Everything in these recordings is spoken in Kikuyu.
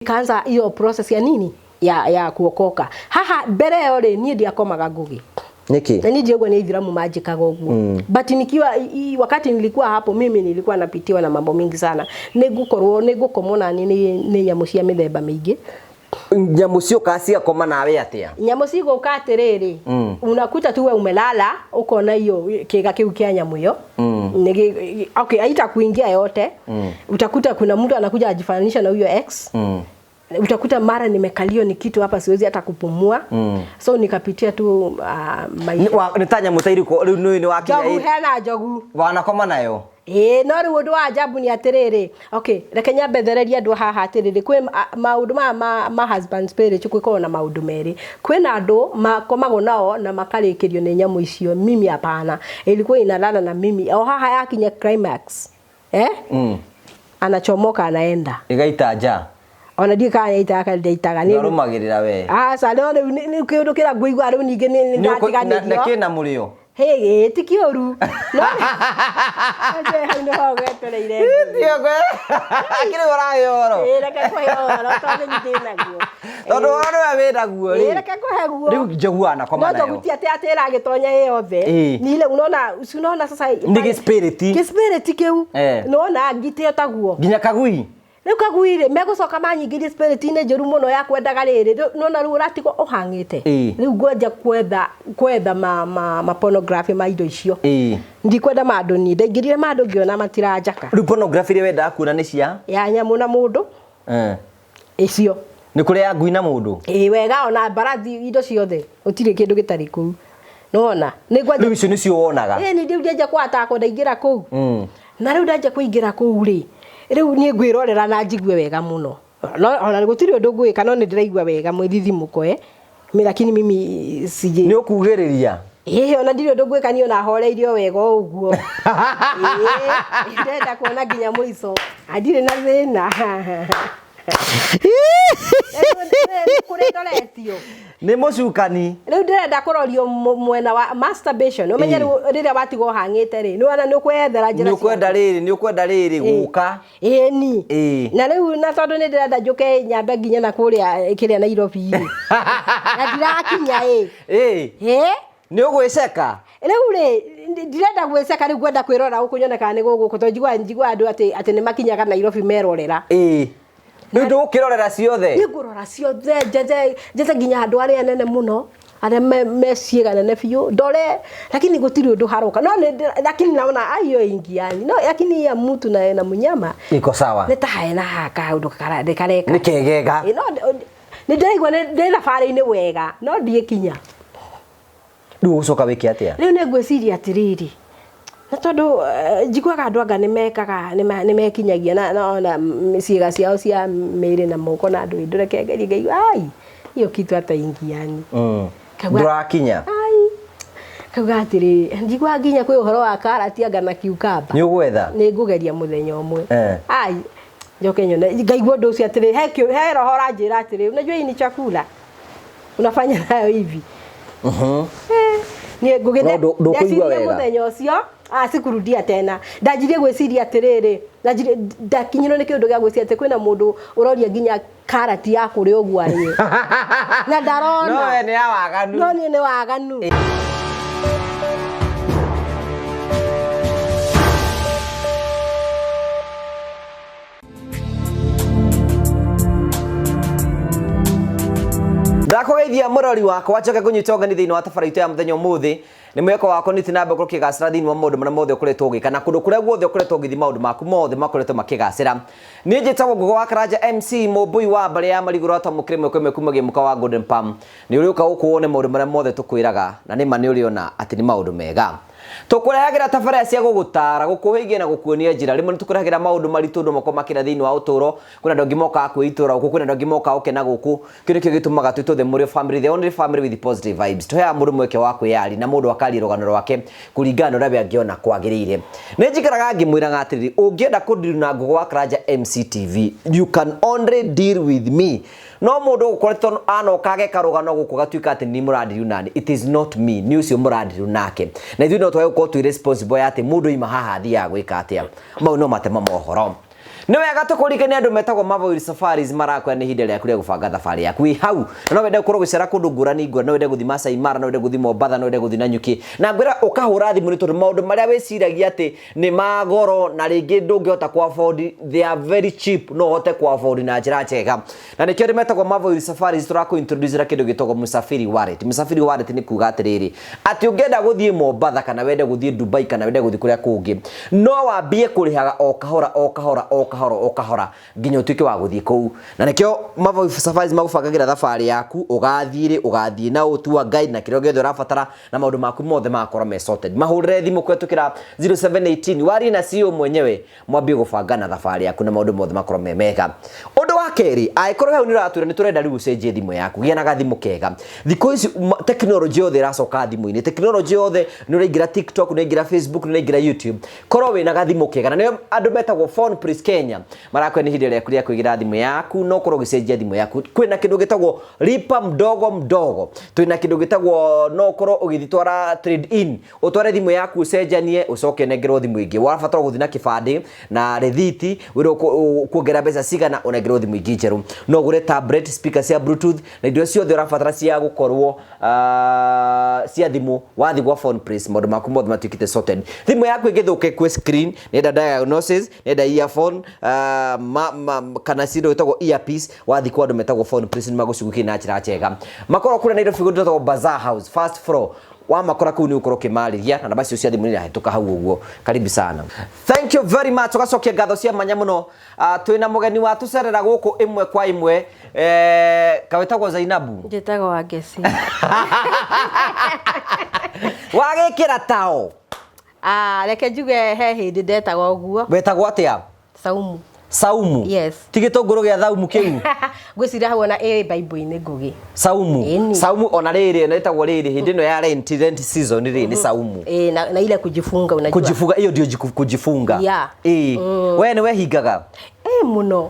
Nikaanza hiyo process ya nini ya kuokoka. Haha mbere ĩyo rĩ, niĩ ndiakomaga Ngugi. Nĩkĩ? Na niĩ ndiũguo nĩ ithiramu manjĩkaga ũguo, but nikiwa wakati nilikuwa hapo, mimi nilikuwa napitiwa na mambo mingi sana. Nĩ ngũkorwo nĩ ngũkomwo nani nĩ nyamũ cia mĩthemba mĩingĩ. Nyamũ ciokaga cigakoma nawe atĩa? Nyamũ cigũka atĩrĩrĩ, unakuta tu we umelala, ukona hiyo kĩga kĩu kĩa nyamũ ĩyo. Okay, haitakuingia yote. Utakuta kuna mtu anakuja ajifananisha na huyo ex. Utakuta mara nimekalio ni kitu hapa, siwezi hata kupumua. So nikapitia tu maisha. Nĩ ta nyamũ ta irĩkũ rĩu nĩ wakinya? Njogu, hena njogu. Wanakoma nayo? Ĩĩ, no rĩu ũndũ wa ajabu nĩ atĩrĩrĩ, okay, reke nyambe thererie andũ haha atĩrĩrĩ, kwĩ maũndũ maya ma husband spirit, kwĩkorwo na maũndũ merĩ. Kwĩna andũ makomagwo nao na makarĩkĩrio nĩ nyamũ icio. Mimi hapana, ilikuwa inalala na mimi o haha, yakinya climax, eh? Anachomoka, anaenda. Ĩgaita nja? Ona ndiĩ kana yaitaga kana ndaitaga. Nĩarũmagĩrĩra we? Aca, no rĩu nĩ kĩũndũ kĩrĩa ngũigua rĩu ningĩ nĩ Na ndatiganĩrio. kĩna mũrĩo? Hĩ, ti kĩũru, no nĩ hau nĩho gwetereire. Kĩrĩ ũrahe ũhoro? Ĩĩ, reke kũhe ũhoro tondũ nĩ ndĩnaguo. Tondũ ũhoro nĩwe wĩnaguo. Ĩĩ, rĩ reke kũhe guo. Rĩu njogu anakoma No nayo? njogu ti atĩ ĩragĩtonya ĩ yothe. Ni ile unaona, si unaona sasa? Nĩ gĩspiriti. Gĩspiriti kĩu. Nĩwona ngitĩ ĩyo taguo. Nginya kagui? Rĩu kagui rĩ, megũcoka manyingĩrie spirit-inĩ njũru mũno ya kwendaga rĩrĩ. Nĩwona rĩu ũratigwo ũhang'ĩte. Rĩu ngwenja kwetha ma pornography ma indo icio. Ndikwenda mandũ, niĩ ndaingĩrire mandũ ngĩona matiranjaka. Rĩu pornography iria wendaga kuona nĩ cia Ya nyamũ na mũndũ. Icio. Nĩ kũrĩ ya ngui na mũndũ? Ĩĩ wega, ona mbarathi, indo ciothe, gũtirĩ kĩndũ gĩtarĩ kũu, nĩwona nĩ ngwanja. Rĩu icio nĩcio wonaga? Ĩĩ, nĩ rĩu ndenja kwatakwo ndaingĩra kũu. Na rĩu ndanjia kũingĩra kũu rĩ, rĩu niĩ ngwĩrorera na njigue wega mũno. No ona gũtirĩ ũndũ ngwĩka, no nĩ ndĩraigua wega mwĩthithimũko, eh. Mi lakini mimi sije. Nĩ ũkugĩrĩria? Ĩĩ, ona ndirĩ ũndũ ngwĩka niĩ, ona horeirie o wega o ũguo. Ĩĩ, ndĩrenda kuona nginya mũico. Na ndirĩ na thĩna. Rĩu kũrĩ ndoretio. Nĩ mũcukani. Rĩu ndĩrenda kũrorio mwena wa masturbation. Ũmenye rĩu rĩrĩa watigwo hang'ĩte rĩ, nĩwona nĩ ũkweyethera njĩra. Nĩ ũkwenda rĩrĩ, nĩ ũkwenda rĩrĩ gũka. Ĩni. Na rĩu na tondũ nĩ ndĩrenda njũke nyambe nginya na kũrĩa kĩrĩa Nairobi rĩ, na ndirakinya ĩ. Ĩ. Nĩ ũgwĩceka? Rĩu rĩ, ndirenda gwĩceka, rĩu ngwenda kwĩrora gũkũ nyone kana nĩ gũgũkũ, tondũ njiguaga andũ atĩ nĩ makinyaga Nairobi merorera. Ĩĩ, rĩu ndũgũkĩrorera ciothe? Niĩ ngũrora ciothe, njethe nginya andũ arĩa anene mũno, arĩa me ciĩga nene biũ, ndore, lakini gũtirĩ ũndũ haroka. No nĩ lakini naona aiyo ingiani. No lakini ya mtu na mũnyama Iko sawa. Nĩ ta hena kaũndũ kareka. Nĩ kegega. Ĩ, no nĩ ndĩraigua nĩ ndĩ thabarĩ-inĩ wega, no ndiĩkinya. Rĩu ũgũcoka wĩke atĩa? Rĩu nĩ ngwĩciria atĩrĩrĩ, na tondũ njiguaga andũ anga nĩ mekaga, nĩ mekinyagia na ciĩga ciao cia mĩĩrĩ na moko na andũ, ndũreke ngerie, ngaigua ai hiyo kitu hata ingiani. Ndũrakinya? Ai, kauga atĩrĩrĩ, njiguaga nginya kwĩ ũhoro wa karati anga na cucumber. Nĩ ũgwetha? Nĩ ngũgeria mũthenya ũmwe. Ai, njoke nyone, ngaigua ũndũ ũcio atĩrĩ, he roho ũranjĩra atĩrĩ, unajua hii ni chakula unafanya nayo hivi. Niĩ ngũgĩthe No ndũkũigua ndeciria wega. Mũthenya ũcio sikurudia tena, ndanjirie gwĩciria atĩrĩrĩ, ndanjirie ndakinyirwo nĩ kĩũndũ gĩa gwĩciria atĩ kwĩna mũndũ ũroria nginya karati ya kũrĩa ũguo arĩe na ndarona. No we nĩ ya waganu. No niĩ nĩ waganu. Ndakũgeithia mũrori wakwa, njoke kũnyita ũgeni thĩinĩ wa tabarĩra itũ ya mũthenya ũmũthĩ. Nĩ mwĩhoko wakwa nĩ na mbere ũkĩgacĩra thĩinĩ wa maũndũ marĩa mothe ũkoretwo ũgĩka, na kũndũ kũrĩa guothe ũkoretwo ũgĩthiĩ maũndũ maku mothe makoretwo makĩgacĩra. Niĩ njĩtagwo Ngũgũ wa Karanja MC Mũmbui wa mbarĩ ya Marigũ Rwatwamũkĩre ĩmwe kwa ĩmwe kumagia mũka wa Golden Palm. Nĩ ũrĩũka gũkũ wone maũndũ marĩa mothe tũkwĩraga, na nĩ ma nĩ ũrĩona atĩ nĩ maũndũ mega. Tũkũrehagĩra tabarĩra cia gũgũtara, gũkũhĩgia na gũkuonia njĩra. Rĩmwe nĩ tũkũrehagĩra maũndũ maritũ ũndũ makorwo makĩra thĩinĩ wa ũtũũro. Kwĩna andũ angĩ mokaga kwĩitũra gũkũ, kwĩna andũ angĩ mokaga gũkena gũkũ. Kĩu nĩkĩo gĩtũmaga twĩtwo the Mũrĩo family, the only family with positive vibes. Tũheaga mũndũ mweke wa kwĩyaria na mũndũ akaria rũgano rwake kũringana na ũrĩa we angĩona kwagĩrĩire. Nĩ njikaraga ngĩmwĩraga atĩrĩrĩ, ũngĩenda kũdeal na Ngũgũ wa Karanja MCTV, you can only deal with me. No mũndũ ũkoretwo anoka ageka rũgano gũkũ gatuĩka atĩ nĩ mũradeal nani, it is not me, nĩ ũcio mũradeal nake. Na ithuĩ no twage gũkorwo twĩ responsible ya atĩ mũndũ oima haha athiaga gwĩka atĩa. Mau no matema mohoro. Nĩ wega tũkũririkanie andũ metagwo Mavoid Safaris marakwĩra nĩ ihinda rĩaku rĩa gũbanga thabarĩ yaku wĩ hau, na no wende gũkorwo ũgĩcera kũndũ ngũrani ngũrani, no wende gũthiĩ Masai Mara, no wende gũthiĩ Mombatha, no wende gũthiĩ Nanyuki, na ngwĩra ũkahũra thimũ nĩ tondũ maũndũ marĩa wĩciragia atĩ nĩ ma goro na rĩngĩ ndũngĩhota kũ afford, they are very cheap, no ũhote kũ afford na njĩra njega. Na nĩkĩo andũ metagwo Mavoid Safaris tũrakũ introduce ra kĩndũ gĩtagwo Msafiri Wallet. Msafiri Wallet nĩ kuga atĩrĩrĩ, atĩ ũngĩenda gũthiĩ Mombatha kana wende gũthiĩ Dubai kana wende gũthiĩ kũrĩa kũngĩ, no wambie kũrĩhaga o kahora o kahora o kahora o kahora nginya ũtuĩke wa gũthiĩ kũu. Na nĩkĩo Mavoid Safaris magũbangagĩra thabarĩ yaku, ũgathiĩ rĩ, ũgathiĩ na ũ, tour guide na kĩrĩa gĩothe ũrabatara na maũndũ maku mothe magakorwo me sorted. Mahũrĩre thimũ kũhetũkĩra 0718 warie na CEO mwenyewe mwambie gũbanga na thabarĩ yaku na maũndũ mothe makorwo me mega. Ũndũ wa kerĩ, angĩkorwo hau nĩ ũratwĩra nĩ tũrenda rĩu ũcenjie thimũ yaku, gĩa na gathimũ kega. Thikũ ici tekinoronjĩ yothe ĩracoka thimũ-inĩ, tekinoronjĩ yothe nĩ ũraingĩra TikTok, nĩ ũraingĩra Facebook, nĩ ũraingĩra YouTube, korwo wĩna gathimũ kega. Na nĩo andũ metagwo Phone Place Kenya marakwĩra nĩ ihinda rĩaku rĩa kwĩgĩra thimũ yaku, no ũkorwo ũgĩcenjia thimũ yaku. Kwĩna kĩndũ gĩtagwo lipa mdogo mdogo, twĩna kĩndũ gĩtagwo no ũkorwo ũgĩtwara trade in, ũtware thimũ yaku ũcenjanie ũcoke ũnengerwo thimũ ĩngĩ. Wabatara gũthiĩ na kĩbandĩ na rĩthiti, wĩrwo kuongerera mbeca cigana ũnengerwo thimũ ingĩ njerũ. No ũgũre tablet, speaker cia bluetooth na indo ciothe ũrabatara cia gũkorwo cia thimũ. Wathiĩ gwa Phone Place maũndũ maku mothe matuĩkĩte sorted. Thimũ yaku ĩngĩthũka ĩkue screen, nĩenda diagnosis, nĩenda earphone, kana cindo ĩtagwo earpiece, wathiĩ kwa andũ metagwo Phone Place nĩ magũcugũkia na njĩra njega. Makorwo kũrĩa Nairobi kũndũ gwĩtagwo Bazaar House first floor, wamakora kũu nĩ ũkorwo ũkĩmarĩria na namba cio cia thimũ nĩ irahĩtũka hau ũguo. Karibu sana, thank you very much. Ũgacokia ngatho cia mwanya mũno. Twĩna mũgeni wa tũcerera gũkũ ĩmwe kwa ĩmwe, kawĩtagwo Zainabu. Njĩtagwo Wangeci. Wagĩkĩra tao. Ah, reke njuge he hĩndĩ ndetagwo ũguo. Wetagwo atĩa? Saumu. Saumu? Yes. Ti gĩtũngũrũ gĩa thaumu kĩu? Ngwĩciria hau ona ĩ Bible-inĩ, Ngugi. Saumu. Ĩni. Saumu ona rĩrĩ na ĩtagwo rĩrĩ hĩndĩ ĩno ya Lent season rĩ nĩ saumu. Ĩ, na ile kujifunga, unajua. Kujifunga, hiyo ndio kujifunga. Yeah. Ĩ, we nĩ wehingaga? Ĩ, mũno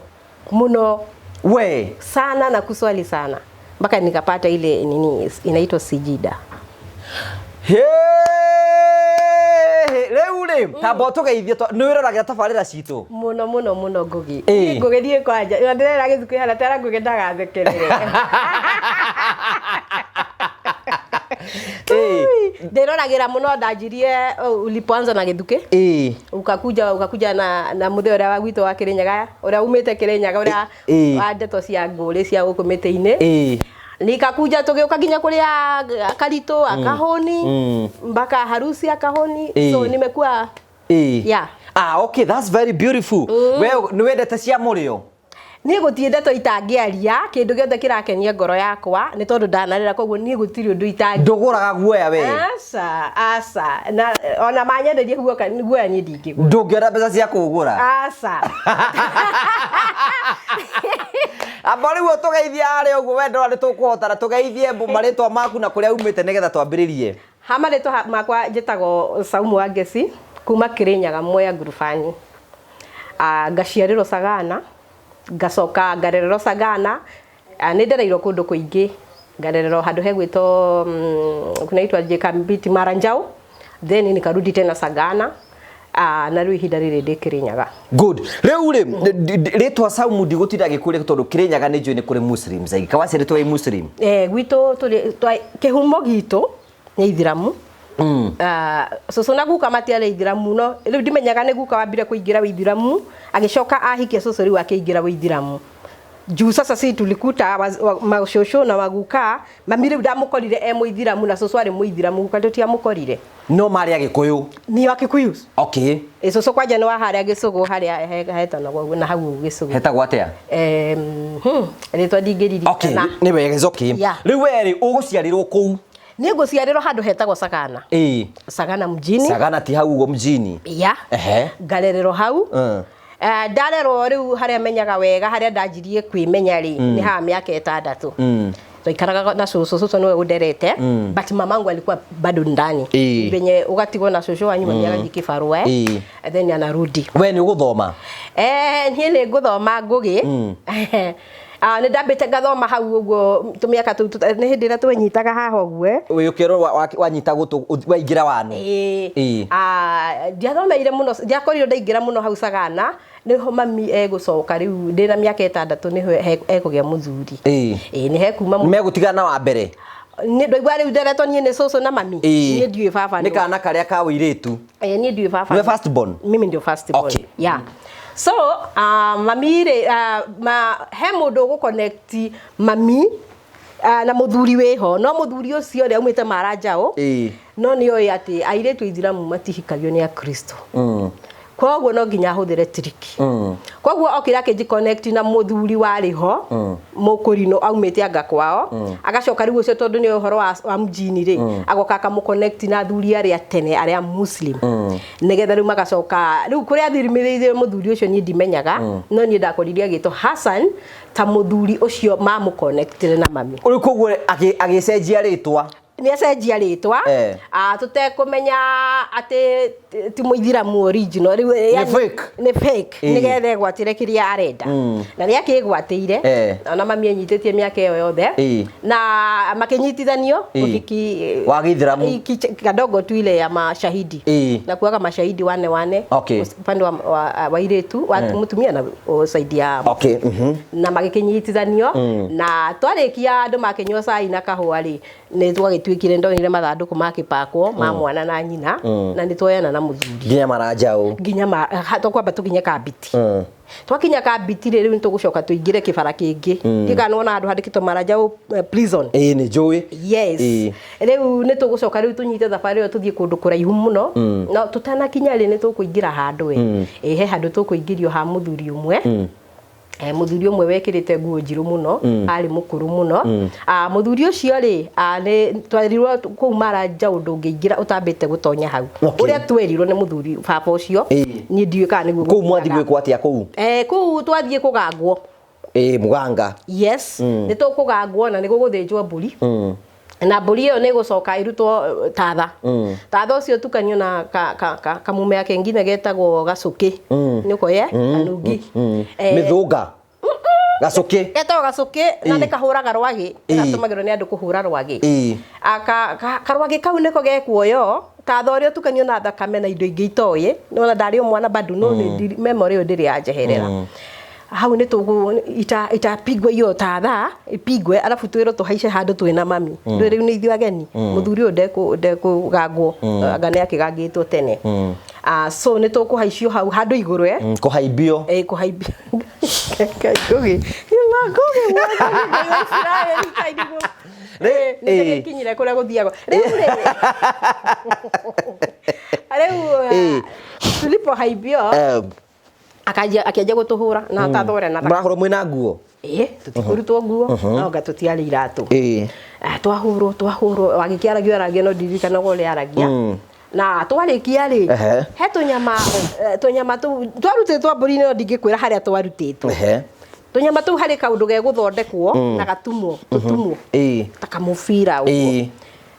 mũno. We? Sana, na kuswali sana mpaka nikapata ile nini inaitwa sijida. Hĩ, rĩu rĩ tamba ũtũgeithie nĩ wĩroragĩra tabarĩra citũ? Mũno mũno mũno, Ngugi. Ĩ. Ngugi thiĩ kwanja ĩyo ndĩrera gĩthukũ ihana tera Ngugi ndagathekerere. Ĩ. Ndĩroragĩra mũno. Ndanjirie, oh, ulipoanza na gĩthukĩ, ukakuja na mũthee ũrĩa wa gwitũ wa Kĩrĩnyaga, ũrĩa umĩte Kĩrĩnyaga, ũrĩa wa ndeto cia ngũrĩ cia gũkũ mĩtĩ-inĩ. Nikakuja tũgĩũka nginya kũrĩa Karitũ akahũni mpaka harusi akahũni. So nimekuwa Yeah. Ah, okay, that's very beautiful. We nĩ wendete cia mũrĩo? Niĩ gũtirĩ ndeto itangĩaria, kĩndũ gĩothe kĩrakenia ngoro yakwa, nĩ tondũ ndanarĩra, koguo niĩ gũtirĩ ũndũ itangĩ. Ndũgũraga guoya we? Aca, aca, na ona manyenderie guoka guoya niĩ ndingĩgũra. Ndũngĩona mbeca cia kũgũra? Aca. Amba rĩu ũtũgeithie harĩa ũguo we ndora nĩ tũkũhotana, tũgeithie marĩtwa maku na kũrĩa umĩte nĩgetha twambĩrĩrie. Ha marĩtwa makwa njĩtagwo Saumu wa Ngeci kuma Kĩrĩnyaga, Mwea Ngurubani. Ah, ngaciarĩrwo Sagana, ngacoka ngarererwo Sagana. Ah, nĩ ndereirwo kũndũ kũingĩ, ngarererwo handũ hegwĩtwo kunaitwa Jekambiti Maranjau, then nikarudi tena Sagana. Ah, na rĩu ihinda rĩrĩ ndĩ Kĩrĩnyaga. Good. Rĩu rĩ rĩtwa Saumu ndigũtinda ngĩkũria tondũ Kĩrĩnyaga nĩ njũĩ nĩ kũrĩ Muslims aingĩ. Kawaciarĩtwo wĩ Muslim? Eh, gwitũ tũrĩ kĩhumo gitũ nĩ ithiramu. Ah, cũcũ na guka matiarĩ ithiramu, no rĩu ndimenyaga nĩ guka wambire kũingĩra wĩithiramu agĩcoka ahikia cũcũ, rĩu akĩingĩra wĩithiramu juu sasa si tulikuta macũcũ na waguka, mami rĩu ndamũkorire e mũithiramu na cũcũ arĩ mũithiramu, guka tũtiamũkorire. No marĩ Agĩkũyũ? Nĩ Akikuyu. Okay. Ĩ, cũcũ kwanja nĩ wa harĩa Gĩcũgũ, harĩa hetanagwo ũguo, na hau Gĩcũgũ. Hetagwo atĩa? Rĩtwa ndingĩririkana. Okay, nĩ wega, it's okay. Yeah. Rĩu we rĩ ũgũciarĩrwo kũu? Niĩ ngũciarĩrwo handũ hetagwo Sagana. Sagana mjini. Sagana ti hau ũguo mjini? Ya. Ngarererwo hau. Ndarerwo rĩu harĩa menyaga wega, harĩa ndanjirie kwĩmenya rĩ, nĩ haha mĩaka 6. Twaikaraga na cũcũ, cũcũ nĩwe ũnderete, but mamangu alikuwa bado ndani. Venye ũgatigwo na cũcũ wanyu, mami agathiĩ kĩbarũa, and then anarudi. We nĩ ũgũthoma? Eh, niĩ nĩ ngũthoma, Ngũgĩ. Ah, nĩ ndambĩte ngathoma hau ũguo tũmĩaka tũu nĩ hĩndĩ ĩrĩa twenyitaga haha ũguo. Wĩ ũkĩrwo wanyita gũtũ waingĩra wanu? Ĩĩ. Ah, ndiathomeire mũno, ndiakorirwo ndaingĩra mũno hau Sagana. Nĩho mami egũcoka rĩu ndĩna mĩaka 6 nĩho ekũgĩa mũthuri. Ĩĩ, nĩ hekuma. Megũtigana na wa mbere. Nĩ ndaigua rĩu nderetwo niĩ nĩ cũcũ na mami. Niĩ ndiũĩ baba. Nĩ kana karĩa ka ũirĩtu. Ĩĩ, niĩ ndiũĩ baba. Nĩwe first born? Mimi ndio first born. Okay. Yeah, so mami rĩ, he mũndũ ũgũconnect mami na mũthuri wĩho, no mũthuri ũcio rĩ, aumĩte Maranjao. No nĩ oĩ atĩ airĩtu aithiramu matihikagio nĩ akristo, koguo no nginya ahũthĩre trick. Koguo okire akĩnji connect na mũthuri warĩ ho, mũkũrinũ, aumĩte anga kwao. Agacoka rĩu ũcio, tondũ nĩ ũhoro wa mjini rĩ, agoka akamũ-connect na athuri arĩa tene, arĩa Muslim, nĩgetha rĩu magacoka rĩu kũrĩa athirimĩrĩire mũthuri ũcio niĩ ndimenyaga. No niĩ ndakorire agĩtwo Hassan ta mũthuri ũcio mamũ-connectire na mami. Rĩu koguo agĩcenjia rĩtwa. Nĩ acenjia rĩtwa. Tũtekũmenya atĩ ti mũithiramu original rĩu. Nĩ Yani, fake. Nĩ fake. Nĩgetha egwatĩre kĩrĩa arenda, na nĩ akĩgwatĩire. Ona mami enyitĩtie mĩaka ĩyo yothe na makĩnyitithanio ũhiki Wa gĩithĩramu. Kadogo tu, ile ya mashahidi. Na kuaga mashahidi wane wane, upande wa airĩtu wa mũtumia na side ya na magĩkĩnyitithanio. Na twarĩkia, andũ makĩnyua cai na kahũa rĩ, nĩ twagĩtuĩkire ndonire mathandũkũ makĩpakwo ma mwana na nyina, na nĩ tuoyana na mũthuri. Nginya Maranjau. Nginya tũkwamba tũkinye Kambiti. Twakinya Kambiti rĩ, rĩu nĩ tũgũcoka tũingĩre kĩbara kĩngĩ. Ndiũĩ nĩwona handũ handĩkĩtwo Maranjau prison. Ĩĩ, nĩ njũĩ. Yes. Rĩu nĩ tũgũcoka rĩu tũnyite thabarĩ ĩyo tũthiĩ kũndũ kũraihu mũno, no tũtanakinya rĩ, nĩ tũkũingĩra handũ we. Ĩ, he handũ tũkũingĩrio ha mũthuri ũmwe. Mũthuri ũmwe wekĩrĩte nguo njirũ mũno, arĩ mũkũrũ mũno. Mũthuri ũcio rĩ, nĩ twerirwo kũu Maranjau ndũngĩingĩra ũtambĩte gũtonya hau. Ũrĩa twerirwo nĩ mũthuri baba ũcio. Niĩ ndiũĩ kana nĩguo Kũu mwathi gũthiaga. Gwĩkwo atĩa kũu? Kũu twathiĩ kũgangwo. Ĩĩ, mũganga. Yes, nĩ tũkũgangwo na nĩ gũgũthĩnjwo mbũri, na mbũri ĩyo nĩ ĩgũcoka ĩrutwo tatha. Tatha ũcio ũtukanio na kamũmea kengine getagwo gacũkĩ, nĩ ũkoye kanungi. Mĩthũnga, gacũkĩ. Getagwo gacũkĩ na nĩ kahũraga rwagĩ. Gatũmagĩrwo nĩ andũ kũhũra rwagĩ. Karwagĩ kau nĩko gekuoyo tatha ũrĩa ũtukanio na thakame na indo ingĩ itoĩ. Nĩwona ndarĩ o mwana bado, no nĩ memory ĩyo ndĩrĩ yanjeherera. Hau nĩ tũgũ itapigwo hiyo tatha ipigwe, alafu twĩrwo tũhaice handũ twĩna mami. Rĩu nĩ ithuĩ ageni, mũthuri ũyũ ndekũgangwo, anga nĩ akĩgangĩtwo tene. So nĩ tũkũhaicio hau handũ igũrũ. Kũhaimbio. Ĩ, kũhaimbio. Ngũgĩ Ngũgĩ Ngai wa Isiraeli, kairigwo. Nĩ gĩkinyire kũrĩa gũthiagwo rĩu rĩ, rĩu tulipohaimbio, akanjia akĩanjia gũtũhũra na tathore na Mũrahũrwo mwĩna nguo? Ĩ, tũtikũrutwo nguo, no anga tũtiarĩ iratũ. Twahũrwo, twahũrwo, wagĩkĩaragia aragia, no ndirikanaga ũrĩa aragia. Na twarĩkia rĩ, he tũnyama, tũnyama tũu twarutĩtwo mbũri-inĩ, no ndingĩkwĩra harĩa twarutĩtwo. Tũnyama tũu harĩ kaũndũ gegũthondekwo na gatumwo tũtumwo ta kamũbira ũguo.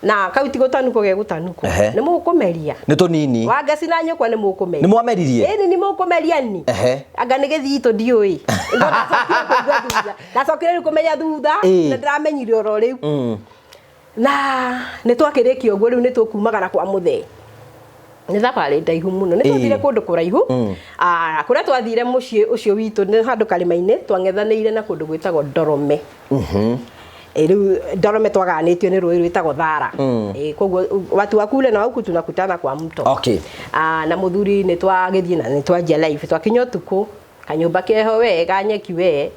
Na kau ti gũtanukwo gegũtanukwo. Nĩ mũkũmeria. Nĩ tũnini. Wangeci na nyũkwa nĩ mũkũmeria. Nĩ mwameririe? Ĩni, nĩ mũkũmeria ni. Anga nĩ gĩthitũ, ndiũĩ. No ndacokire kũigua thutha, ndacokire rĩu kũmenya thutha. Na ndĩramenyire oro rĩu. Na nĩ twakĩrĩkia ũguo, rĩu nĩ tũkumagara kwa mũthee. Nĩ thabarĩ ndaihu mũno, nĩ twathire kũndũ kũraihu. Kũrĩa twathire, mũciĩ ũcio witũ nĩ handũ karĩma-inĩ twang'ethanĩire na kũndũ gwĩtagwo Ndorome. Rĩu Ndorome twagayanĩtio nĩ rũĩ rwĩtagwo Thara. Koguo watu wa kule na wa huku tunakutana kwa mto. Na mũthuri nĩ twagĩthiĩ na nĩ twanjia life. Twakinya ũtukũ, kanyũmba keho we ga nyeki we,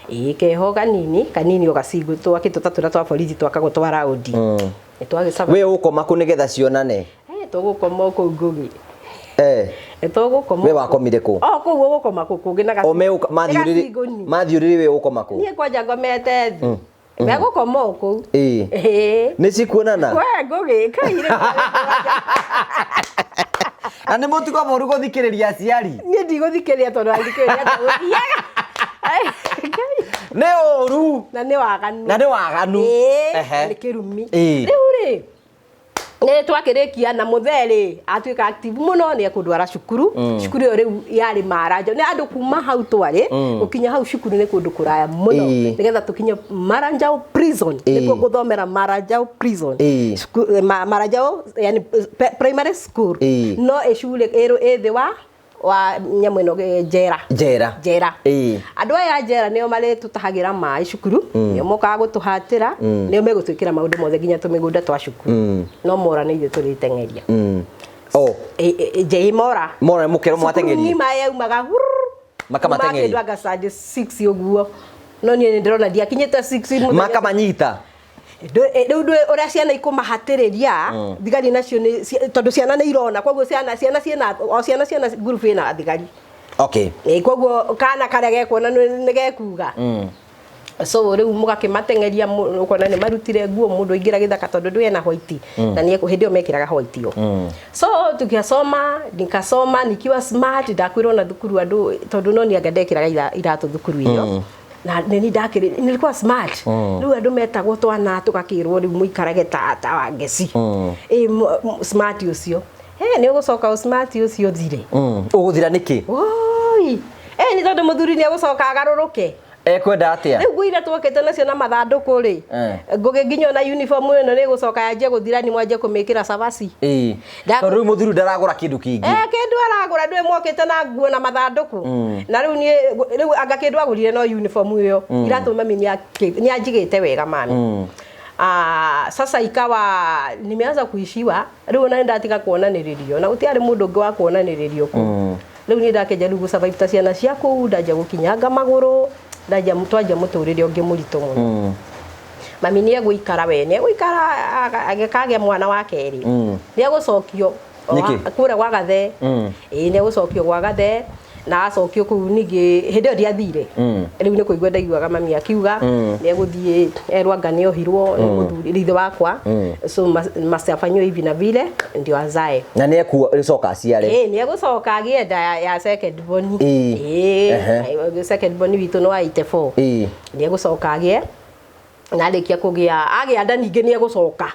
ĩĩ, keho kanini kanini, o gacigũ twakĩtwo ta tũrĩa twa borithi twakagwo twa raundi. Nĩ twagĩcaba. We ũkoma kũ nĩgetha cionane? Tũgũkoma o kũu, Ngũgĩ. Nĩ tũgũkoma. We wakomire kũ? O kũu ũgũkoma kũ kũngĩ na O megũka mathiũrĩrĩ gacigũni. Mathiũrĩrĩ, we ũkoma kũ? Niĩ kwanja ngomete thĩ, megũkoma o kũu. Ĩĩ. Nĩ cikuonana. We Ngũgĩ kaire. Na nĩ mũtugo mũru gũthikĩrĩria aciari. Niĩ ndigũthikĩrĩria tondũ athikĩrĩria gũthiaga. Nĩ ũru. Na nĩ waganu. Na nĩ waganu. Ĩĩ, na nĩ kĩrumi. Rĩu rĩ, nĩ twakĩrĩkia na mũthee rĩ, atuĩka active mũno, nĩ ekũndwara cukuru. Cukuru ĩyo rĩu yarĩ Maranjau, nĩ andũ kuma hau twarĩ gũkinya hau cukuru nĩ kũndũ kũraya mũno. Nĩgetha tũkinye Maranjau prison, nĩkuo ngũthomera Maranjau prison. Maranjau yani primary school. No ĩcure ĩ thĩ wa Wa nyamũ ĩno njera. Njera. Njera. Ĩĩ. Andũ aya a njera nĩo marĩtũtahagĩra maĩ cukuru, nĩo mokaga gũtũhatĩra, nĩo megũtwĩkĩra maũndũ mothe nginya tũmĩgũnda twa cukuru, no mora nĩ ithuĩ tũrĩteng'eria. Oh. Ĩ mora. Mora mũkerwo Cukuru mwateng'erie. ng'ima yaumaga hurr, Makamateng'eria. kuma kĩndũ anga standard 6 ũguo, no niĩ nĩ ndĩrona ndiakinyĩte 6 mũthenya. Makamanyita. Rĩu ndũĩ ũrĩa ciana ikũmahatĩrĩria thigari nacio nĩ tondũ ciana nĩ irona, koguo ciana ciĩna o ciana ciana ngurubu ĩna thigari. Ĩ, koguo kana karĩa gekuona nĩ gekuga. So rĩu mũgakĩmateng'eria, ũkona nĩ marutire nguo, mũndũ aingĩra gĩthaka tondũ ndũĩ ena white na nĩ hĩndĩ ĩyo mekĩraga white yo. So tukisoma, nikasoma nikiwa smart, ndakwĩrwo na thukuru andũ tondũ no nianga ndekĩraga iratũ thukuru ĩyo na nĩ ndakĩrĩ nilikuwa smart. Rĩu andũ metagwo twana tũgakĩrwo rĩu mũikarage ta wangeci ĩ smart ũcio. He nĩ ũgũcoka ũsmart ũcio ũthire. Ũgũthira nĩkĩ? Oi, nĩ tondũ mũthuri nĩ egũcoka agarũrũke. Ekwenda atĩa? Rĩu nguo iria twokĩte nacio na mathandũkũ rĩ, ngũgĩ nginya ona uniform ĩno nĩ ĩgũcoka yanjie gũthira, ni mwanjie kũmĩkĩra cabaci. Tondũ rĩu mũthuri ndaragũra kĩndũ kĩngĩ. Kĩndũ aragũra ndũĩ mokĩte na nguo na mathandũkũ, na rĩu niĩ rĩu anga kĩndũ agũrire no uniform ĩyo, iratũ mami nĩ anjigĩte wega mami. Ah, sasa ikawa nimeanza kuishiwa rĩu, ona nĩndatiga kuonanĩrĩrio na gũtiarĩ mũndũ ũngĩ wa kuonanĩrĩrio kũu. Rĩu niĩ ndakĩnja rĩu gũsurvive ta ciana cia kũu, ndanjia gũkinyanga magũrũ, ndanjia twanjia mũtũrĩre ũngĩ mũritũ mũno. Mami nĩ egũikara, we nĩ egũikara agĩkagĩa mwana wa kerĩ, nĩ egũcokio o Nĩkĩ? Kũrĩa gwa gathe. Ĩĩ, nĩ egũcokio gwa gathe, na acokio kũu ningĩ hĩndĩ ĩyo ndiathire. Rĩu nĩ kũigua ndaiguaga mami akiuga nĩ egũthiĩ erwo anga nĩ ohirwo nĩ mũthuri ithe wakwa, so must afanyiwe hivi na vile ndio azae. Na nĩ ekucoka aciare. Ĩĩ, nĩ egũcoka agĩe nda ya second born. Ĩĩ, second born witũ nĩ wa 84. Nĩ egũcoka agĩe, na arĩkia kũgĩa agĩa nda ningĩ nĩ egũcoka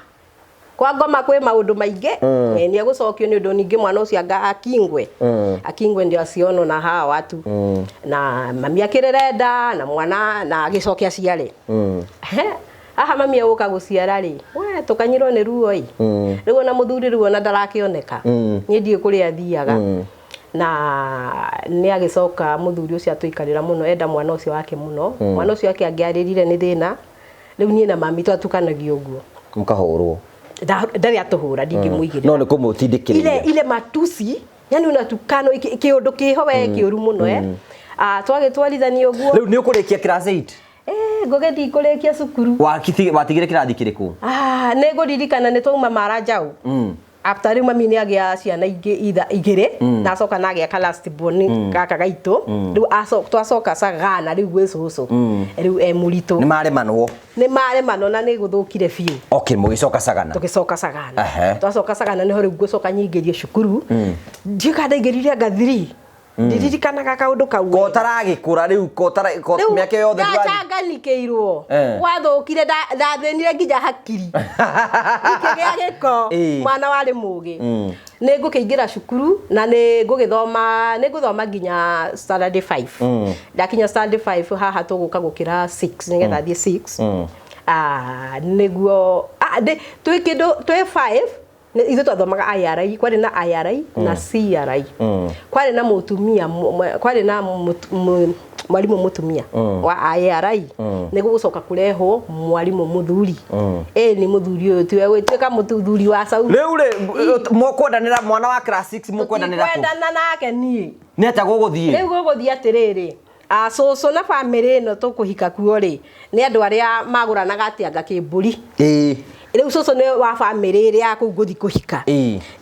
kwa ngoma kwĩ maũndũ maingĩ. Nĩ egũcokio nĩ ũndũ ningĩ mwana ũcio anga akingwe, akingwe ndio acionwo na hawa watu, na mami akĩrere nda na mwana na agĩcoke aciare. Haha mami egũka gũciara rĩ, we tũkanyirwo nĩ ruo ĩ. Rĩu ona mũthuri rĩu ona ndarakĩoneka, niĩ ndiũĩ kũrĩa athiaga, na nĩ agĩcoka mũthuri ũcio atũikarĩra mũno, enda mwana ũcio wake mũno. Mwana ũcio wake angĩarĩrire nĩ thĩna. Rĩu niĩ na mami twatukanagia ũguo. Mũkahũrwo. Ndarĩ atũhũra, ndingĩmũigĩrĩra. No nĩ kũmũtindĩkĩrĩria. Ile matusi, yani unatukano kĩũndũ kĩho we kĩũru mũno. Ah, twagĩtwarithania ũguo. Rĩu nĩ ũkũrĩkia class 8? Ngũgĩ ndikũrĩkia cukuru. Watigire kĩrathi kĩrĩkũ? Ah, nĩ ngũririkana nĩ twauma mara njaũ. After rĩu mami nĩ agĩa ciana ingĩ itha igĩrĩ, na acoka na agĩa ka last born gaka gaitũ. Rĩu twacoka Sagana rĩu gwĩ cũcũ, rĩu e mũritũ. Nĩ maremanwo. Nĩ maremanwo na nĩ gũthũkire biũ. Okay, mũgĩcoka Sagana. Tũgĩcoka Sagana. Twacoka Sagana nĩho rĩu ngũcoka nyingĩrie cukuru. Ndiũĩ kana ndaingĩrire anga 3, ndiririkanaga kaũndũ kau wega. Kotaragĩkũra rĩu kotara Rĩu mĩaka yothe ndũrathiĩ- ndacanganikĩirwo, gwathũkire, ndathĩnire nginya hakiri ikĩgĩa gĩko. Mwana warĩ mũgĩ. Nĩ ngũkĩingĩra cukuru na nĩ ngũgĩthoma, nĩ ngũthoma nginya standard 5. Ndakinya standard 5 haha tũgũka gũkĩra 6 nĩgetha thiĩ 6. Ah, nĩguo twĩ kĩndũ twĩ 5 ithuĩ twathomaga IRI, kwarĩ na IRI na CRI. Kwarĩ na mũtumia kwarĩ na mwarimũ mũtumia wa IRI, nĩ gũgũcoka kũrehwo mwarimũ mũthuri. Ĩ nĩ mũthuri ũyũ tiwe gwĩtuĩka mũthuri wa Saudi. Rĩu rĩ, mũkwendanĩra mwana wa class 6, mũkwendanĩra kũ? Tũtikwendana nake niĩ. Nĩ atĩa gũgũthiĩ? Rĩu gũgũthiĩ atĩrĩrĩ, cũcũ na bamĩrĩ ĩno tũkũhika kuo rĩ, nĩ andũ arĩa magũranaga atĩ anga kĩmbũri. Rĩu cũcũ nĩ wa bamĩrĩ ĩrĩa ya kũu ngũthi kũhika.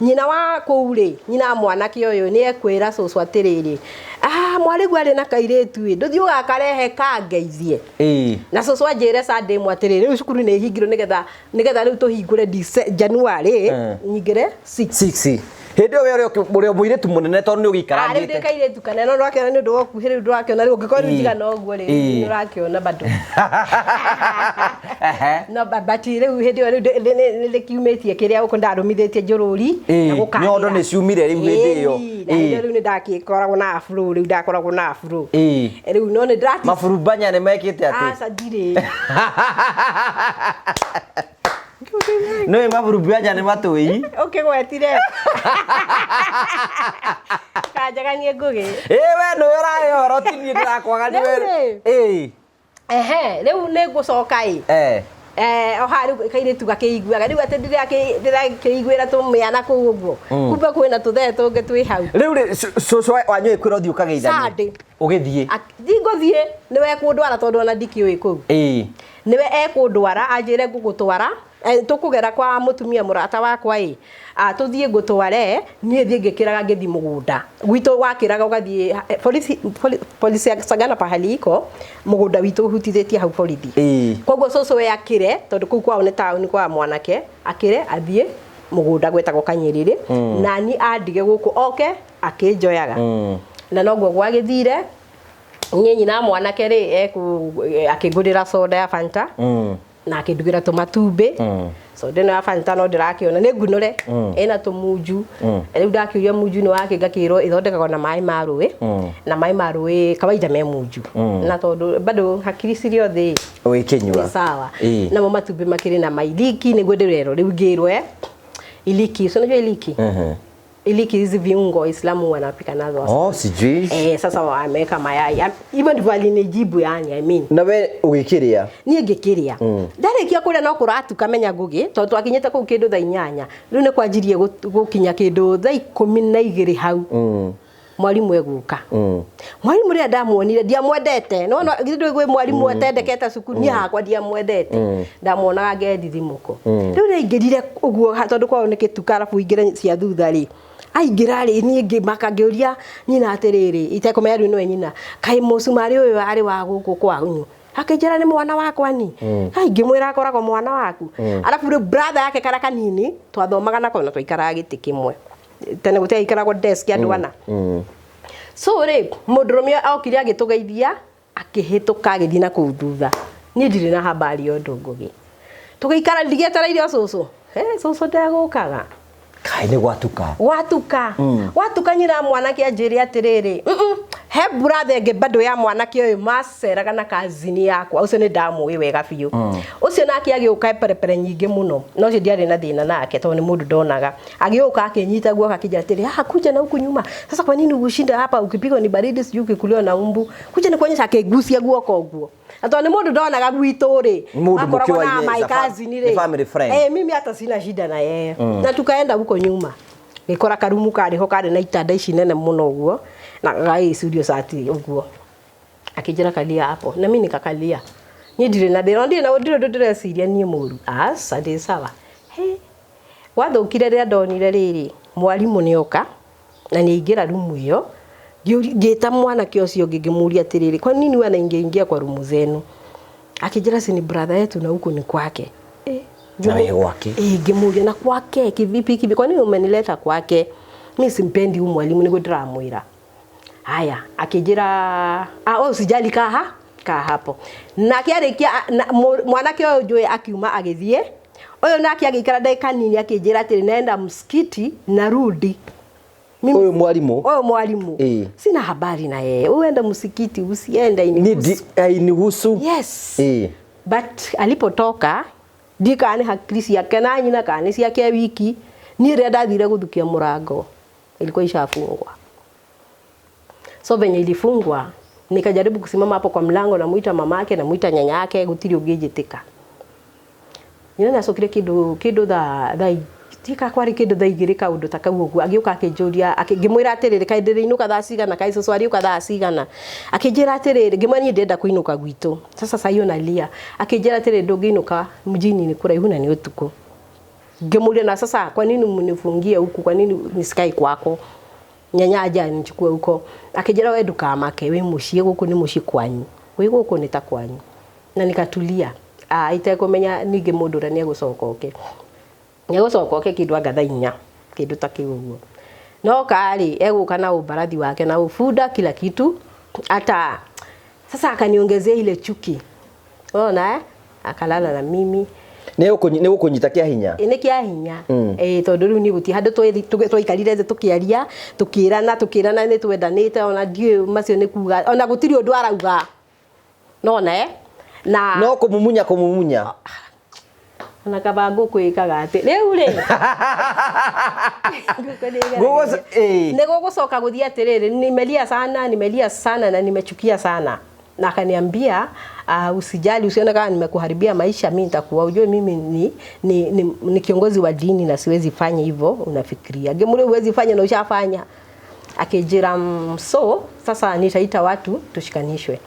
Nyina wa kũu rĩ, nyina wa mwanake ũyũ nĩ ekwĩra cũcũ atĩrĩrĩ, ah, mwarĩguo arĩ na kairĩtu ĩ, ndũthiĩ ũgakarehe kangeithie. Na cũcũ anjĩre Sunday ĩmwe atĩrĩrĩ, rĩu cukuru nĩ ĩhingirwo nĩgetha rĩu tũhingũre January nyingĩre 6. 6. Hĩndĩ ĩyo we ũrĩ mũirĩtu mũnene tondũ nĩ Ah, rĩu ndĩ ũgĩikarangĩte. Kairĩtu kanene, no ndũrakĩona nĩ ũndũ wa ũkuhĩ, rĩu ndũrakĩona rĩu ũngĩkorwo rĩu njigana ũguo rĩ, nĩ ũrakĩona bado. No but rĩu hĩndĩ ĩyo rĩu nĩ ndĩkiumĩtie kĩrĩa gũkũ ndarũmithĩtie njũrũri na gũkagĩra. Nyondo nĩ ciumire rĩu hĩndĩ ĩyo. Ĩni, na hĩndĩ ĩyo rĩu nĩ ndakĩkoragwo na afro, rĩu ndakoragwo na afro. Rĩu no nĩ ndĩrati Maburumbanya nĩ mekĩte atĩ? Aca, ndirĩ. Nĩũĩ maburumbanya nĩ matũi? Ũkĩgwetire. Njĩra njega niĩ Ngũgĩ. Ĩ we nĩwe ũrahe ũhoro, ti niĩ ndĩrakwaga nĩwe. Rĩu rĩ. Ĩ. Ehe, rĩu nĩ ngũcoka ĩ. O haha rĩu kairĩtu gakĩiguaga rĩu atĩ ndĩrakĩiguĩra tũmĩana kũu ũguo, kumbe kwĩna tũthee tũngĩ twĩ hau. Rĩu rĩ, cũcũ wanyu ĩkwĩra ũthiĩ ũkageithanie? Sunday. Ũgĩthiĩ? Ndingũthiĩ, nĩwe ekũndwara tondũ ona ndikĩũĩ kũu. Nĩwe ekũndwara, anjĩre ngũgũtwara, tũkũgera kwa mũtumia mũrata wakwa ĩ, tũthiĩ ngũtware, niĩ thiĩ ngĩkĩraga ngĩthiĩ mũgũnda. Gwitũ wakĩraga ũgathiĩ, polisi ya Sagana pahali iko, mũgũnda witũ ũhutithĩtie hau borithi. Koguo cũcũ we akĩre, tondũ kũu kwao nĩ taũni kwa mwanake, akĩre athiĩ mũgũnda gwetagwo Kanyĩrĩrĩ, nani andige gũkũ oke akĩnjoyaga. Na noguo gwagĩthire, niĩ nyina mwanake rĩ, akĩngũrĩra soda ya Fanta, na akĩndugĩra tũmatumbĩ. Soda ĩno ya Fanta no ndĩrakĩona nĩ ngunũre, ĩna tũmunju. Rĩu ndakĩũria munju nĩ wakĩ, ngakĩrwo ĩthondekagwo na maĩ ma rũĩ, na maĩ ma rũĩ kawaida me munju. Na tondũ bado hakiri cirĩ o thĩ, Ũgĩkĩnyua. nĩ sawa. Ĩ. Namo matumbĩ makĩrĩ na mailiki, nĩguo ndĩrerwo rĩu ngĩrwo, iliki, si unajua iliki? Iliki hizi viungo Waislamu wanapika nazo. Oh, sijui. Sasa wameweka mayai. Hivyo ndivyo alinijibu yani, I mean. Na we ũgĩkĩrĩa? Niĩ ngĩkĩrĩa. Ndarĩkia kũrĩa no kũratuka menya Ngũgĩ, tondũ twakinyĩte kũu kĩndũ thaa 8. Rĩu nĩ kwanjirie gũkinya kĩndũ thaa 12 hau. Mwarimũ egũka. Mwarimũ rĩrĩa ndamuonire ndiamwendete. No, no, githĩ ndũĩ gwĩ mwarimũ atendekete cukuru, niĩ hakwa ndiamwendete. Ndamuonaga ngethithimũko. Rĩu rĩaingĩrire ũguo, tondũ kwao nĩ gĩtuka, arabu ingĩre cia thutha rĩ. Aingĩra rĩ, niĩ ngĩmaka ngĩũria nyina atĩrĩrĩ, itekũmenya rĩu nĩwe nyina, kaĩ mũcumarĩ ũyũ arĩ wa gũkũ kwanyu? Akĩnjĩra nĩ mwana wakwa ni. Ai, ngĩmwĩra akoragwo mwana waku. Arabu rĩu brother yake karĩa kanini twathomaga nako na twaikaraga gĩtĩ kĩmwe. Tene gũtiaikaragwo desk andũ ana. So rĩ, mũndũrũme okire agĩtũgeithia, akĩhĩtũka agĩthiĩ na kũu thutha. Niĩ ndirĩ na habari ya ũndũ Ngũgĩ. Tũgĩikara ndigĩetereire o cũcũ. Cũcũ ndegũkaga. Kaĩ nĩ gwatuka. Gwatuka. Gwatuka nyina mwanake anjĩre atĩrĩrĩ, he brother ĩngĩ bado ya mwanake ũyũ maceraga na kazini yakwa, ũcio nĩ ndamũĩ wega biũ. Ũcio nake agĩũka perepere nyingĩ mũno, na ũcio ndiarĩ na thĩna nake tondũ nĩ mũndũ ndonaga. Agĩũka akĩnyita guoko akĩnjĩra atĩrĩ, kuja na huku nyuma. Sasa kwa nini ushinda hapa ukipigwa ni baridi sijui ukikuliwa na umbu? Kuja nikuonyesha, akĩgucia guoko ũguo. Na tondũ nĩ mũndũ ndonaga gwitũ rĩ, Mũndũ akoragwo na mũkĩoaine my is a cousin rĩ. ni family friend. Mimi hata sina shida na yeye. Na tukaenda huko nyuma. Ngĩkora karumu karĩ ho karĩ na itanda ici nene mũno ũguo, na gagĩcurio cati ũguo. Akĩnjĩra kalia hapo, na mimi nikakalia. Niĩ ndirĩ na thĩna, ndirĩ na ndirĩ ũndũ ndĩreciria niĩ mũru. Aca, ndĩ sawa. He. Gwathũkire rĩrĩa ndonire rĩrĩ, mwarimũ nĩoka, na nĩaingĩra rumu ĩyo. Ngĩta mwanake ũcio ũngĩ ngĩmũria atĩrĩrĩ, kwa nini wewe anaingiaingia kwa rumu zenu? Akĩnjĩra si ni brother yetu na huku ni kwake. Na we gwake? Ngĩmũria na kwake kivipi kivipi, kwa nini umenileta kwake? Mimi simpendi huyu mwalimu, nĩguo ndĩramwĩra. Haya, akĩnjĩra, wewe usijali, kaa ha, kaa hapo. Na akĩarĩkia, na, mwanake ũyũ njũĩ akiuma agĩthiĩ. Ũyũ nake agĩikara ndagĩka nini akĩnjĩra atĩrĩ, naenda msikiti narudi. Mimi Ũyũ mwarimũ? Ũyũ mwarimũ. Sina habari na yeye. Uende msikiti, usiende Ni inihusu. hainihusu. Yes. But alipotoka, ndika nĩ hakiri ciake na nyina kana nĩ ciake wiki, niĩ rĩrĩa ndathire gũthukia mũrango, ilikuwa ishafungwa. So venye ilifungwa, nikajaribu kusimama hapo kwa mlango, namuita mamake, namuita nyanya yake, gũtirĩ ũngĩnjĩtĩka. Nyina nĩacokire kĩndũ thaa tika kwarĩ kĩndũ thaa igĩrĩ kaũndũ ta kau ũguo, agĩũka akĩnjũria, ngĩmwĩra atĩrĩrĩ, kaĩ ndĩrĩinũka thaa cigana, kaĩ cũcũ arĩũka thaa cigana. Akĩnjĩra atĩrĩrĩ, ngĩmwĩra niĩ ndĩrenda kũinũka gwitũ. Sasa saa hiyo nalia. Akĩnjĩra atĩrĩrĩ, ndũngĩinũka mjini nĩ kũraihu na nĩ ũtukũ. Ngĩmũria na sasa kwa nini mnifungie huku, kwa nini nisikae kwako? Nyanya aje anichukue huko. Akĩnjĩra we ndũkamake, wĩ mũciĩ gũkũ nĩ mũciĩ kwanyu. Wĩ gũkũ nĩ ta kwanyu. Na nikatulia. Itekũmenya ningĩ mũndũ ũrĩa nĩegũcoka oke. Nĩegũcoka oke kĩndũ anga thaa inya, kĩndũ ta kĩu ũguo. No karĩ, egũka na ũmbarathi wake na ũbunda kila kitu. Hata sasa akaniongezea ile chuki. Unaona, Akalala na mimi. Nĩ gũkũnyita kĩa hinya? Nĩ kĩa hinya. Tondũ rĩu niĩ gũtirĩ handũ twaikarire thĩ tũkĩaria, tũkĩrana nĩ twendanĩte, ona ndiũĩ macio nĩ kuga, ona gũtirĩ ũndũ arauga. Nona, Na No kũmumunya, kũmumunya. Na kaba ngũkũ ĩkaga atĩ rĩu rĩ ngũkũ nĩ Ngũkũ ĩgeragia. Ĩĩ. Nĩ gũgũcoka gũthiĩ atĩrĩrĩ, nimelia sana, nimelia sana na nimechukia sana, na akaniambia, usijali, usione kama nimekuharibia maisha, mimi nitakuwa ujue mimi ni kiongozi wa dini na siwezi fanya hivyo unafikiria. Ngĩmwĩra huwezi fanya na ushafanya. Akĩnjĩra, so sasa nitaita watu tushikanishwe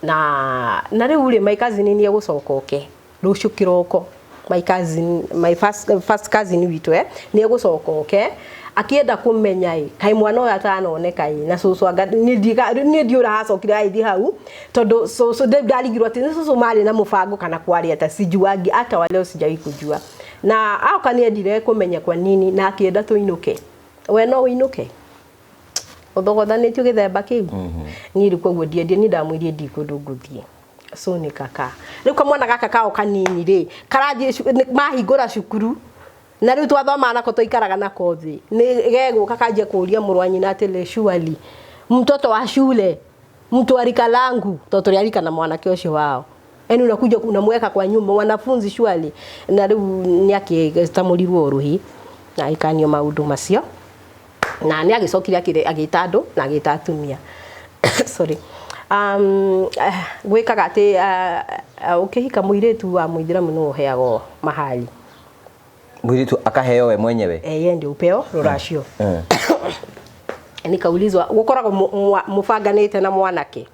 na rĩu rĩ, my cousin nĩ egũcoka oke rũciũ kĩroko. My cousin, my first cousin witũ, nĩ egũcoka oke akienda kũmenya ĩ kaĩ mwana ũyũ atanoneka ĩ na cũcũ anga niĩ ndiũra hacokire hagĩthiĩ hau, tondũ cũcũ ndarigirwo atĩ nĩ cũcũ marĩ na mũbango kana kwarĩ ata, sijuangi, hata wa leo sijawahi kujua. Na aoka nĩendire kũmenya kwa nini na akĩenda tũinũke. We no ũinũke ũthogothanĩtio gĩthemba kĩu? Niĩ rĩu koguo ndiendie, niĩ ndamwĩrie ndikũndũ ngũthiĩ, so nĩ kaka rĩu kamwana gaka kao kanini rĩ karathiĩ mahingũra cukuru na rĩu twathomaga nako, twaikaraga nako thĩ, nĩ gegũka kanjia kũria mũrũ wa nyina atĩrĩ, surely mtoto wa shule, mtu wa rika langu, tondũ tũrĩ arika na mwanake ũcio wao, yani unakuja unamweka kwa nyumba wanafunzi, surely? Na rĩu nĩ akĩtamũrirwo ũrũhi na agĩkanio maũndũ macio, na nĩ agĩcokire agĩta andũ na agĩta atumia, sorry, gwĩkaga atĩ ũkĩhika mũirĩtu wa mũithĩramu nĩ ũheagwo mahali. Mũirĩtu akaheo we mwenyewe? Yeye ndio upeo rũracio. Nikaulizwa, gũkoragwo mũbanganĩte na mwanake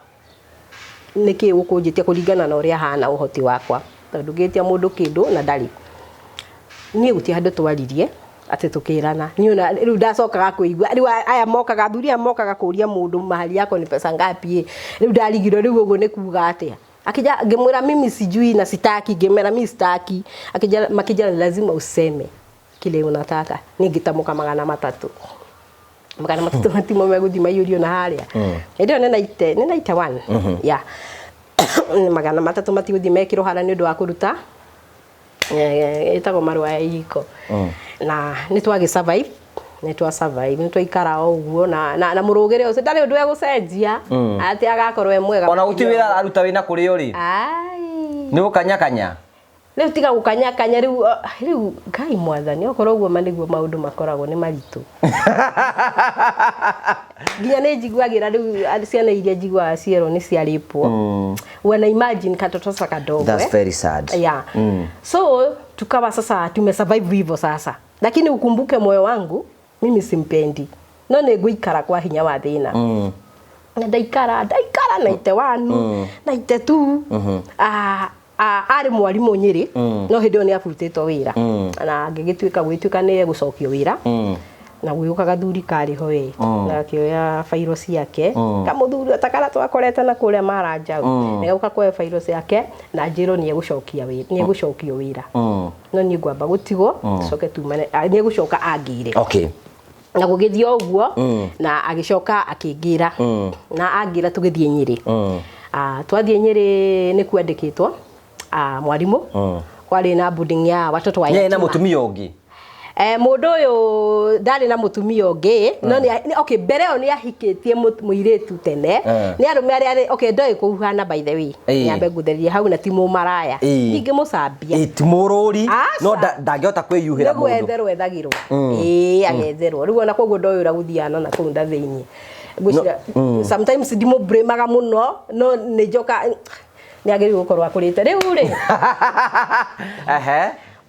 nĩkĩ ũkũnjĩtia kũringana na ũrĩa hana ũhoti wakwa, tondũ ngĩtia mũndũ kĩndũ na ndarĩ niĩ gũtirĩ handũ twaririe atĩ tũkĩrana. Niĩ ona rĩu ndacokaga kũigua rĩu aya mokaga, athuri aya mokaga kũria mũndũ mahali yako ni pesa ngapi ĩ. Rĩu ndarigirwo rĩu ũguo nĩ kuga atĩa. Akija ngĩmwĩra mimi sijui na sitaki, ngĩmwĩra mimi sitaki. Akija makija lazima useme kile unataka. Ningĩtamũka 300, 300 matimo megũthiĩ maiyũrio na harĩa hĩndĩ ĩyo nĩ 91 ya 300 matigũthiĩ mekĩrwo harĩa nĩ ũndũ wa kũruta ĩtagwo marũa ya ihiko. Na nĩ twagĩ survive, nĩ twa survive, nĩ twaikara o ũguo na mũrũgĩre ũcio ndarĩ ũndũ egũcenjia atĩ agakorwo e mwega. Ona gũtirĩ wĩra aruta wĩna kũrĩo rĩ? Ai. Nĩ gũkanyakanya? Rĩu tiga gũkanyakanya rĩu, rĩu Ngai mwathani, okorwo ũguo ma nĩguo maũndũ makoragwo nĩ maritũ, nginya nĩ njiguagĩra rĩu ciana iria njiguaga cierwo nĩ ciarĩpwo. Wana imagine katoto sasa kadogo. That's eh? very sad. Yeah. So tukawa sasa tumesurvive hivyo sasa, lakini ukumbuke moyo wangu mimi simpendi, no nĩ ngũikara kwa hinya wa thĩna. Na ndaikara, ndaikara 91, 92. Ah, arĩ mwarimũ Nyĩrĩ, no hĩndĩ ĩyo nĩ abutĩtwo wĩra na ngĩgĩtuĩka gwĩtuĩka nĩ egũcokio wĩra, na gwĩũka gathuri karĩ ho ĩ na gakĩoya bairo ciake, kamũthuri ta karĩa twakorete na kũrĩa maranjau, na gauka kuoya bairo ciake na njĩrwo nĩ egũcokia wĩra, nĩ egũcokio wĩra, no niĩ ngwamba gũtigwo coke tumane, nĩ egũcoka angĩre. Na gũgĩthiĩ o ũguo na agĩcoka akĩngĩra na angĩra tũgĩthiĩ Nyĩrĩ. Twathiĩ Nyĩrĩ nĩ kwandĩkĩtwo mwarimũ, kwarĩ na boarding ya watoto wa Nĩ na yatima. mũtumia ũngĩ? Mũndũ ũyũ ndarĩ na mũtumia ũngĩ, no okay, mbere ĩyo nĩ ahikĩtie mũirĩtu tene. Nĩ arũme arĩa okay, ndoĩ kũhuhana, by the way. Nyambe ngutherie hau na ti mũmaraya. Ndingĩmũcambia. Ĩ, ti mũrũri. Aca. No ndangĩhota kwĩyuhĩra nĩ mũndũ. gwetherwo ethagĩrwo, ĩĩ, agetherwo rĩu ona koguo ndoĩ ũrĩa gũthiana na kũu nda thĩiniĩ. Ngwĩciria sometimes ndimũbrĩmaga mũno, no nĩ njoka nĩ agĩrĩirwo gũkorwo akũrĩte rĩu rĩ.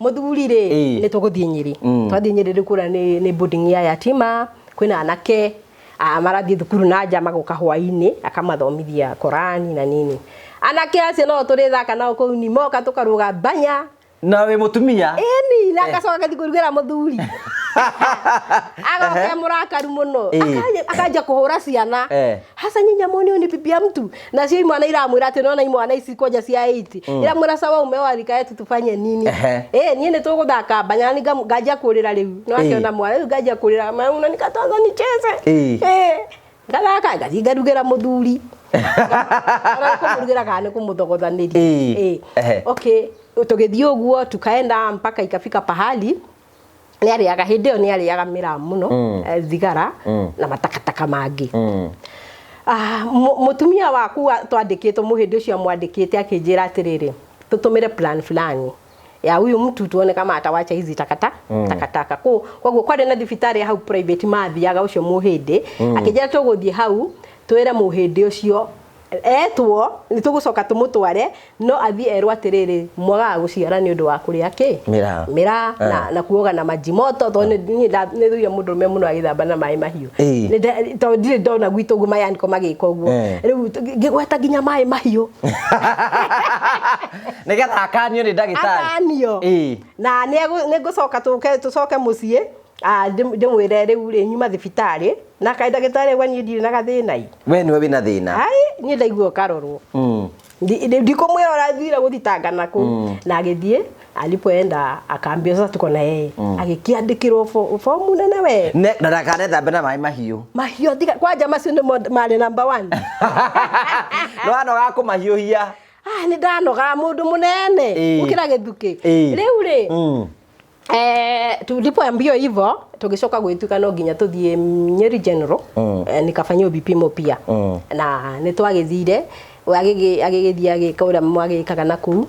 Mũthuri rĩ, nĩ tũgũthiĩ Nyĩrĩ. Twathiĩ Nyĩrĩ rĩu kũrĩa nĩ boarding ya yatima, kwĩna anake marathiĩ thukuru na nja, magoka hwaĩ-inĩ akamathomithia Korani na nini. Anake acio no tũrĩthaka nao kũu, ni moka tũkarũga mbanya. Na wĩ mũtumia? Ĩni, na agacoka agathiĩ kũrugĩra mũthuri, agoka e mũrakaru mũno. Akanja kũhũra ciana. Hasa nyinyi muone huyu ni bibi ya mtu, na cio imwana iramwĩra atĩ nona imwana ici kwanja cia 8 iramwĩra, sawa, umeoa rika yetu, tufanye nini? Niĩ nĩ tũgũthaka mbanya na nganjia kũrĩra rĩu no akĩona mwana rĩu nganjia kũrĩra, ma unanikataza nicheze. Ngathaka, ngathiĩ ngarugĩra mũthuri. Ona nĩ kũmũrugĩra kana nĩ kũmũthogothanĩria. Okay, tũgĩthiĩ ũguo tukaenda mpaka ikafika pahali nĩ arĩaga, hĩndĩ ĩyo nĩ arĩaga mĩraa mũno, thigara na matakataka mangĩ. Mũtumia waku twandĩkĩtwo mũhĩndĩ ũcio amwandĩkĩte akĩnjĩra atĩrĩrĩ, tũtũmĩre plan fulani. Ya huyu mtu, tuone kama atawacha hizi takata takataka ko. Koguo kwarĩ na thibitarĩ hau private mathiaga, ũcio mũhĩndĩ akĩnjĩra tũgũthiĩ hau twĩre mũhĩndĩ ũcio etwo nĩ tũgũcoka tũmũtware, no athiĩ erwo atĩrĩrĩ, mwagaga gũciara nĩ ũndũ wa kũrĩa kĩ? Mĩraa. Mĩraa na kuoga na maji moto, tondũ niĩ nĩ thuire mũndũrũme mũno agĩthamba na maĩ mahiũ. Tondũ ndirĩ ndona gwitũ ũguo mayaniko magĩka ũguo. Rĩu ngĩgweta nginya maĩ mahiũ. Nĩgetha akanio nĩ ndagĩtarĩ. Akanio. Na nĩ ngũcoka tũke tũcoke mũciĩ, ndĩmwĩre rĩu rĩ nyuma thibitarĩ na kaĩ ndagĩtarĩ gwa niĩ ndirĩ na gathĩna i. We nĩwe wĩna thĩna. Ai, niĩ ndaigua ũkarorwo. Ndikumwĩra ũrathire gũthitangana kũu, na agĩthiĩ, alipoenda akaambia sasa tuko na yeye, agĩkĩandĩkĩrwo fomu nene we. Na ndakanethambe na maĩ mahiũ. Mahiũ tiga kwanja, macio nĩmo marĩ number one. No anoga kũmahiũhia. Ah, nĩ ndanoga mũndũ mũnene gũkĩra gĩthukĩ. Rĩu rĩ, tulipoambiwa hivyo tugicoka gwituka no nginya tuthie Nyeri General, nikafanyiwa vipimo pia, na nĩ twagĩthire, we agĩgĩthiĩ agĩka ũrĩa mwagĩkaga na kũu,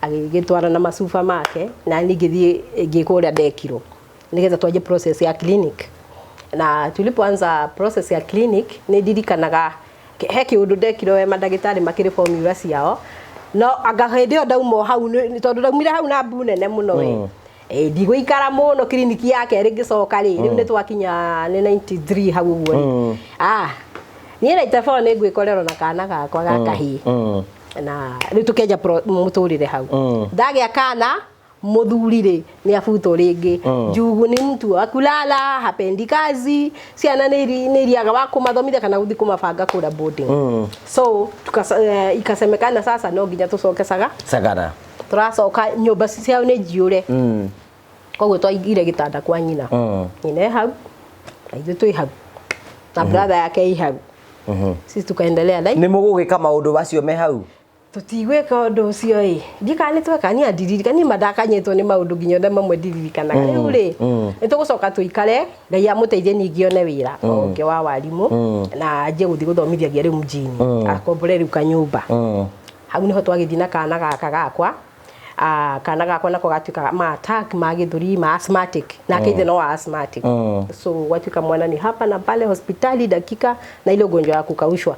agĩgĩtwara na macuba make, na niĩ ngĩthiĩ ngĩka ũrĩa ndekirwo nĩgetha twanjie process ya clinic. Na tulipoanza process ya clinic, nĩ ndirikanaga he kĩũndũ ndekirwo we mandagĩtarĩ makĩrĩ formula ciao, no anga hĩndĩ ĩyo ndauma o hau tondũ ndaumire hau na mbu nene mũno we. Ndigũikara mũno kiriniki ya kerĩ ngĩcoka rĩ, rĩu nĩ twakinya nĩ 93 hau ũguo rĩ, niĩ 94 nĩ ngwĩkorerwo na kana gakwa ga kahĩĩ, na rĩu tũkĩanjia mũtũrĩre hau. Ndagĩa kana, mũthuri rĩ nĩ abutwo rĩngĩ. Njugu ni mtu wa kulala, hapendi kazi, ciana nĩ iriaga wa kũmathomithia kana gũthiĩ kũmabanga kũrĩa boarding. So ikasemekana sasa no nginya tũcoke saga. Sagara. Tũracoka nyũmba ciao nĩ njiũre, koguo twaigire gĩtanda kwa nyina. Nyina e hau na ithuĩ twĩ hau na brother yake ĩ hau. Sisi tukaendelea na Nĩ mũgũgĩka maũndũ macio me hau? Tũtigwĩka ũndũ ũcio ĩ, ndikana nĩ tweka, niĩ ndirikana, niĩ mandakanyĩtwo nĩ maũndũ nginya ona mamwe ndiririkanaga. Rĩu rĩ, nĩ tũgũcoka tũikare, Ngai amũteithie ningĩ one wĩra ũngĩ wa warimũ na anjie gũthiĩ gũthomithagia rĩu mjini, akombore rĩu kanyũmba. Hau niho twagĩthiĩ na kana gaka gakwa. Kana gakwa nako gatuĩka ma attack ma gĩthũri, ma asthmatic, nake ithe no wa asthmatic. So gwatuĩka mwana ni hapa na pale hospitali dakika na ile ugonjwa ya kukaushwa.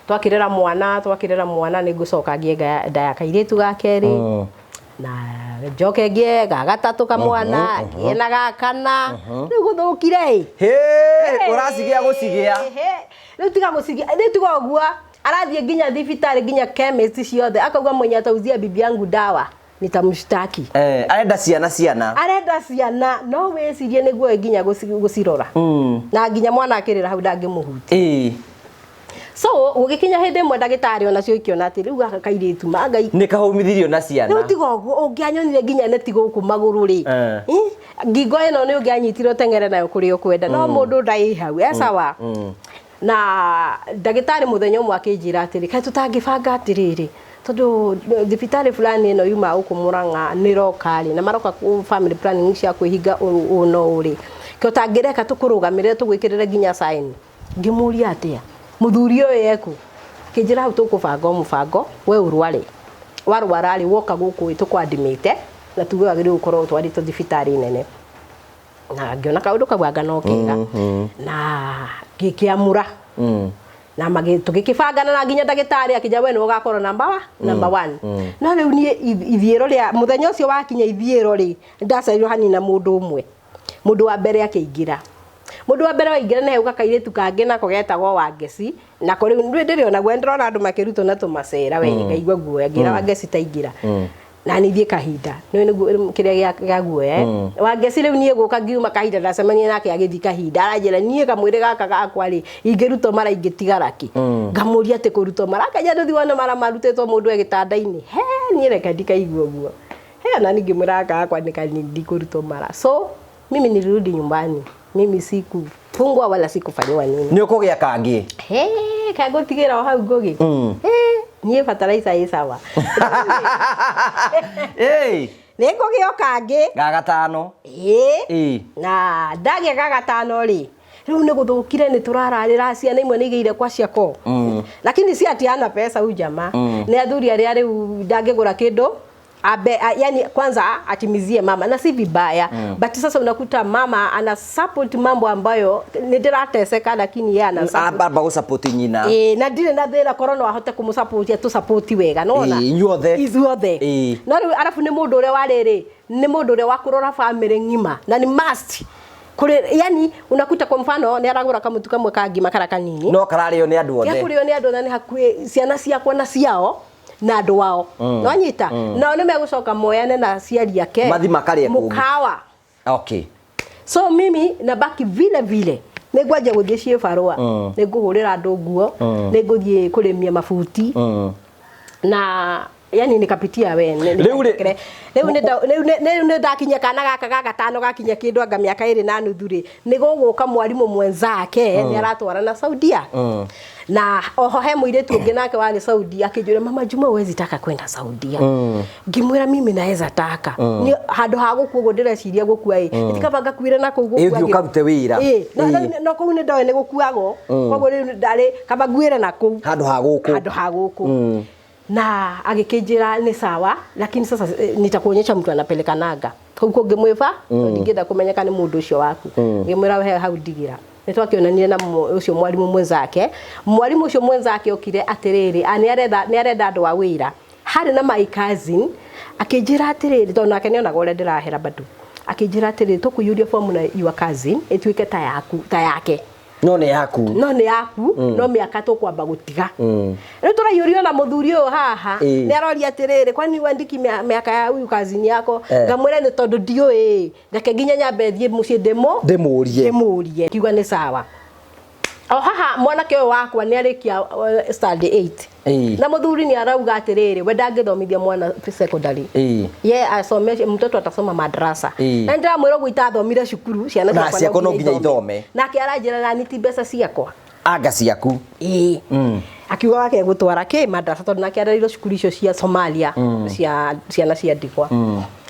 Twakĩrera mwana nĩ ngũcoka ngĩe nda ya kairĩtu ga kerĩ, na njoke ngĩe ga gatatũ kamwana, ngĩe na ga kana. Rĩu gũthũkire ĩ. Hĩ, ũracigĩa gũcigĩa. Rĩu tiga gũcigia, rĩu tiga ũguo, arathiĩ nginya thibitarĩ, nginya chemist ciothe, akauga mwenye atauzia bibi yangu dawa nitamshtaki. Eh, arenda ciana ciana. Arenda ciana, no wĩcirie nĩguo nginya gũcirora, na nginya mwana akĩrĩra hau ndangĩmũhutia. So gũgĩkinya hĩndĩ ĩmwe ndagĩtarĩ onacio ikĩona atĩ rĩu gaka kairĩtu ma Ngai Nĩ kahumithirio na ciana. Rĩu tiga ũguo, ũngĩanyonire nginya neti gũkũ magũrũ rĩ, ngingo ĩno nĩ ũngĩanyitire ũteng'ere nayo kũrĩa ũkwenda, no mũndũ ndaĩ hau e sawa. Na ndagĩtarĩ mũthenya ũmwe akĩnjĩra atĩrĩ, kaĩ tũtangĩbanga atĩrĩrĩ, tondũ thibitarĩ fulani ĩno yuma gũkũ Mũrang'a nĩ roka rĩ, na maroka family planning cia kwĩhinga ũũ no ũũ rĩ, kĩ ũtangĩreka tũkũrũgamĩrĩre tũgwĩkĩrĩre nginya sign. Ngĩmũria atĩa, mũthuri ũyũ eku? Akĩnjĩra hau tũkũbanga o mũbango, we ũrware, warwara rĩ, woka gũkũ ĩ tũkwandimĩte na tuge wagĩrĩirwo gũkorwo ũtwarĩtwo thibitarĩ nene. Na ngĩona kaũndũ kau anga no kega, na ngĩkĩamũra na tũgĩkĩbangana na nginya ndagĩtarĩ akĩnjĩra we nĩwe ũgakorwo number one. No rĩu niĩ ithiĩro rĩa mũthenya ũcio wakinya ithiĩro rĩ, ndacerirwo hanini na mũndũ ũmwe. Mũndũ wa mbere akĩingĩra, mũndũ wa mbere waingĩra nĩ hauka kairĩtu kangĩ nako getagwo Wangeci, nako rĩu ndĩrĩ ona guoya, ndĩrona andũ makĩrutwo na tũmacera we, ngaigua guoya, ngĩra Wangeci taingĩra na nĩ thiĩ kahinda nĩ nĩguo kĩrĩa gĩa guoya. Wangeci rĩu niĩ gũka ngiuma kahinda ndacemania nake agĩthiĩ kahinda, aranjĩra niĩ kamwĩrĩ gaka gakwa rĩ, ingĩrutwo mara ingĩtigara kĩ? Ngamũria atĩ kũrutwo mara, akanja ndũthi wone mara marutĩtwo mũndũ e gĩtanda-inĩ. He niĩ reke ndikaigua ũguo, he ona ningĩ mwĩra gaka gakwa nĩ kanini, ndikũrutwo mara. So mimi nilirudi nyumbani, mimi sikufungwa wala sikufanyiwa nini. Nĩ ũkũgĩa kangĩ. He kangũtigĩra o hau ngũgĩ. He niĩ fertilizer ĩ sawa. Ĩĩ. Nĩ ngũgĩa o kangĩ. Ga gatano. Ĩĩ. Ĩĩ. Na ndagĩa ga gatano rĩ, rĩu nĩ gũthũkire, nĩ tũrararĩra ciana imwe nĩ igĩire kwa ciako, lakini si ati hana pesa huyu jamaa. Nĩ athuri arĩa rĩu ndangĩgũra kĩndũ Abe, yani kwanza atimizie mama na si vibaya, but sasa unakuta mama ana support mambo ambayo nĩ ndĩrateseka, lakini yeye ana support. Amba gũsupport nyina. Ĩĩ, na ndirĩ na thĩna korwo no ahote kũmũsupport, atũsupport wega nona. Ĩĩ, inyuothe. Ithuothe. No rĩu arabu nĩ mũndũ ũrĩa warĩrĩ, nĩ mũndũ ũrĩa wa kũrora family ng'ima na nĩ must kũrĩ, yani unakuta kwa mfano nĩ aragũra kamũtu kamwe ka ngima kara kanini. No kararĩo nĩ andũ othe. Gĩa kũrĩo nĩ andũ, na nĩ hakuhĩ ciana ciakwa na ciao na andũ ao, nwanyita, nao nĩ megũcoka moyane na aciari ake. Mathi makarĩe kũngĩ. Mũkawa. So mimi nabaki vile vile, nĩ ngwanja gũthiĩ ciĩbarũa, nĩ ngũhũrĩra andũ nguo, nĩ ngũthiĩ kũrĩmia mabuti, na yani nikapitia we Rĩu rĩ- rĩu nĩ ndakinya kana gaka ga gatano, gakinya kĩndũ anga mĩaka 2.5 rĩ, nĩ gũgũka mwarimũ mwenzake nĩ aratwara na Saudia, na oho he mũirĩtu ũngĩ nake warĩ Saudia akĩnjũria, "Mama Juma, huwezi taka kwenda Saudia?" Ngĩmwĩra, "Mimi naweza taka." Ni handũ ha gũkua ũguo ndĩreciria gũkua ĩ, itikaba ngakuire na kũu. Ĩ, Gũkua ũthiĩ ũkarute wĩra. Ĩ, no kũu nĩ ndoĩ nĩ gũkuagwo, koguo rĩu ndarĩ kaba nguĩre na kũu handũ ha gũkũ. Handũ ha gũkũ. Na agĩkĩnjĩra nĩ sawa, lakini sasa nitakuonyesha mtu anapeleka nanga kũu kũngĩ mwĩba, tondũ ndingĩenda kũmenyeka nĩ mũndũ ũcio waku. Ngĩmwĩra he hau ndigĩra. Nĩ twakĩonanire na ũcio mwarimũ mwenzake. Mwarimũ ũcio mwenzake okire atĩrĩrĩ, nĩ arenda andũ a wĩra. Harĩ na my cousin akĩnjĩra atĩrĩrĩ, tondũ nake nĩonaga ũrĩa ndĩrahera bado, akĩnjĩra atĩrĩrĩ, tũkũiyũria fomu na your cousin ĩtuĩke ta yaku, ta yake. No nĩ yaku. No nĩ yaku, no mĩaka tũkwamba gũtiga. Rĩu tũraiyũrio na mũthuri ũyũ haha. Nĩ aroria atĩrĩrĩ, "Kwani wandiki mĩaka ya huyu cousin yako?" Ngamwĩra nĩ tondũ ndiũĩ, reke nginya nyambe thiĩ mũciĩ ndĩmũ Ndĩmũrie. Ndĩmũrie. Kiuga nĩ sawa. O haha mwanake ũyũ wakwa nĩ arĩkia standard 8. Na mũthuri nĩ arauga atĩrĩrĩ, we ndangĩthomithia mwana secondary. Ye asome, mtoto atasoma madrasa. Na ndĩramwĩra ũguo itathomire cukuru, ciana Na ciakwa no nginya ithome. Nake aranjĩra nani ti mbeca ciakwa. Anga ciaku. Ĩĩ, akiuga wake gũtwara kĩ madrasa, tondũ nake arerirwo cukuru icio cia Somalia cia ciana cia ndigwa,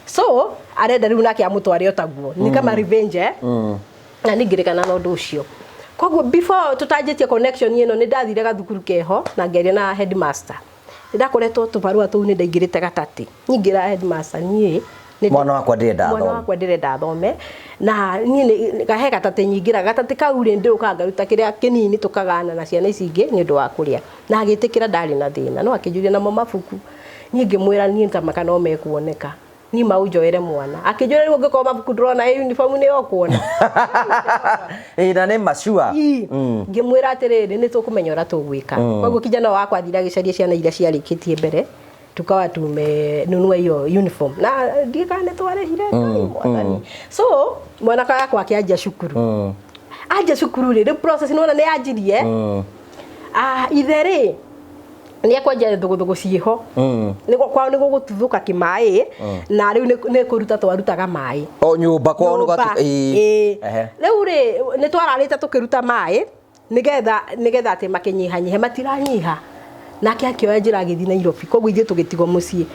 so arenda rĩu nake amũtware o taguo, ni kama revenge, eh? Na ningĩrĩkana na ũndũ ũcio. Koguo before tũtanjĩtie connection ĩno, nĩ ndathire gathukuru keho na ngĩaria na headmaster. Nĩ ndakoretwo tũbarũa tũu, nĩ ndaingĩrĩte gatatĩ nyingĩra headmaster niĩ Mwana wakwa ndĩrenda mwana athome. Wakwa ndĩrenda athome, na niĩ kahe gatatĩ nyingĩra gatatĩ kau rĩ, ndĩũkaga ngaruta kĩrĩa kĩnini tũkagana na ciana ici ingĩ nĩ ũndũ wa kũrĩa, na agĩtĩkĩra, ndarĩ na thĩna. No akĩnjũria namo mabuku, niĩ ngĩmwĩra niĩ tamaka no mekuoneka, niĩ maunjoere mwana. Akĩnjũria, "Rĩu ũngĩkorwo mabuku ndĩrona ĩ uniform nĩ ũkuona?" Ĩ, na nĩ macua. Ii. Ngĩmwĩra atĩrĩrĩ, nĩ tũkũmenya ũrĩa tũgwĩka. Koguo kijana wakwa athire agĩcaria ciana iria ciarĩkĩtie mbere, tukawa tumenunua hiyo uniform, na ndiĩ kana nĩ twarĩhire. Ngai mwathani. So mwanaka wakwa akĩanjia cukuru. Anjia cukuru rĩ, rĩu process nĩwona nĩ yanjirie. Ah, ithe rĩ nĩ ekwenja thũgũthũgũ ciĩho. Nĩguo kwao nĩ gũgũtuthũka kĩmaĩ, na rĩu nĩ kũruta twarutaga maĩ O nyũmba kwao nĩ nyũmba. Ĩĩ. Rĩu rĩ, nĩ twararĩte tũkĩruta maĩ nĩgetha atĩ makĩnyihanyihe, matiranyiha. Nake akĩoya njĩra agĩthiĩ Nairobi, koguo ithuĩ tũgĩtigwo mũciĩ.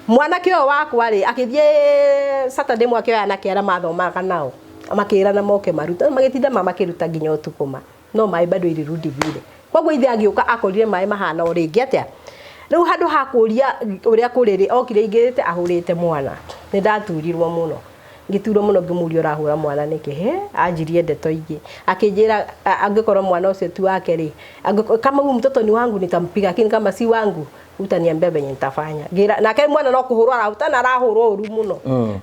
Mwanake ũyũ wakwa rĩ, akĩthiĩ Saturday mwe, akĩoya anake arĩa mathomaga nao, makĩrana moke maruta, magĩtinda ma makĩruta nginya ũtukũ ma, no maĩ bado ilirudi vile. Koguo ithe agĩũka akorire maĩ mahana o rĩngĩ atĩa. Rĩu handũ ha kũria ũrĩa kũrĩ rĩ, okire aingĩrĩte ahũrĩte mwana. Nĩ ndaturirwo mũno, ngĩturwo mũno, ngĩmũria, "Ũrahũra mwana nĩkĩ?" He anjirie ndeto ingĩ, akĩnjĩra angĩkorwo mwana ũcio ti wake rĩ, "Kama huyu mtoto ni wangu nitampiga, lakini kama si wangu utaniambia venye nitafanya." Ngĩra nake mwana no kũhũrwo arahuta na arahũrwo ũru mũno.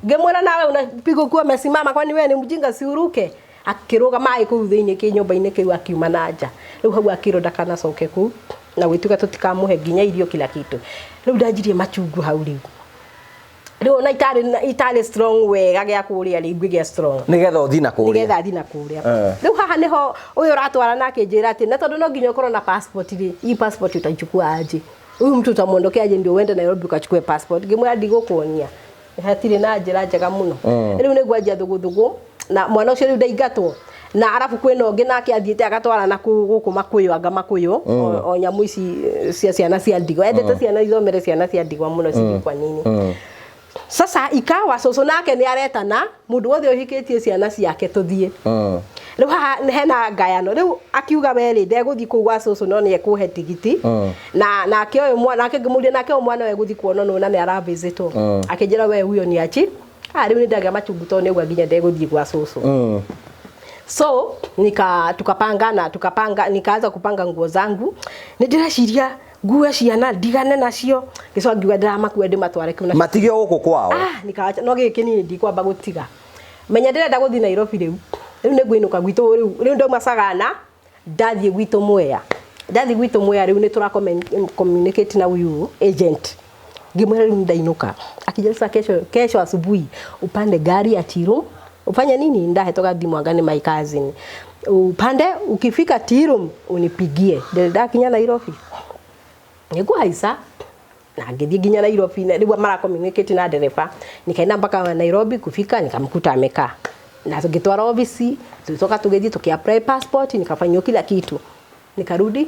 Ngĩmwĩra, "Nawe unapigwa ukiwa umesimama, kwani wewe ni mjinga? Si uruke?" Akĩrũga maĩ kũu thĩinĩ kĩnyũmba-inĩ kĩu, akiuma na nja. Rĩu hau akĩrwo ndakanacoke kũu, na gwĩtuĩka tũtikamũhe nginya irio, kila kitu. Rĩu ndanjirie machungu hau. Rĩu ona itarĩ strong wega gĩa kũrĩa rĩ, ngwĩgĩa strong. Nĩgetha ũthiĩ na kũrĩa. Nĩgetha athiĩ na kũrĩa. Rĩu haha nĩho ũyũ ũratwara na akĩnjĩra atĩ na tondũ no nginya ũkorwo na passport rĩ, hii passport utaichukua aje? Huyu mtu utamwondokea aje ndio uende Nairobi ukachukue passport? Ngĩmwĩra ndigũkuonia, hatirĩ na njĩra njega mũno. Rĩu nĩ ngwanjia thũgũthũgũ na mwana ũcio rĩu ndaingatwo, na arabu kwĩna ũngĩ nake athiĩte agatwara na kũu gũkũ makũyũ, anga makũyũ o nyamũ ici cia ciana cia ndigwa. Endete ciana ithomere, ciana cia ndigwa mũno, sijui kwa nini. Sasa ikawa cũcũ nake nĩ aretana mũndũ wothe ũhikĩtie ciana ciake tũthiĩ. Rĩu haha hena ngayano. Rĩu akiuga we rĩ, ndegũthiĩ kũu gwa cũcũ no nĩ ekũhe tigiti. Na nake ũyũ mwana nake ngĩmũria, nake ũyũ mwana we egũthiĩ kuona nũ na nĩ aravisitwo? Akĩnjĩra we huyo ni achi. Ah, rĩu nĩ ndagĩa machungu tondũ nĩ auga nginya ndegũthiĩ gwa cũcũ. So nika tukapangana, tukapanga, nikaanza kupanga nguo zangu. Nĩ ndĩreciria ngue ciana ndigane nacio, ngĩcoka ngiuga ndĩramakua ndĩmatware kũu na Matige gũkũ kwao. Ah, nikawacha no gĩkĩ nini ndikwamba gũtiga. Menya ndĩrenda gũthiĩ Nairobi. Rĩu nĩ ngũinũka gwitũ. Rĩu ndauma Sagana, ndathiĩ gwitũ Mwea. Ndathiĩ gwitũ Mwea, rĩu nĩ tũra communicate na huyu agent. Ngĩmwĩra rĩu ndainũka. Akijua sasa kesho, kesho asubuhi upande gari ya Tea Room, ufanye nini, ndahetwo gathimũ anga nĩ my cousin, upande, ukifika Tea Room unipigie. Ndĩrĩ ndakinya Nairobi nĩngũhaica na ngĩthiĩ nginya Nairobi. Na rĩu mara communicate na dereba, nikaenda mpaka Nairobi. Kufika nikamkuta amekaa na tũgĩtwara ofisi, tulitoka tũgĩthiĩ tuki-apply passport, nikafanywa kila kitu, nikarudi.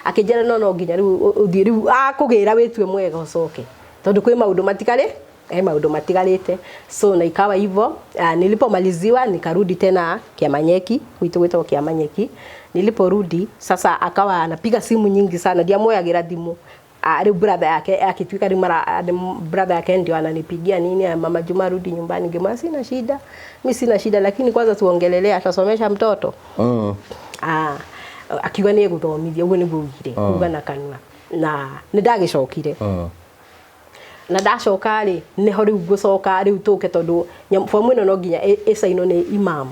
Akĩnjĩra no nginya rĩu ũthiĩ, rĩu akũgĩra wĩtue mwega ũcoke tondũ kwĩ maũndũ matigarĩ, maũndũ matigarĩte. So na ikawa hivyo. Nilipomaliziwa nikarudi tena Kiamanyeki, gwitũ gwĩtagwo Kiamanyeki. Niliporudi sasa akawa anapiga simu nyingi sana, ndiamwoyagĩra thimũ. Ah, rĩu brother yake akituika, rĩu mara brother yake ndio ananipigia nini, "Ah, mama Juma, rudi nyumbani." Ngimwambia sina shida, mi sina shida, lakini kwanza tuongelelea atasomesha mtoto. Ah, akiuga nĩ egũthomithia, ũguo nĩguo ugire kuga na kanua, na nĩ ndagĩcokire. Na ndacoka rĩ, nĩho rĩu ngũcoka rĩu tũke tondũ fomu ĩno no nginya ĩcainwo nĩ imam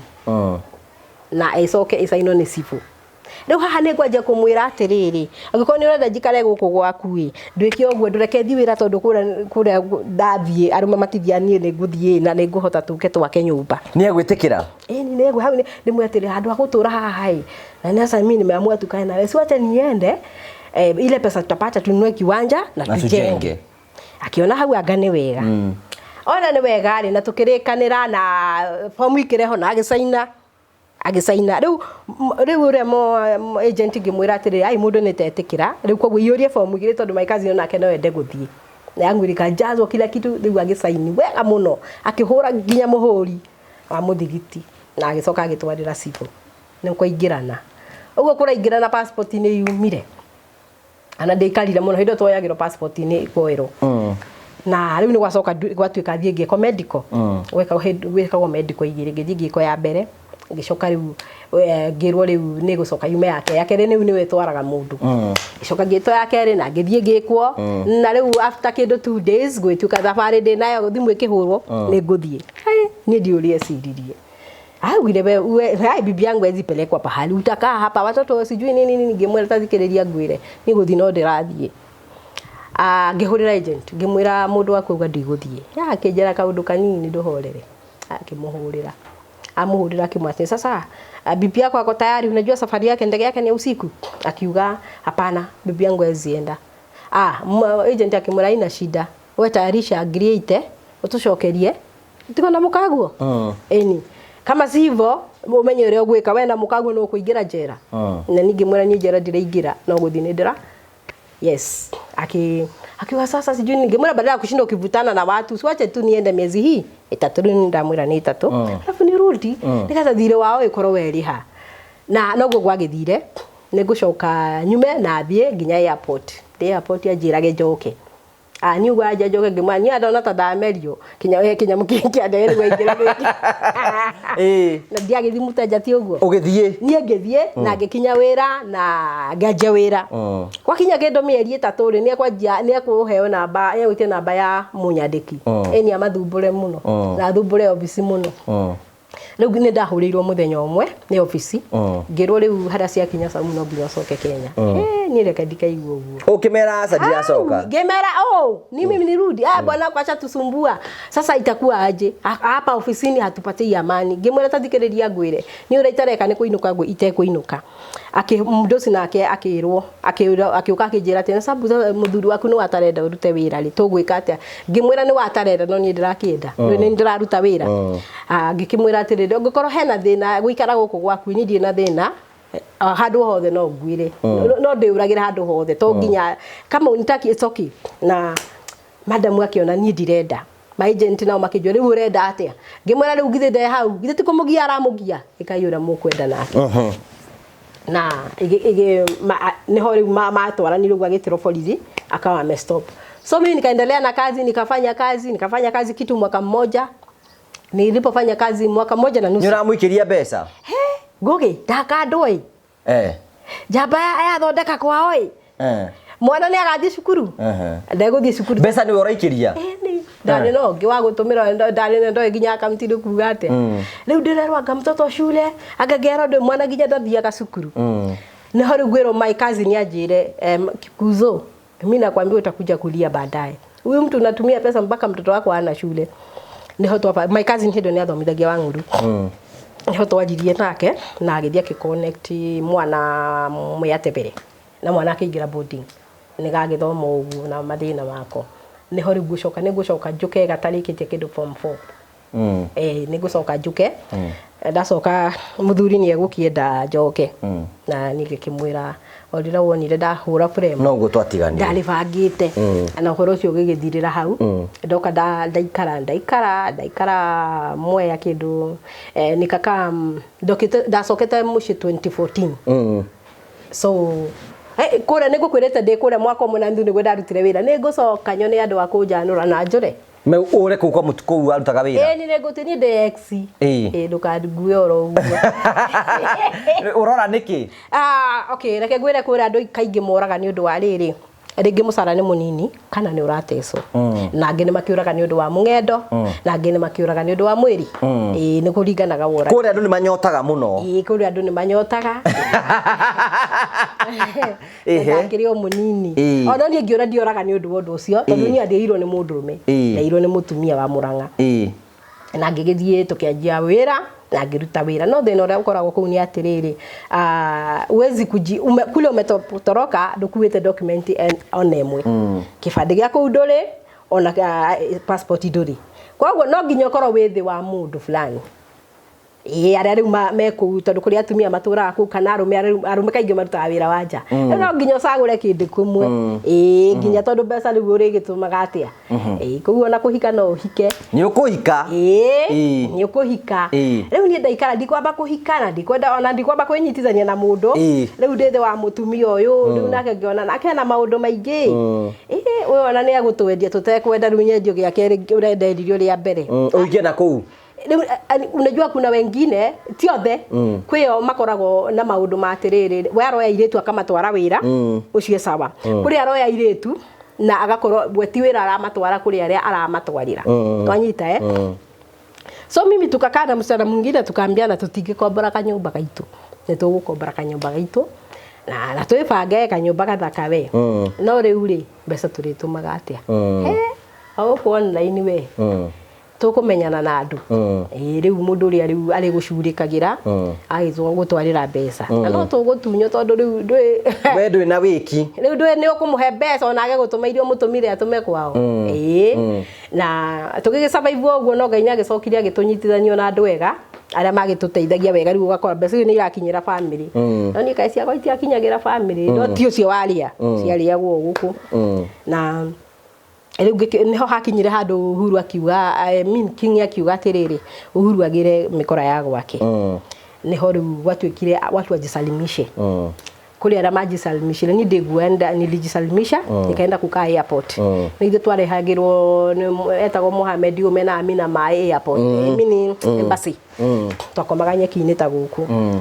na ĩcoke ĩcainwo nĩ cibũ. Rĩu haha nĩ ngwanjia kũmwĩra atĩrĩrĩ, angĩkorwo nĩ ũrenda njikare gũkũ gwaku ĩ, ndwĩke ũguo, ndũreke thiĩ wĩra tondũ kũrĩa ndathiĩ arũme matithiaga, niĩ nĩ ngũthiĩ na nĩ ngũhota tũke twake nyũmba. Nĩ egwĩtĩkĩra? Ĩni nĩ hau ndĩmwĩre atĩrĩ, handũ ha gũtũra haha ĩ, na nĩ sasa mimi nimeamua tukae nawe, si wacha niende, ile pesa tutapata tununue kiwanja na Na tujenge. tujenge. Akiona hau anga nĩ wega, ona nĩ wega rĩ, na tũkĩrĩkanĩra na fomu ikĩrehwo na agĩcaina. Rĩu ũrĩa agent ngĩmwĩra atĩrĩrĩ, ai, mũndũ nĩ tetĩkĩra rĩu, koguo iyũrie fomu igĩrĩ tondũ my cousin onake no ende gũthiĩ, na yangu ikajazwo kila kitu. Rĩu agĩcaini wega mũno, akĩhũra nginya mũhũri wa mũthigiti na agĩcoka agĩtwarĩra cibũ. Nĩ kwaingĩrana ũguo kũraingĩrana, passport nĩ yumire ana ndĩikarire mũno hĩndĩ ĩyo twoyagĩrwo passport nĩ kuoerwo. Na rĩu nĩ gwacoka gwatuĩka thiĩ ngĩkwo medical. Gwĩkagwo medical igĩrĩ. Ngĩthiĩ ngĩkwo ya mbere, ngĩcoka rĩu ngĩrwo rĩu nĩ gũcoka yume yake ya kerĩ, rĩu nĩwe ĩtwaraga mũndũ. Ngĩcoka ngĩtwo ya kerĩ na ngĩthiĩ ngĩkwo, na rĩu after kĩndũ 2 days gwĩtuĩka thabarĩ ndĩ nayo, thimũ ĩkĩhũrwo nĩ ngũthiĩ. Hai, niĩ ndiũria eciririe augire we hai, bibi yangu hawezi pelekwa pahali, utakaa hapa, watoto sijui nini nini. Ngĩmwĩra tathikĩrĩria ngwĩre niĩ gũthiĩ no ndĩrathiĩ. Ah, ngĩhũrĩra agent, ngĩmwĩra mũndũ waku auga ndigũthiĩ. Ya akĩnjĩra kaũndũ kanini, ndũhorere. Akĩmũhũrĩra, amũhũrĩra akĩmwatĩ sasa, ah, bibi yako ako tayari, unajua safari yake, ndege yake ni ya usiku. Akiuga hapana, bibi yangu hawezi enda. Ah, agent akĩmwĩra haina shida, we tayarisha 80,000 ũtũcokerie tigo na mũkaguo. Ĩni kama si hivyo umenye ũrĩa ũgwĩka we na mũkaguo no kũingĩra njera. Na ningĩ mwĩra niĩ njera ndiraingĩra, no gũthiĩ nĩ ndĩra yes. Akiwa sasa sijui, ningemwona badala ya kushinda ukivutana na watu, siwache tu niende miezi hii 3. Rĩu ndamwĩra nĩ 3, alafu nirudi nĩgetha thirĩ wao ĩkorwo werĩha. Na noguo gwagĩthire, nĩ ngũcoka nyume na thiĩ nginya airport. Ndĩ airport anjĩrage njoke. Ah, niĩ ũguo anja njoke, ngĩmwĩra niĩ ndona ta ndamerio kinya kĩnyamũ kĩngĩ kĩa ndege rĩu aingĩra rĩngĩ. Na ndiagĩthiĩ mũteja ti ũguo. Ũgĩthiĩ? Niĩ ngĩthiĩ na ngĩkinya wĩra na ngĩanjia wĩra. Gwakinya kĩndũ mĩeri 3 rĩ, nĩekwanjia nĩekũheo namba, nĩegwĩtia namba ya mũnyandĩki. Ĩni amathumbũre mũno na athumbũre obici mũno. Rĩu nĩ ndahũrĩirwo mũthenya ũmwe nĩ obici, ngĩrwo rĩu harĩa ciakinya Saumu no nginya ũcoke Kenya. Eh, niĩ reke ndikaigua ũguo. Ũkĩmera aca, ndiracoka. Ngĩmera oh, ni mimi nirudi. Ah, bwana wako ashatusumbua. Sasa itakuwa aje? Hapa ofisini hatupatii amani. Ngĩmwĩra tathikĩrĩria ngwĩre. Ni ũrĩa itareka nĩ kũinũka ngũ itekũinũka. Akĩ mũndũ nake akĩrwo, akĩũra, akĩũka akĩnjĩra atĩ sababu sasa mũthuri waku nĩ watarenda ũrute wĩra rĩ, tũgwĩka atĩa? Ngĩmwĩra nĩ watarenda no niĩ ndĩrakĩenda. Nĩ ndĩraruta wĩra. Ah, ngĩkĩmwĩra atĩrĩrĩ, ũngĩkorwo hena thĩna gũikara gũkũ gwaku, niĩ ndirĩ na thĩna. Ah, handũ hothe no nguire, no ndĩũragĩre handũ hothe, to nginya kama unitaki, it's okay. Na madamu akĩona niĩ ndirenda. Ma agent nao makĩnjũria, rĩu ũrenda atĩa? Ngĩmwĩra, rĩu githĩ nde hau, githĩ ti kũmũgia aramũgia, ĩkai ũrĩa mũkwenda nake. Na nĩho rĩu matwaranire ũguo, agĩtĩrwo borithi, akawa ame stop. So mimi nikaendelea na kazi, nikafanya kazi, nikafanya kazi kitu mwaka mmoja. Nilipofanya kazi mwaka mmoja na nĩ nusu, ũramũikĩria mbeca? Ngugi ndakandwo ĩ. Njamba yathondeka kwao ĩ. Mwana nĩ agathiĩ cukuru. Ndegũthiĩ cukuru. Mbeca nĩwe ũraikĩria? Ĩni, ndarĩ na ũngĩ wa gũtũmĩra, ndarĩ na ndoĩ nginya akaunti nĩ kuga atĩa. Rĩu ndĩrerwo anga mtoto shule, anga ngerwo ndĩ mwana nginya ndathiaga cukuru. Nĩho rĩu ngwĩrwo my cousin anjĩre, "Kuzo, mimi nakwambia utakuja kulia baadaye, huyu mtu unatumia pesa mpaka mtoto wako hana shule." Nĩho twaba my cousin hĩndĩ ĩyo nĩathomithagia Wang'uru. Nĩho twanjirie nake na agĩthiĩ akĩconnect mwana Mwĩatebere, na mwana akĩingĩra boarding, nĩgagĩthoma ũguo na mathĩna mako. Nĩho rĩu ngũcoka, nĩ ngũcoka njũke gatarĩkĩtie kĩndũ form 4. Nĩ ngũcoka njũke. Ndacoka mũthuri nĩ egũkĩenda njoke, na niĩ ngĩkĩmwĩra o rĩrĩa wonire ndahũra frame, no guo twatiganire. Ndarĩbangĩte na ũhoro ũcio ũgĩgĩthirĩra hau. Ndoka ndaikara ndaikara ndaikara Mwea kĩndũ nikaka ndokĩte, ndacokete mũciĩ 2014. So kũrĩa nĩ ngũkwĩrĩte ndĩ kũrĩa mwaka ũmwe na nuthu nĩguo ndarutire wĩra. Nĩ ngũcoka nyone andũ a kũnjanũra na njũre. Me ũre kũu kwa mũtu kũu arutaga wĩra? Ĩĩ, nĩ ngũtĩ niĩ ndĩ ex. Ĩĩ, ndũkangue oro ũguo. Ũrora nĩkĩ? Ah, okay, reke ngwĩre, kũrĩa andũ kaingĩ moraga nĩ ũndũ wa rĩrĩ, rĩngĩ mũcara nĩ mũnini kana nĩ ũratecwo, na angĩ nĩ makĩũraga nĩ ũndũ wa mũng'endo, na angĩ nĩ makĩũraga nĩ ũndũ wa mwĩrĩ. Ĩĩ, nĩ kũringanaga wora. Kũrĩa andũ nĩ manyotaga mũno. Ĩĩ, kũrĩa andũ nĩ manyotaga. Ndakĩrĩ o mũnini. Ona niĩ ngĩũra ndioraga nĩ ũndũ wa ũndũ ũcio, tondũ niĩ ndĩirwo nĩ mũndũrũme, ndeirwo nĩ mũtumia wa Mũrang'a. Na ngĩgĩthiĩ tũkĩanjia wĩra na ngĩruta wĩra, no thĩna ũrĩa ũkoragwo kũu nĩ atĩrĩrĩ, huwezi kule umetoroka ndũkuĩte document ona ĩmwe. Kĩbandĩ gĩa kũu ndũrĩ, ona passport ndũrĩ, koguo no nginya ũkorwo wĩ thĩ wa mũndũ fulani. Ĩĩ, arĩa rĩu me kũu, tondũ kũrĩ atumia matũraga kũu kana arũme, arĩa arũme kaingĩ marutaga wĩra wa nja. Rĩu no nginya ũcagũre kĩndũ kĩmwe. Ĩĩ, nginya tondũ mbeca rĩu ũrĩgĩtũmaga atĩa. Ĩĩ, koguo ona kũhika no ũhike. Nĩ ũkũhika? Ĩĩ, nĩ ũkũhika. Rĩu niĩ ndaikara ndikwamba kũhika na ndikwenda ona ndikwamba kwĩnyitithania na mũndũ. Rĩu ndĩ thĩ wa mũtumia ũyũ, rĩu nake ngĩona nake ena maũndũ maingĩ. Ĩĩ, ũyũ ona nĩ egũtwendia tũtekwenda. Rĩu nyendio gĩa kerĩ ũrĩa nderirio rĩa mbere. Ũikie na kũu. Rĩu unajua kuna wengine, ti othe, kwĩo makoragwo na maũndũ ma atĩrĩrĩ, we aroya airĩtu akamatwara wĩra ũcio sawa, kũrĩ aroya airĩtu na agakorwo we ti wĩra aramatwara, kũrĩ arĩa aramatwarĩra. Twanyita, eh? So mimi tukakaa na msichana mwingine, tukaambiana tutingĩkombora kanyũmba gaitũ, nĩ tũgũkombora kanyũmba gaitũ na twĩbange kanyũmba gathaka we. No rĩu rĩ, mbeca tũrĩtũmaga atĩa? He o gũkũ online we, tũkũmenyana na andũ. Ĩĩ, rĩu mũndũ ũrĩa rĩu arĩ gũcurĩkagĩra agĩtwo gũtwarĩra mbeca na no tũgũtunywo, tondũ rĩu ndũĩ. We ndũrĩ na wĩki. Rĩu ndũĩ nĩ ũkũmũhe mbeca onage gũtũma iria ũmũtũmire atũme kwao. Ĩĩ, na tũgĩgĩ survive ũguo, no Ngai nĩ agĩcokire agĩtũnyitithania na andũ ega arĩa magĩtũteithagia wega. Rĩu ũgakora mbeca icio nĩ irakinyĩra family, no niĩ kaĩ ciakwa itiakinyagĩra family, no ti ũcio warĩa, ciarĩagwo gũkũ. Na rĩu nĩho hakinyire handũ Uhuru akiuga, I mean, King akiuga atĩrĩrĩ, Uhuru agĩre mĩkora ya gwake. Nĩho rĩu gwatuĩkire watu wajisalimishe. Kũrĩ arĩa majisalimishire, niĩ ndĩguenda, nilijisalimisha, nikaenda kukaa airport. Nĩ ithuĩ twarehagĩrwo nĩ etagwo Mohamed Ume na Amina maĩ airport, I mean embassy. Twakomaga nyeki-inĩ ta gũkũ,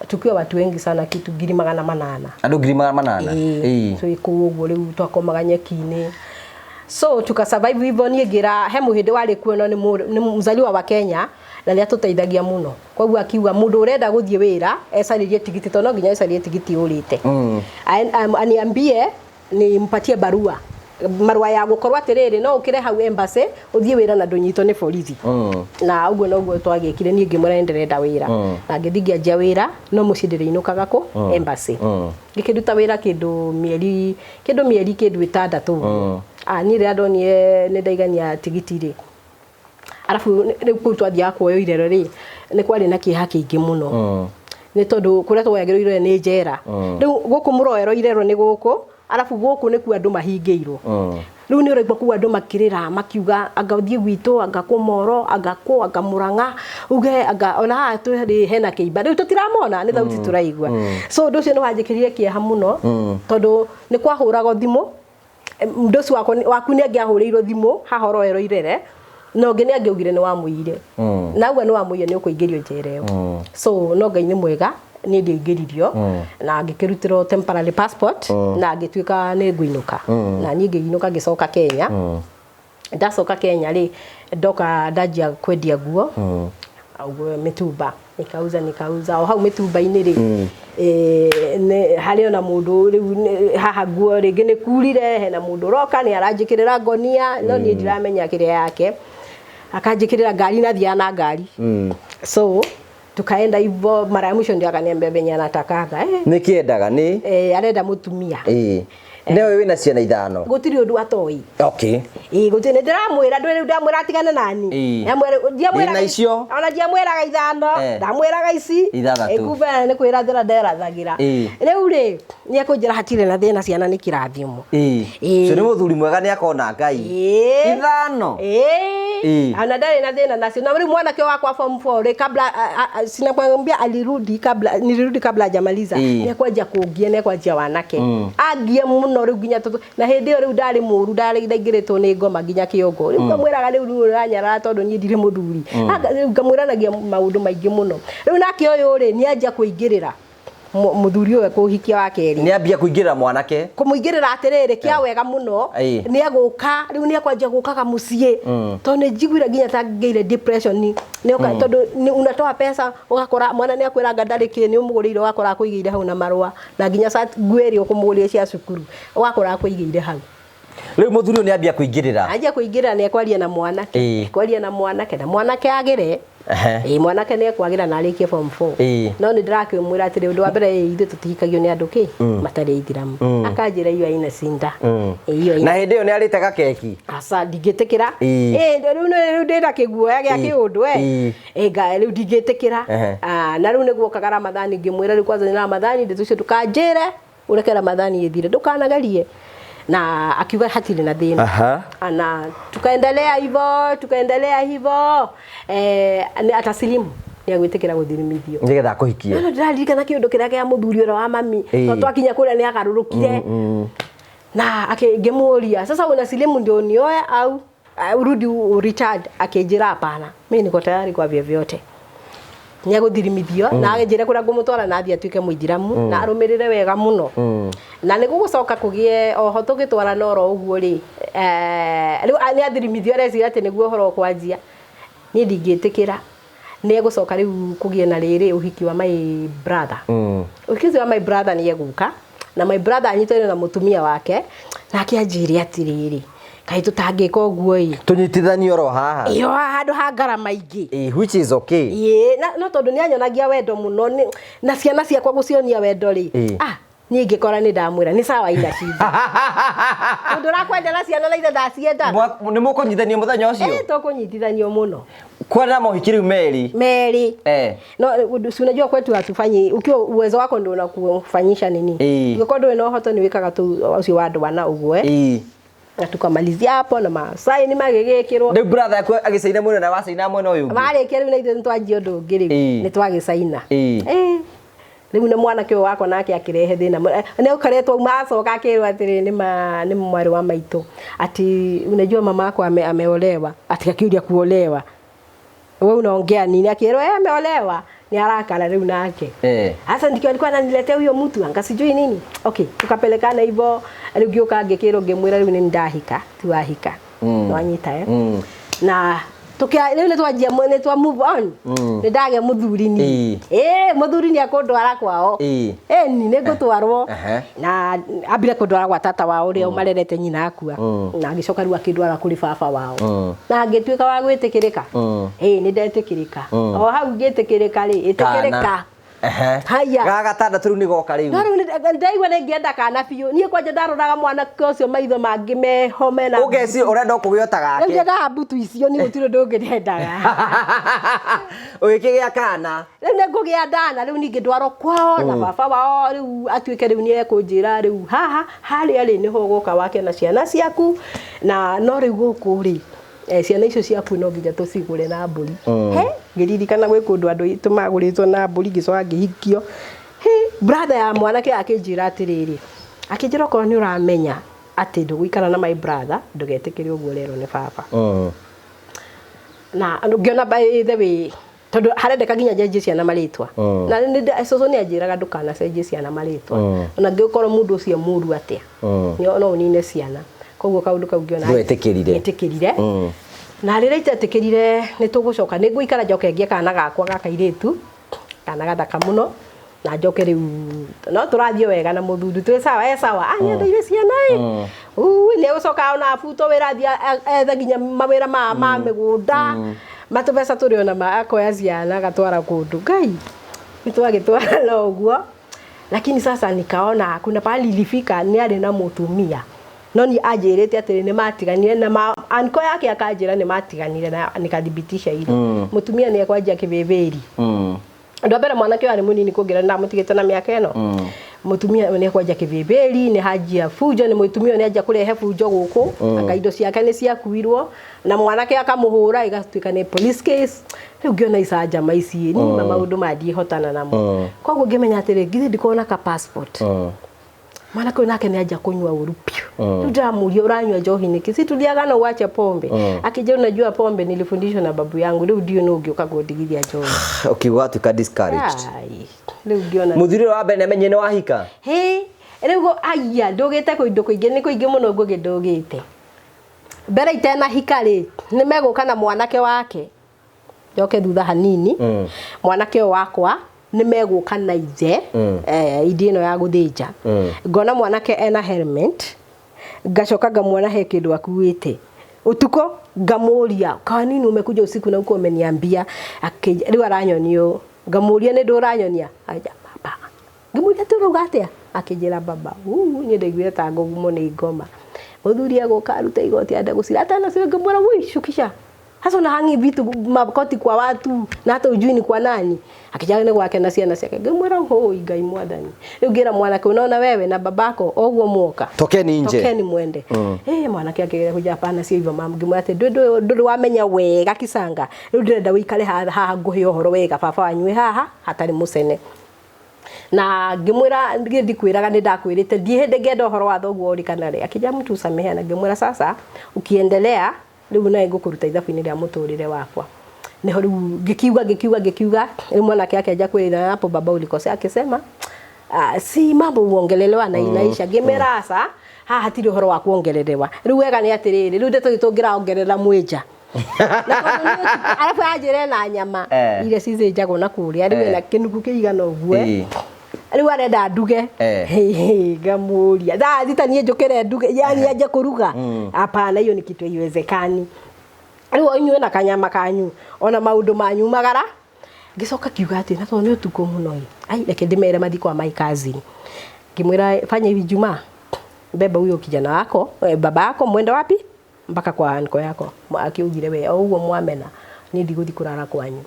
tukiwa watu wengi sana, kitu 800,000. Andũ 800,000? Ĩĩ, twĩ kũu ũguo. Rĩu twakomaga nyeki-inĩ, so tukasurvive hivyo. Niĩ ngĩra he mũhĩndĩ warĩ kuo, no nĩ mzaliwa wa Kenya na nĩ atũteithagia mũno, koguo akiuga mũndũ ũrenda gũthiĩ wĩra ecarĩrie tigiti, tondũ no nginya ecarĩrie tigiti ũrĩte. Aniambie nimpatie barua, marũa ya gũkorwo atĩrĩrĩ, no ũkĩre hau embassy ũthiĩ wĩra na ndũnyitwo nĩ borithi. Na ũguo noguo twagĩkire. Niĩ ngĩmwĩra nĩ ndĩrenda wĩra, na ngĩthiĩ ngĩanjia wĩra, no mũciĩ ndĩrĩinũkaga kũ embassy. Ngĩkĩruta wĩra kĩndũ mĩeri kĩndũ 6 ũguo. Ah, niĩ rĩrĩa ndonire nĩ ndaigania tigiti rĩ, arabu rĩu kũu twathiaga kuoywo irero rĩ, nĩ kwarĩ na kĩeha kĩingĩ mũno, nĩ tondũ kũrĩa tuoyagĩrwo irore nĩ njera. Rĩu gũkũ mũroerwo irero nĩ gũkũ. Arabu gũkũ nĩkuo andũ mahingĩirwo. Rĩu nĩ ũraigua kũu andũ makĩrĩra makiuga anga ũthiĩ gwitũ, anga kũmoro, anga kũ, anga Mũrang'a, uge anga ona haha tũrĩ hena kĩimba. Rĩu tũtiramona, nĩ thauti tũraigua. So ũndũ ũcio nĩ wanjĩkĩrire kĩeha mũno, tondũ nĩ kwahũragwo thimũ. Mũndũ ũcio waku nĩ angĩahũrĩirwo thimũ haha ũroerwo irere, na ũngĩ nĩ angĩaugire nĩ wamũiyire. Na auga nĩ wamũiyire, nĩ ũkũingĩrio njera ĩyo. So no Ngai nĩ mwega, niĩ ndiaingĩririo na ngĩkĩrutĩrwo temporary passport na ngĩtuĩka nĩ ngũinũka. Na niĩ ngĩinũka ngĩcoka Kenya. Ndacoka Kenya rĩ, ndoka ndanjia kwendia nguo ũguo mĩtumba, nikauza nikauza o hau mĩtumba-inĩ rĩ, harĩ ona mũndũ rĩu haha nguo rĩngĩ nĩ kurire, hena mũndũ ũroka nĩ aranjĩkĩrĩra ngonia, no niĩ ndiramenya kĩrĩa yake, akanjĩkĩrĩra ngari na thiaga na ngari. So tukaenda hivyo, mara ya mwisho ndio akaniambia venye anatakaga Nĩ kĩendaga nĩ arenda mũtumia. Ĩĩ, newe wĩna ciana ithano. Gũtirĩ ũndũ atoĩ. Ĩĩ, gũtirĩ, nĩ ndĩramwĩra ndũ rĩu ndamwĩra atigane nani. Ndĩna icio. Ona ndiamwĩraga ithano, ndamwĩraga ici Ithathatũ. Kumbe nĩ kwĩrathĩra nderathagĩra. Rĩu rĩ, nĩ ekũnjĩra hatirĩ na thĩna, ciana nĩ kĩrathimo. Ũcio nĩ mũthuri mwega, nĩ akona Ngai. Ithano. Ona ndarĩ na thĩna nacio. Na rĩu mwanake wakwa form 4 rĩ, kabla sinakwambia alirudi kabla nilirudi kabla hajamaliza, nĩ ekwanjia kũngia, nĩ ekwanjia wanake angie mũno rĩu nginya tũtũ. Na hĩndĩ ĩyo rĩu ndarĩ mũru, ndarĩ ndaingĩrĩtwo nĩ ngoma nginya kĩongo. Rĩu ngamwĩraga rĩu rĩu ũranyarara tondũ niĩ ndirĩ mũthuri. Rĩu ngamwĩranagia maũndũ maingĩ mũno. Rĩu nake ũyũ rĩ, nĩ anjia kũingĩrĩra mũthuri ũyũ ekũhikia wa kerĩ. Nĩ ambia kũingĩrĩra mwanake. Kũmũingĩrĩra atĩrĩrĩ, kĩa wega mũno, nĩ egũka rĩu, nĩ ekwanjia gũkaga mũciĩ, tondũ nĩ njiguire nginya ta ngĩire depression nĩ oka, tondũ nĩ unatoa pesa ũgakora mwana nĩ akwĩra anga ndarĩ kĩ, nĩ ũmũgũrĩire, ũgakora akũigĩire hau na marũa, na nginya nguo ĩrĩa ũkũmũgũrĩire cia cukuru ũgakora akũigĩire hau. Rĩu mũthuri ũyũ nĩ ambia kũingĩrĩra. Anjia kũingĩrĩra, nĩ ekwaria na mwanake. Ekwaria na mwanake na mwanake agĩre. Ĩĩ, mwanake nĩ ekwagĩra na arĩkie form 4. No nĩ ndĩrakĩmwĩra atĩrĩ, ũndũ wa mbere, ithuĩ tũtihikagio nĩ andũ kĩ matarĩ aithiramu. Akanjĩra iyo aina cinda. Iyo aina. Na hĩndĩ ĩyo nĩ arĩte gakeki. Aca, ndingĩtĩkĩra. Rĩu rĩu ndĩna kĩguoya gĩa kĩũndũ. Nga rĩu ndingĩtĩkĩra. Na rĩu nĩguokaga Ramadhani, ngĩmwĩra rĩu kwanza nĩ Ramadhani, ndeto icio ndũkanjĩre, ũreke Ramadhani ĩthire, ndũkanagerie. Na akiuga hatirĩ na thĩna. Na tukaendelea hivyo, tukaendelea hivyo, nĩ atasilimu, nĩ agwĩtĩkĩra gũthirimithio nĩgetha akũhikie. No ndĩraririkana kĩũndũ kĩrĩa kĩa mũthuri ũrĩa wa mami, to twakinya kũrĩa nĩ agarũrũkire na ngĩmũria, sasa unasilimu ndio unioe au urudi recharge? Akĩnjĩra hapana, mimi niko tayari kwa vyovyote. Nĩ egũthirimithio na anjĩre kũrĩa ngũmũtwara na athiĩ atuĩke mũithiramu na arũmĩrĩre wega mũno. Na nĩ gũgũcoka kũgĩe oho tũgĩtwarana oro ũguo rĩ, rĩu nĩ athirimithio, areciria atĩ nĩguo ũhoro ũkwanjia. Niĩ ndingĩtĩkĩra. Nĩ egũcoka rĩu kũgĩe na rĩrĩ ũhiki wa my brother. Ũhiki ũcio wa my brother nĩ egũka na my brother anyitane na mũtumia wake, nake anjĩre atĩrĩrĩ, kaĩ tũtangĩka ũguo ĩ, Tũnyitithanio oro haha. Ĩyo handũ ha ngarama ingĩ. Which is okay. Ĩĩ, na no tondũ nĩ anyonagia wendo mũno na ciana ciakwa gũcionia wendo rĩ, niĩ ngĩkora nĩ ndamwĩra nĩ sawa, ina shida, mũndũ ũrakwenda na ciana na ithe ndaciendaga. Nĩ mũkũnyitithanio mũthenya ũcio? Tũkũnyitithanio mũno. Kwenda mohiki rĩu merĩ. Merĩ. No si unajua kwetu hatufanyi, ukiwa uwezo wako ndio unakufanyisha nini. Ungekuwa ndũrĩ na ũhoto nĩ wĩkaga tu ũcio wa andũ ana ũguo. Na tukamalizia hapo na masaini magĩgĩkĩrwo. Rĩu brother yaku agĩcaina mwena na wacaina mwena ũyũ ũngĩ. Marĩkia rĩu na ithuĩ nĩtwanjia ũndũ ũngĩ rĩu, nĩtwagĩcaina. Rĩu nĩ mwanake ũyũ wakwa nake akĩrehe thĩna nĩ ũkoretwo auma acoka akĩrwo atĩrĩ, nĩ mwarĩ wa maitũ, ati unajua mama yako ameolewa. Ati akiuria kuolewa, wewe unaongea nini? Akĩrwo ameolewa, ni arakara rĩu nake. Sasa ndikio alikuwa ananiletea huyo mtu anga sijui nini. Okay, tukapelekana hivyo. Rĩu ngĩũka ngĩkĩrwo, ngĩmwĩra rĩu nĩ ndahika, ti wahika. Nwanyita eh? Na tukia rĩu nĩ twanjia nĩ twa move on. Nĩ ndagĩa mũthuri ni. Mũthuri nĩ akũndwara kwao. Ni nĩ ngũtwarwo. Na ambire kũndwara gwa tata wao ũrĩa ũmarerete nyina akua. Na agĩcoka rĩu akĩndwara kũrĩ baba wao. Na ngĩtuĩka wa gwĩtĩkĩrĩka. Nĩ ndetĩkĩrĩka. O hau ngĩtĩkĩrĩka rĩ, ĩtĩkĩrĩka. Kana. Haya. Ga gatandatũ rĩu nĩ goka rĩu. No rĩu ndaigua nĩ ngĩenda kana biũ. Niĩ kwanja ndaroraga mwanake ũcio maitho mangĩ meho mena. Ũgeci ũrenda kũgĩa ta Rĩu gake. nyendaga mbutu icio niĩ gũtirĩ ũndũ ũngĩ ndendaga. Ũgĩkĩgĩa kana. Rĩu nĩ ngũgĩa ndana rĩu ningĩ ndwarwo kwao na baba wao rĩu atuĩke rĩu nĩ ekũnjĩra rĩu haha harĩa rĩ nĩho ũgũka wake na ciana ciaku na no rĩu gũkũ rĩ ciana icio ciaku no nginya tũcigũre na mbũri. He ngĩririkana gwĩ kũndũ andũ aitũ magũrĩtwo na mbũri ngĩcoka ngĩhikio. He brother ya mwanake akĩnjĩra atĩrĩrĩ, akĩnjĩra okorwo nĩ ũramenya atĩ ndũgũikara na my brother ndũgetĩkĩre ũguo ũrerwo nĩ baba. Na ngĩona by the way tondũ harendeka nginya njenjie ciana marĩtwa. Na cũcũ nĩ anjĩraga ndũkanacenjie ciana marĩtwa. Ona ngĩkorwo mũndũ ũcio mũru atĩa, no ũnine ciana. Koguo kaũndũ kau ngĩona Ndwetĩkĩrire. Ndetĩkĩrire. Na rĩrĩa itetĩkĩrire nĩ tũgũcoka nĩ ngũikara njoke ngie kana gakwa ga kairĩtu, kana gathaka mũno, na njoke rĩu no tũrathiĩ wega na mũthuri twĩ sawa, e sawa, anyendeire ciana ĩ. Ui nĩ egũcoka ona abutwo wĩra athiĩ ethe nginya mawĩra ma mĩgũnda. Matũbeca tũrĩ ona ma akoya ciana agatwara kũndũ. Ngai nĩ twagĩtwara na ũguo. Lakini sasa nikaona kuna pahali ilifika nĩ arĩ na mũtumia. No ni anjĩrĩte atĩrĩ nĩ matiganire na anko yake akanjĩra nĩ matiganire na nikathibitisha hilo. Mũtumia nĩ ekwanjia kĩbĩbĩri. Ũndũ wa mbere mwanake ũyũ arĩ mũnini kũngĩra ndamũtigĩte na mĩaka ĩno. Mũtumia nĩ ekwanjia kĩbĩbĩri, nĩ hanjia bunjo, nĩ mũtumia nĩ anjia kũrehe bunjo gũkũ, anga indo ciake nĩ ciakuirwo na mwanake akamũhũra igatuĩka nĩ police case. Rĩu ngĩona icanjama ici niĩ ma maũndũ maya ndiĩhotana namo. Koguo ngĩmenya atĩrĩ githĩ ndikuona ka passport. Mwanake ũyũ nake nĩ anjia kũnyua ũru biũ. Rĩu ndĩramũria ũranyua njohi nĩkĩ? Si tuliagana uache pombe. Akijia unajua pombe nilifundishwa na babu yangu. Rĩu ndiũ nũ ũngĩũka kũndigithia njohi. Ũkiuga watuĩka discouraged. Ai, rĩu ngĩona Mũthuri ũrĩa wa mbere nĩamenyire nĩ wahika? Hĩ, rĩu aya ndũgĩte kũndũ kũingĩ nĩ kũingĩ mũno ngũgĩ ndũgĩte. Mbere itenahika rĩ, nĩ megũka na mwanake wake. Njoke thutha hanini. Mwanake ũyũ wakwa nĩ megũka na ithe, indi ĩno ya gũthĩnja. Ngona mwanake ena helmet, ngacoka ngamuona he kĩndũ akuĩte. Ũtukũ ngamũria, kwa nini umekuja usiku na huko umeniambia? Rĩu aranyonia ũũ. Ngamũria nĩ ndũ ũranyonia? Anja baba. Ngĩmũria atĩ ũrauga atĩa? Akĩnjĩra baba. Niĩ ndaiguire ta ngũgumwo nĩ ngoma. Mũthuri egũka arute igoti ende gũcira. Atanacira ngĩmwĩra woi shukisha. Sasa unahangi vitu makoti kwa watu na hata ujui ni kwa nani. Akijana nĩ gwake na ciana ciake. Ngĩmwĩra hoi Ngai mwathani. Rĩu ngĩra mwanake unaona wewe na babako oguo mwoka. Tokeni nje. Tokeni mwende. Mwanake akĩgeria kuja hapana sio hivyo mama. Ngĩmwĩra atĩ ndũrĩ wamenya wega kisanga. Rĩu ndĩrenda wĩikare haha ngũhe ũhoro wega baba wanyu wĩ haha hatarĩ mũcene. Na ngĩmwĩra ngĩ ndikwĩraga nĩ ndakwĩrĩte ndiĩ hĩndĩ ngĩenda ũhoro wa thoguo ũrĩ kana rĩ. Akĩnjĩra mtu usamehe na ngĩmwĩra sasa ukiendelea rĩu nawe ngũkũruta ithabu-inĩ rĩa mũtũrĩre wakwa. Nĩho rĩu ngĩkiuga rĩu mwanake akĩanjia kwĩra hapo baba ulikosea akisema si mambo uongelelewa na inaisha. Ngĩmera aca haha hatirĩ ũhoro wa kuongererewa. Rĩu wega nĩ atĩrĩrĩ rĩu ndeto itũ ngĩraongerera mwĩnja. Na tondũ nĩ ũtukũ, arabu anjĩre na nyama iria cithĩnjagwo na kũrĩa rĩu ena kĩnugu kĩigana ũguo. Rĩu arenda nduge. Ngamũria thaa thita niĩ njũkĩre nduge, yani anje kũruga. Hapana, hiyo ni kitu haiwezekani. Rĩu inyuĩ na kanyama kanyu ona maũndũ manyu magara. Ngĩcoka kiuga atĩ na tondũ nĩ ũtukũ mũno ĩ, ai reke ndĩmere mathiĩ kwa my cousin. Ngĩmwĩra fanya hivi Juma, beba huyo kijana wako, baba yako mwende wapi mpaka kwa anko yako. Akiugire we o ũguo mwamena niĩ ndigũthiĩ kũrara kwanyu.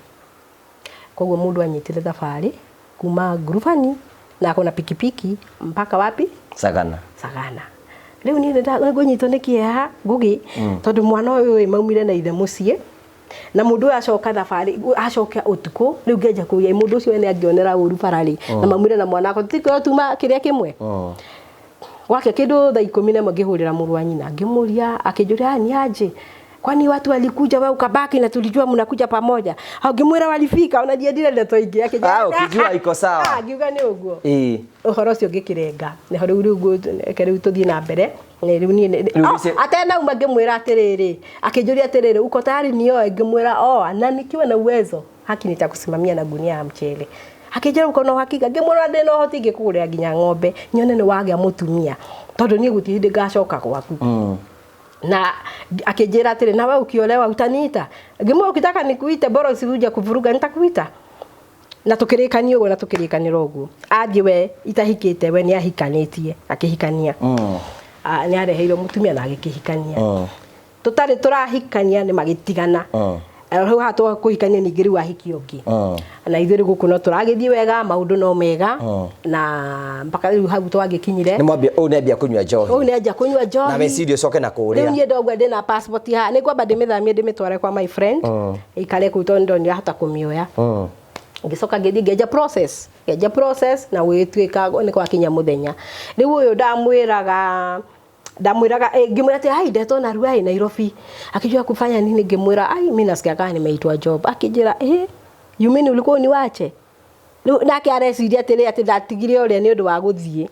Koguo mũndũ anyitire thabarĩ kuma Ngurubani na akona pikipiki mpaka wapi? Sagana. Sagana. Rĩu niĩ ngũnyitwo nĩ kĩeha Ngũgĩ tondũ mwana ũyũ ĩ maumire na ithe mũciĩ na mũndũ ũyũ acoka thabarĩ acoka ũtukũ rĩu ngĩanjia kũria mũndũ ũcio nĩ angĩonera ũru bara-rĩ na maumire na mwana wakwa tũtikorwo tuma kĩrĩa kĩmwe. Gwake kĩndũ thaa 11 ngĩhũrĩra mũrũ wa nyina ngĩmũria akĩnjũria ni aje kwani watu walikuja wewe ukabaki na tulijua mnakuja pamoja. Ngĩmwĩra walifika ona ndiendire ndeto ingĩ akĩnjĩra ukijua iko sawa. Ngiuga nĩ ũguo. Ũhoro ũcio ngĩkĩrenga. Nĩho rĩu reke rĩu tũthiĩ na mbere. Rĩu niĩ atenauma ngĩmwĩra atĩrĩrĩ akĩnjũria atĩrĩrĩ uko tayari nioe ngĩmwĩra oa na nikiwa na uwezo haki nitakusimamia na gunia ya mchele. Akĩnjĩra uko na uhakika ngĩmwĩra ndĩ na ũhoti ngĩkũgũrĩra nginya ng'ombe nyone nĩ wagĩa mũtumia tondũ niĩ gũtirĩ hĩndĩ ngacoka gwaku. Na akĩnjĩra atĩrĩ na wewe ukiolewa utaniita. Ngĩmwĩra ukitaka nikuite bora usiruje kuvuruga nitakuita. Na tũkĩrĩkania ũguo na tũkĩrĩkanĩra ũguo, athiĩ we itahikĩte, we nĩ ahikanĩtie, akĩhikania. Ah, nĩ areheirwo mũtumia na agĩkĩhikania. Tũtarĩ tũrahikania nĩ magĩtigana. Hau haha twakũhikania ningĩ rĩu ahikia ũngĩ. Na ithuĩ rĩu gũkũ no tũragĩthiĩ wega, maũndũ no mega, na mpaka rĩu hau twagĩkinyire. Nĩ mwambia ũyũ nĩ ambia kũnyua njohi. Ũyũ nĩ anjia kũnyua njohi. Na meciria ũcoke na Rĩu kũrĩa. Niĩ ndauga ndĩna passport haha, nĩ ngwamba ndĩmĩthamie, ndĩmĩtware kwa my friend ikare kũu, tondũ ndonire ahota kũmĩoya. Ngĩcoka ngĩthiĩ ngĩanjia process na gũgĩtuĩka nĩ gwakinya mũthenya rĩu ũyũ ndamwĩraga ngĩmwĩra atĩ ai, ndetwo narua ĩ Nairobi. Akijua kufanya nini? Ngĩmwĩra, "Ai, mimi nasikia kama nimeitwa job." Akĩnjĩra, "Eh, you mean ulikuwa uniwache?" Rĩu nake areciria atĩrĩ, atĩ ndatigire ũrĩa nĩ ũndũ wa gũthiĩ.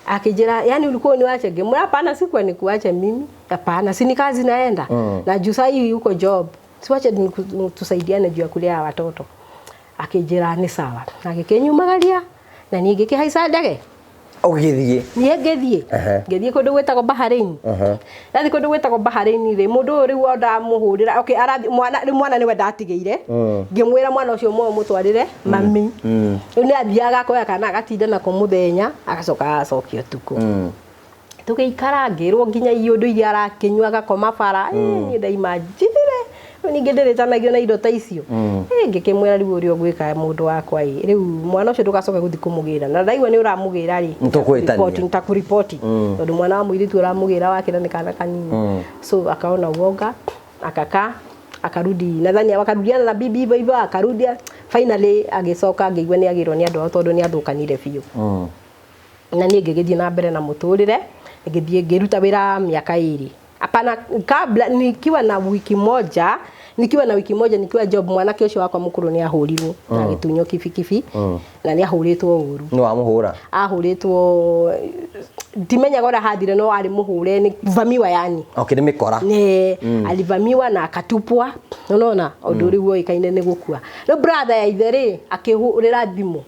Akijira, "Yani ulikuwa uniwache?" Ngĩmwĩra, "Hapana, sikuwa nikuache mimi, hapana, si ni kazi naenda na juu saa hii uko job, siwache tusaidiane juu ya kulea watoto." Akĩnjĩra nĩ sawa, agĩkĩnyumagaria na niĩ ngĩkĩhaica ndege. Ũgĩthiĩ. Niĩ ngĩthiĩ. Ngĩthiĩ kũndũ gwĩtagwo Bahrain. Ndathiĩ kũndũ gwĩtagwo Bahrain rĩ, mũndũ ũyũ rĩu ndamũhũrĩra, okay, arathi mwana rĩu, mwana nĩwe ndatigĩire. Ngĩmwĩra mwana ũcio mwe mũtwarĩre mami. Rĩu nĩ athiaga akoya kana agatinda nako mũthenya, agacoka agacokia ũtukũ. Tũgĩikara, ngĩrwo nginya iũndũ iria arakĩnyua, agakoma bara. Niĩ ndaimajinire rĩu ningĩ ndĩrĩtanagio na indo ta icio. Ngĩkĩmwĩra, "Rĩu ũrĩa ũgwĩka, mũndũ wakwa ĩ, rĩu mwana ũcio ndũgacoke gũthiĩ kũmũgĩra, na ndaigua nĩ ũramũgĩra rĩ, Nĩtũkwĩtania. Nitakũripoti, tondũ mwana wa mũirĩtu ũramũgĩra wakĩra nĩ kana kanini." So akaona uoga, akakaa, akarudi, nadhani wakarudiana na bibi hivyo hivyo, akarudia finally, agĩcoka ngĩigua nĩ agĩrwo nĩ andũ ao tondũ nĩ athũkanire biũ. Na niĩ ngĩgĩthiĩ na mbere na mũtũrĩre, ngĩthiĩ ngĩruta wĩra mĩaka 2. Hapana, kabla, nikiwa na wiki moja nikiwa job, mwanake ũcio wakwa mũkũrũ nĩ ahũrirwo na agĩtunywo kibikibi, na nĩ ahũrĩtwo ũru. Nĩ wamũhũra? Ahũrĩtwo, ndimenyaga ũrĩa hathire, no arĩ mũhũre, nĩ kuvamiwa yani. Okay, nĩ mĩkora. Ne alivamiwa na akatupwa, unaona ũndũ rĩu woĩkaine nĩ gũkua. Rĩu brother ya ithe rĩ, akĩhũrĩra thimũ,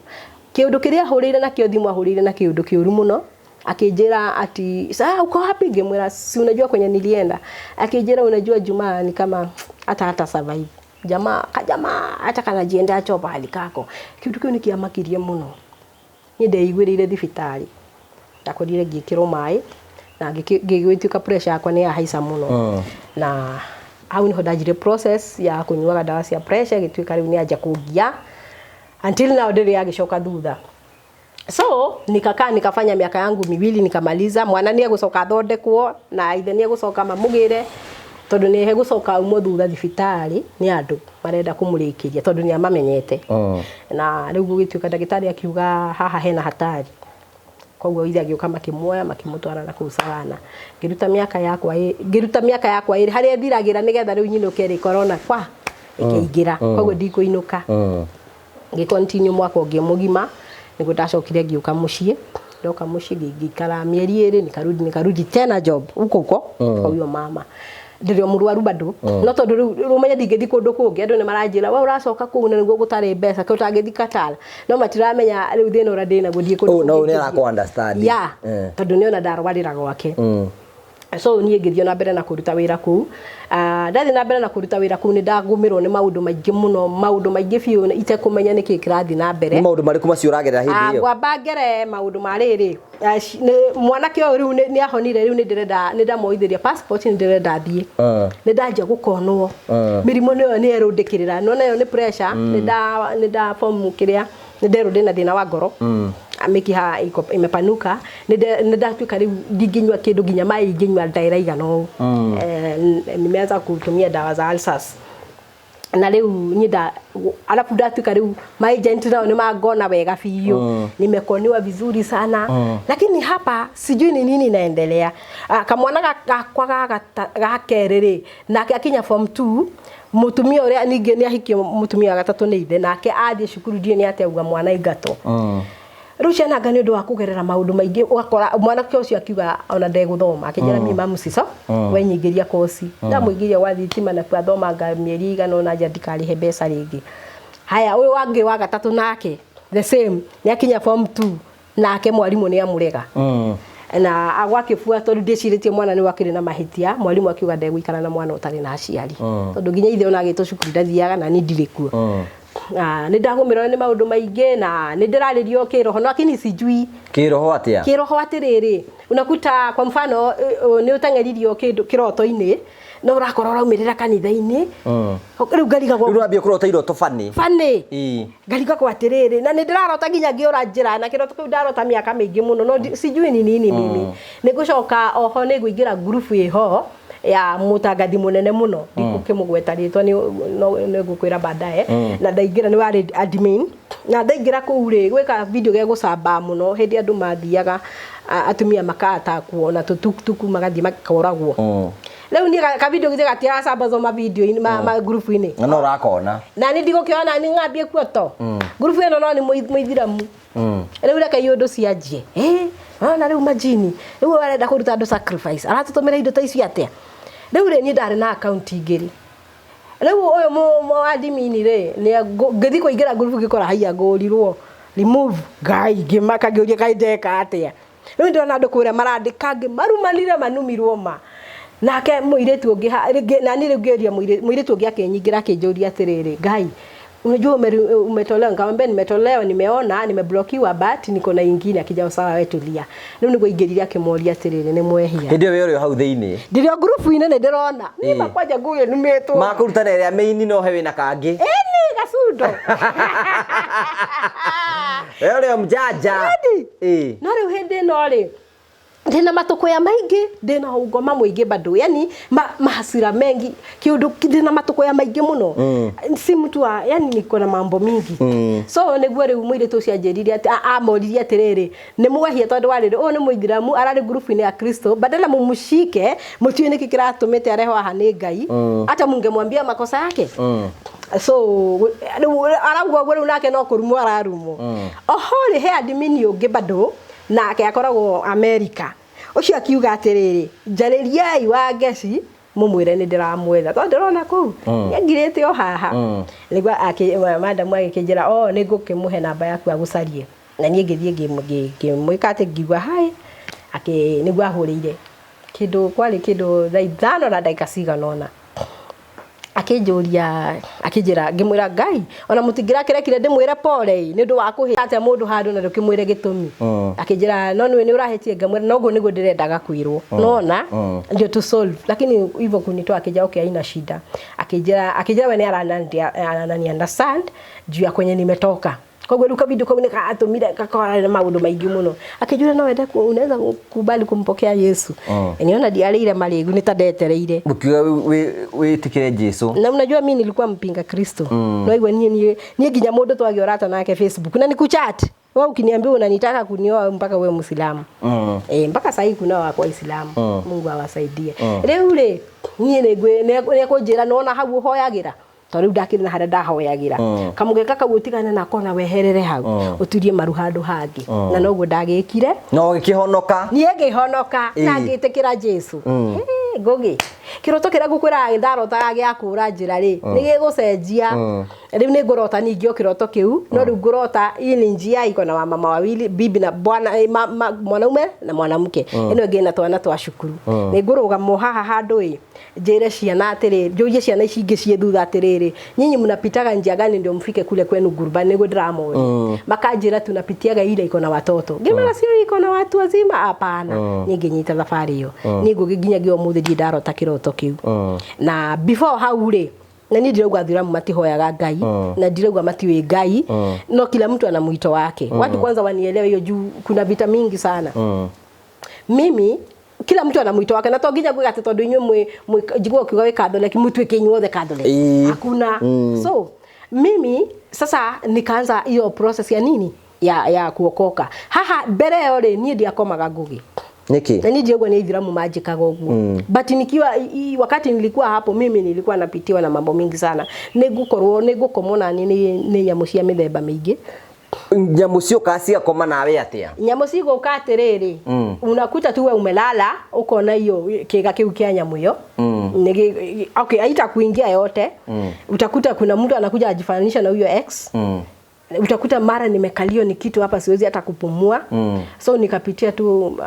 kĩũndũ kĩrĩa ahũrĩire nakĩo thimũ, ahũrĩire na kĩũndũ kĩũru mũno, akĩnjĩra ati, "Sasa uko wapi?" Ngĩmwĩra, "Si unajua kwenye nilienda." Akĩnjĩra, "Unajua Juma ni kama hata survive, jamaa kajamaa hata kanajiendea cho pahali kako." Kĩũndũ kĩu nĩ kĩamakirie mũno. Niĩ ndeiguĩrĩire thibitarĩ, ndakorire ngĩkĩrwo maĩ na ngĩgĩtuĩka pressure yakwa nĩ yahaica mũno, na hau niho ndanjirie process ya kũnyuaga ndawa cia pressure, ĩgĩtuĩka rĩu nĩ anja kũngia until now, ndĩrĩ yagĩcoka thutha. So nikakaa, nikafanya miaka yangu 2, nikamaliza. Mwana nĩ egũcoka athondekwo na ithe nĩ egũcoka mamũgĩre, tondũ nĩ egũcoka aumwo thutha thibitarĩ nĩ andũ marenda kũmũrĩkĩria, tondũ nĩ amamenyete. Na rĩu gũgĩtuĩka ndagĩtarĩ akiuga haha hena hatari, koguo ithe agĩũka, makĩmuoya, makĩmũtwara na kũu Savana. Ngĩruta mĩaka yakwa 2 harĩa ĩthiragĩra, nĩgetha rĩu nyinũke rĩ, corona kwa ĩkĩingĩra, koguo ndikũinũka. Ngĩ continue mwaka ũngĩ mũgima nĩguo ndacokire ngĩũka mũciĩ. Ndoka mũciĩ, ngĩikara mĩeri 2, nikarudi tena job huko huko kwa huyo mama. Ndĩrĩ o mũrwaru bado, no tondũ rĩu ũmenye ndingĩthiĩ kũndũ kũngĩ, andũ nĩ maranjĩra, "We ũracoka kũu na nĩguo gũtarĩ mbeca, kĩ ũtangĩthiĩ Qatar?" No matiramenya rĩu thĩna ũrĩa ndĩ naguo, ndiĩ kũndũ Oh, no kũngĩ nĩ ingĩthiĩ. arakũ understand. Yeah, tondũ nĩona ndarwarĩra gwake. So niĩ ngĩthiĩ na mbere na kũruta wĩra kũu. Ah, ndathiĩ na mbere na kũruta wĩra kũu, nĩ ndagũmĩrwo nĩ maũndũ maingĩ mũno, maũndũ maingĩ biũ, itekũmenya nĩkĩ kĩrathiĩ na mbere. Nĩ maũndũ marĩkũ macio ũragerera hĩndĩ Ah, ĩyo? Ngwamba ngere maũndũ ma rĩrĩ. Ah, mwanake ũyũ rĩu nĩ ahonire, rĩu nĩ ndĩrenda, nĩ ndamuoithĩria passport, nĩ ndĩrenda thiĩ. Nĩ ndanjia gũkonwo mĩrimũ nĩyo nĩ erũndĩkĩrĩra, nona ĩyo nĩ pressure. Nĩ nda form kĩrĩa, nĩ nderwo ndĩna thĩna wa ngoro. Ah, mĩkiha iko imepanuka. Nĩ ndatuĩka rĩu ndingĩnyua kĩndũ, nginya maĩ ingĩnyua ndaĩra igana ũũ. Nimeanza kutumia dawa za ulcers, na rĩu niĩ nda alafu ndatuĩka rĩu my agent nao nĩ mangona wega biũ, nimekoniwa vizuri sana, lakini hapa sijui ni nini inaendelea. Ah, kamwana gakwa ga kerĩ rĩ, nake akinya form 2, mũtumia ũrĩa ningĩ nĩ ahikie mũtumia wa gatatũ nĩ ithe, nake athiĩ cukuru, ndiũĩ nĩ atĩa auga mwana aingatwo. Rĩu ciana anga nĩ ũndũ wa kũgerera maũndũ maingĩ, ũgakora mwanake ũcio akiuga ona ndegũthoma, akĩnjĩra mi mamu siso we nyingĩria koci. Ndamũingĩria gwa thitima, na athomanga mĩeri igana ũna nja, ndikarĩhe mbeca rĩngĩ. Haya, ũyũ wangĩ wa gatatũ nake the same, nĩ akinya form 2, nake mwarimũ nĩ amũrega na agwakĩbua, tondũ ndĩcirĩtie mwana nĩ wakĩrĩ na mahĩtia. Mwarimũ akiuga ndegũikara na mwana ũtarĩ na aciari, tondũ nginya ithe ona agĩtwo cukuru ndathiaga, na niĩ ndirĩ kuo. Nĩ ndagũmĩrwo nĩ maũndũ maingĩ na nĩ ndĩrarĩrio kĩroho, no lakini sijui. Kĩroho atĩa? Kĩroho atĩrĩrĩ, unakuta kwa mfano nĩ ũteng'eririo kĩndũ kĩroto-inĩ, no ũrakora ũraumĩrĩra kanitha-inĩ. Rĩu ngarigagwo. Rĩu ũrambia kũrota iroto bani. Bani. Ĩĩ. Ngarigagwo atĩrĩrĩ, na nĩ ndĩrarota nginya ngĩũra njĩra, na kĩroto kĩu ndarota mĩaka mĩingĩ mũno, no sijui ni nini. Mimi nĩ ngũcoka oho nĩ ngũingĩra ngurubu ĩho ya mũtangathi mũnene mũno, ndikũkĩmũgweta rĩtwa, nĩ ngũkwĩra baadaye. Na ndaingĩra nĩ warĩ admin, na ndaingĩra kũu rĩ, gwĩka video gegũcambaa mũno hĩndĩ andũ mathiaga atumia makatakwo na tũtuktuku magathiĩ makoragwo. Rĩu niĩ ka video githĩ gatiracambazwo ma video-inĩ ma ngurubu-inĩ. Na no ũrakona. Na nĩ ndigũkĩona nĩ ng'ambie kuo to ngurubu ĩno, no nĩ mũithiramu. Rĩu reke iũndũ cianjie. Ona rĩu majini rĩu arenda kũruta andũ sacrifice, aratũtũmĩra indo ta icio atĩa? Rĩu rĩ, niĩ ndarĩ na account igĩrĩ. Rĩu ũyũ admin rĩ, nĩ ngĩthiĩ kũingĩra ngurubu ngĩkora haiya ngũrirwo remove. Ngai, ngĩmaka, ngĩũria kaĩ ndeka atĩa? Rĩu ndĩrona andũ kũrĩa marandĩka ngĩmarumanire manumirwo ma nake mũirĩtu ũngĩ rĩngĩ na niĩ rĩu ngĩũria mũirĩtu ũngĩ akĩnyingĩra akĩnjũria atĩrĩrĩ, "Ngai, unajua umetolewa?" Nikamwambia, "Nimetolewa, nimeona nimeblokiwa, but niko na ingine." Akija, "Sawa, wewe tulia." Rĩu nĩguo ingĩrire akĩmoria atĩrĩrĩ, nĩ mwehia. Hĩndĩ ĩyo wĩ ũrĩ o hau thĩinĩ. Ndĩrĩ o ngurubu-inĩ, nĩ ndĩrona niĩ makwanja nguge numĩtwo. Makũruta na ĩrĩa main, no he wĩna kangĩ. Ĩni gacundo. We ũrĩ o mjanja. Ĩni. Ĩĩ. No rĩu hĩndĩ ĩno rĩ, ndĩna matũkũya maingĩ, ndĩna ũngoma mũingĩ bado, yani mahasira mengi, kĩũndũ ndĩna matũkũya maingĩ mũno. Si mtu wa, yani niko na mambo mingi. So nĩguo rĩu mũirĩtu ũcio anjĩrire atĩ amoririe atĩrĩrĩ, nĩ mwehia tondũ warĩrĩ ũyũ nĩ mũithiramu, ararĩ ngurubu-inĩ ya Kristo, badala mumshike mũtiũĩ nĩkĩ kĩratũmĩte arehwo haha nĩ Ngai, hata mungemwambia makosa yake. So rĩu arauga ũguo, rĩu nake no kũrumwo ararumwo. Oho rĩ, he admin ũngĩ bado nake akoragwo America, ũcio akiuga atĩrĩrĩ, njarĩriai wa ngeci mũmwĩre nĩ ndĩramwetha tondũ ndĩrona kũu nĩangirĩte o haha. Nĩguo madamu agĩkĩnjĩra, o nĩ ngũkĩmũhe namba yaku agũcarie, na niĩ ngĩthiĩ ngĩmwĩka atĩ ngiuga hi akĩ nĩguo ahũrĩire kĩndũ kwarĩ kĩndũ thaa 5 na ndagĩka cigana ũna, akĩnjũria, akĩnjĩra, ngĩmwĩra, "Ngai, ona mũtingĩrakĩrekire ndĩmwĩre pole ĩ, nĩ ũndũ wa kũhĩ atĩa mũndũ handũ na ndũkĩmwĩre gĩtũmi." Akĩnjĩra, "No nĩwe nĩ ũrahĩtie." Ngamwĩra, "Noguo nĩguo ndĩrendaga kwĩrwo nona ndio to solve, lakini hivyo kunitoa." Akĩnjĩra, "Okay, haina shida." Akĩnjĩra we nĩ anani understand juu ya kwenye nimetoka. Koguo rĩu kavindu kau nĩ karatũmire gakora na maũndũ maingĩ mũno. Akĩnjũria, "No wende unaweza kubali kumpokea Yesu?" Niona ndiarĩire marĩgu, nĩ ta ndetereire. Ũkiuga wĩtĩkĩre Jesu. Na unajua mi nilikuwa mpinga Kristo. No igwe niĩ nginya mũndũ twagĩa ũrata nake Facebook na nikuchat, wewe ukiniambia unanitaka kunioa mpaka uwe Muislamu. Mpaka sahii kuna wako Waislamu. Mungu awasaidie. Rĩu rĩ, niĩ nĩ ekũnjĩra, nona hau ũhoyagĩra, tondũ rĩu ndakĩrĩ na harĩa ndahoyagĩra, kamũgeka kau ũtigane nako na weherere hau, ũturie maru handũ hangĩ. Na noguo ndagĩkire. Na ũgĩkĩhonoka. Niĩ ngĩhonoka na ngĩtĩkĩra Jesu. Hĩ, ngũgĩ kĩroto kĩrĩa ngũkwĩraga ndarotaga gĩa kũra njĩra rĩ, nĩ gĩgũcenjia. Rĩu nĩ ngũrota ningĩ o kĩroto kĩu, no rĩu ngũrota hii ni njia iko na wamama wawili, bibi na bwana, mwanaume na mwanamke, ĩno ĩngĩ na twana twa cukuru. Nĩ ngũrũgama o haha handũ ĩ njĩre ciana atĩrĩrĩ, njũrie ciana ici ingĩ ciĩ thutha atĩrĩrĩ, "Nyinyi mnapitaga njia gani ndio mfike kule kwenu Gurbani?" Nĩguo ndĩramoria. Makanjĩra, "Tunapitiaga ile iko na watoto." Ngĩmera, "Sio iko na watu wazima?" "Hapana." Niĩ ngĩnyita thabarĩ ĩyo. Niĩ ngũgĩ nginyagia ũmũthĩ ndirĩ ndarota kĩroto kĩu. Na before hau rĩ, na niĩ ndirauga athiramu matihoyaga Ngai, na ndirauga matiũĩ Ngai, no kila mtu ana mwito wake. Watu kwanza wanielewe hiyo juu kuna vita mingi sana. Mimi, kila mtu ana mwito wake, na to nginya gwĩka atĩ tondũ inyuĩ mwĩ njiguaga ũkiuga wĩ Catholic mũtuĩke inyuothe Catholic. Hakuna. So mimi sasa nikaanza hiyo process ya nini, ya kuokoka. Haha mbere ĩyo rĩ, niĩ ndiakomaga ngũgĩ. Nĩkĩ? Na niĩ ndiaigua nĩ aithiramu manjĩkaga ũguo, but nikiwa wakati nilikuwa hapo, mimi nilikuwa napitiwa na mambo mingi sana. Nĩ ngũkorwo nĩ ngũkomwo nani nĩ nyamũ cia mĩthemba mĩingĩ. Nyamũ ciũkaga cigakoma nawe atĩa? Nyamũ cigũka atĩrĩrĩ, unakuta tu we umelala, ukona hiyo kĩga kĩu kĩa nyamũ ĩyo. Okay, haitakuingia yote. Utakuta kuna mtu anakuja ajifananisha na huyo ex. Utakuta mara nimekalio ni kitu hapa, siwezi hata kupumua. So nikapitia tu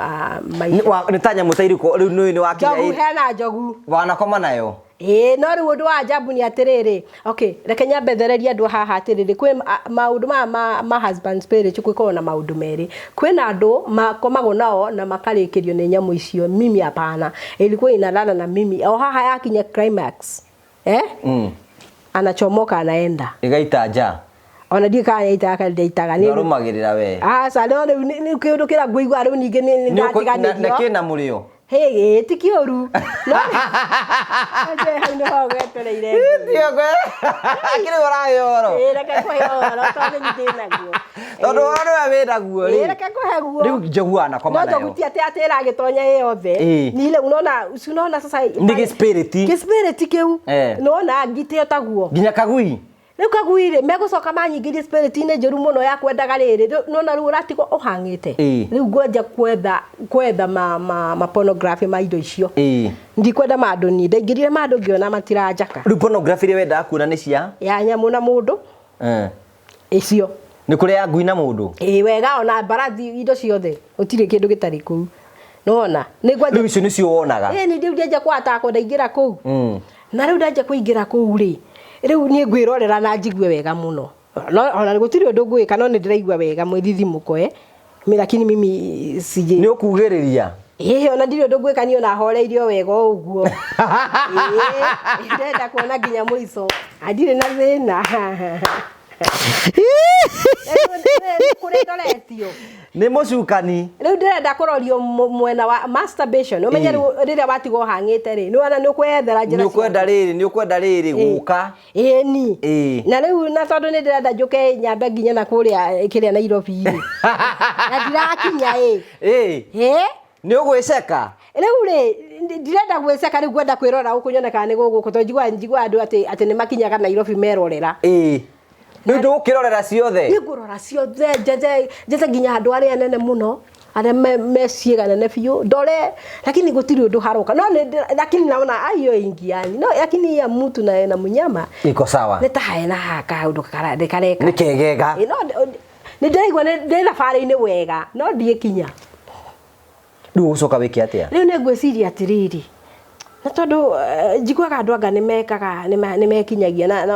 maisha. Nĩ ta nyamũ ta irĩkũ rĩu nĩ wakinya? Njogu, hena njogu. Wanakoma nayo? Ĩĩ, no rĩu ũndũ wa ajabu nĩ atĩrĩrĩ, okay, reke nyambe thererie andũ haha atĩrĩrĩ, kwĩ maũndũ maya ma husband spirit gwĩkorwo na maũndũ merĩ. Kwĩna andũ makomagwo nao na makarĩkĩrio nĩ nyamũ icio, mimi hapana. Ilikuwa inalala na mimi o haha yakinya climax, eh? Anachomoka anaenda. Ĩgaita nja. Ona ndiũĩ kana nĩaitaga kana ndaitaga. Nĩarũmagĩrĩra we. Aca, no rĩu nĩ kĩũndũ kĩrĩa ngũigua rĩu ningĩ nĩ Na ndatiganĩrio. kĩna mũrĩo. Hĩ, ti kĩũru. No hau nĩho ngwetereire. Akĩrĩ ũrahe ũhoro. Ĩĩ, reke ngũhe ũhoro tondũ nĩ ndĩ naguo. Tondũ ũhoro nĩwe wĩnaguo Ĩĩ, rĩ. reke ngũhe guo. Rĩu njogu anakoma No nayo. njogu ti atĩ atĩ ĩragĩtonya ĩ yothe. Ĩĩ. Ni ile unaona, si unaona sasa Nĩ gĩspiriti. Gĩspiriti kĩu. Eh. Nĩwona ngitĩ ĩyo taguo. Nginya kagui. Rĩu kagui rĩ, megũcoka manyingĩrie spirit-inĩ njũru mũno ya kwendaga rĩrĩ, nĩwona rĩu ũratigwo ũhang'ĩte. Ĩĩ. Rĩu ngwenja kwetha ma pornography ma indo icio. Ĩĩ. Ndikwenda mandũ niĩ, ndaingĩrire mandũ ngĩona matiranjaka. Rĩu pornography ĩrĩa wendaga kuona nĩ cia? Ya nyamũ na mũndũ. Eh. Icio. Nĩ kũrĩ ya ngui na mũndũ? Ĩĩ wega, ona mbarathi, indo ciothe, gũtirĩ kĩndũ gĩtarĩ kũu. Nĩwona? Nĩ ngwanja Rĩu icio nĩcio wonaga? Ĩĩ, nĩ rĩu ndenja kwatakwo ndaingĩra kũu. Na rĩu ndanjia kũingĩra kũu rĩ, rĩu niĩ ngwĩrorera na njigue wega mũno. No ona gũtirĩ ũndũ ngwĩka, no nĩ ndĩraigua wega mwĩthithimũko, eh. Mi lakini mimi sije. Nĩ ũkugĩrĩria? Ĩĩ, ona ndirĩ ũndũ ngwĩka niĩ ona horeirie o wega o ũguo. Ĩĩ, ndĩrenda kuona nginya mũico. Ndirĩ na thĩna. Kũrĩ ndoretio. Nĩ mũcukani. Rĩu ndĩrenda kũrorio mwena wa masturbation. Ũmenye rĩu rĩrĩa watigwo ũhang'ĩte rĩ, nĩwona nĩ ũkweyethera njĩra Nĩ ũkwenda rĩrĩ, nĩ ũkwenda rĩrĩ gũka. Ĩĩ ni. Ĩĩ. Na rĩu na tondũ nĩ ndĩrenda njũke nyambe nginya na kũrĩa kĩrĩa Nairobi rĩ. Na ndirakinya ĩ. Ĩĩ. Ĩ? Nĩ ũgwĩceka? Rĩu rĩ, ndirenda gwĩceka, rĩu ngwenda kwĩrora gũkũ nyone kana nĩ gũgũkũ, tondũ njiguaga andũ atĩ nĩ makinyaga Nairobi merorera. Ĩĩ. Rĩu ndũgũkĩrorera ciothe? Niĩ ngũrora ciothe, njethe nginya andũ arĩa anene mũno, arĩa me ciĩga nene biũ, ndore, lakini gũtirĩ ũndũ haroka. No nĩ ndĩ-, lakini naona, ai, hiyo ingiani. No, lakini ya mtu na mũnyama, Iko sawa. Nĩ ta hena kaũndũ kareka. Nĩ kegega. Ĩ, no, nĩ ndĩraigua ndĩ thabarĩ-inĩ wega, no ndiĩkinya. Rĩu ũgũcoka wĩke atĩa? Rĩu nĩ ngwĩciria atĩrĩrĩ, na tondũ njiguaga andũ anga nĩ mekaga, nĩ mekinyagia na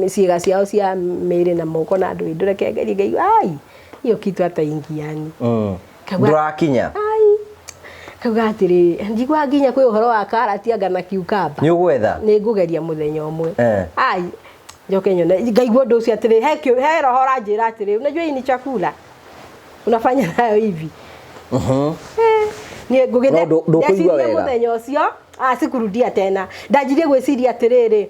ciĩga ciao cia mĩĩrĩ na moko na andũ ĩndũ, reke ngerie ngaigua, ai, hiyo kitu hata ingiani. Kauga, Ndũrakinya? Ai. Kauga atĩrĩrĩ, njiguaga nginya kwĩ ũhoro wa karati anga na cucumber. Nĩ ũgwetha? Nĩ ngũgeria mũthenya ũmwe. Ai, njoke nyone, ngaigua ũndũ ũcio atĩrĩrĩ, he roho ũranjĩra atĩrĩrĩ, unajua hii ni chakula. Unafanya nayo hivi. Niĩ ngũgĩthe- No ndũkũigua ndecirie wega. mũthenya ũcio, sikurudia tena. Ndanjirie gwĩciria atĩrĩrĩ,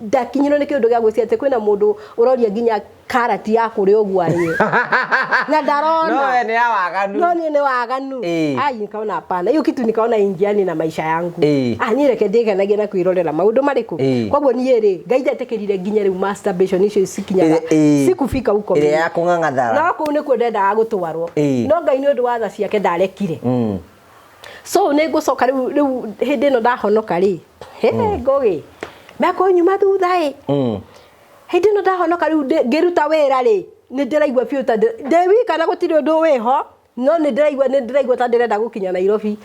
ndakinyirwo nĩ kĩũndũ gĩa gwĩciria atĩ kwĩna mũndũ ũroria nginya karati ya kũrĩa ũguo arĩe. Na ndarona. No we nĩ ya waganu. No niĩ nĩ waganu. Ai, nikaona hapana. Hiyo kitu nikaona ingiani na maisha yangu. Niĩ reke ndĩkenagie na kwĩrorera maũndũ marĩkũ. Koguo niĩ rĩ, Ngai ndetĩkĩrire nginya rĩu masturbation icio cikinyaga. Sikufika huko Ĩrĩa mimi. ya kũng'ang'athara. No kũu nĩkuo ndendaga gũtwarwo. No Ngai nĩ ũndũ wa tha ciake ndarekire. So nĩ ngũcoka rĩu hĩndĩ ĩno ndahonoka rĩ. He, ngũgĩ. Mekũnyuma thutha ĩ. Hĩndĩ ĩno ndahonoka rĩu ngĩruta wĩra rĩ, nĩ ndĩraigua biũ ta ndĩ wika na gũtirĩ ũndũ wĩho, no nĩ ndĩraigua ta ndĩrenda gũkinya Nairobi.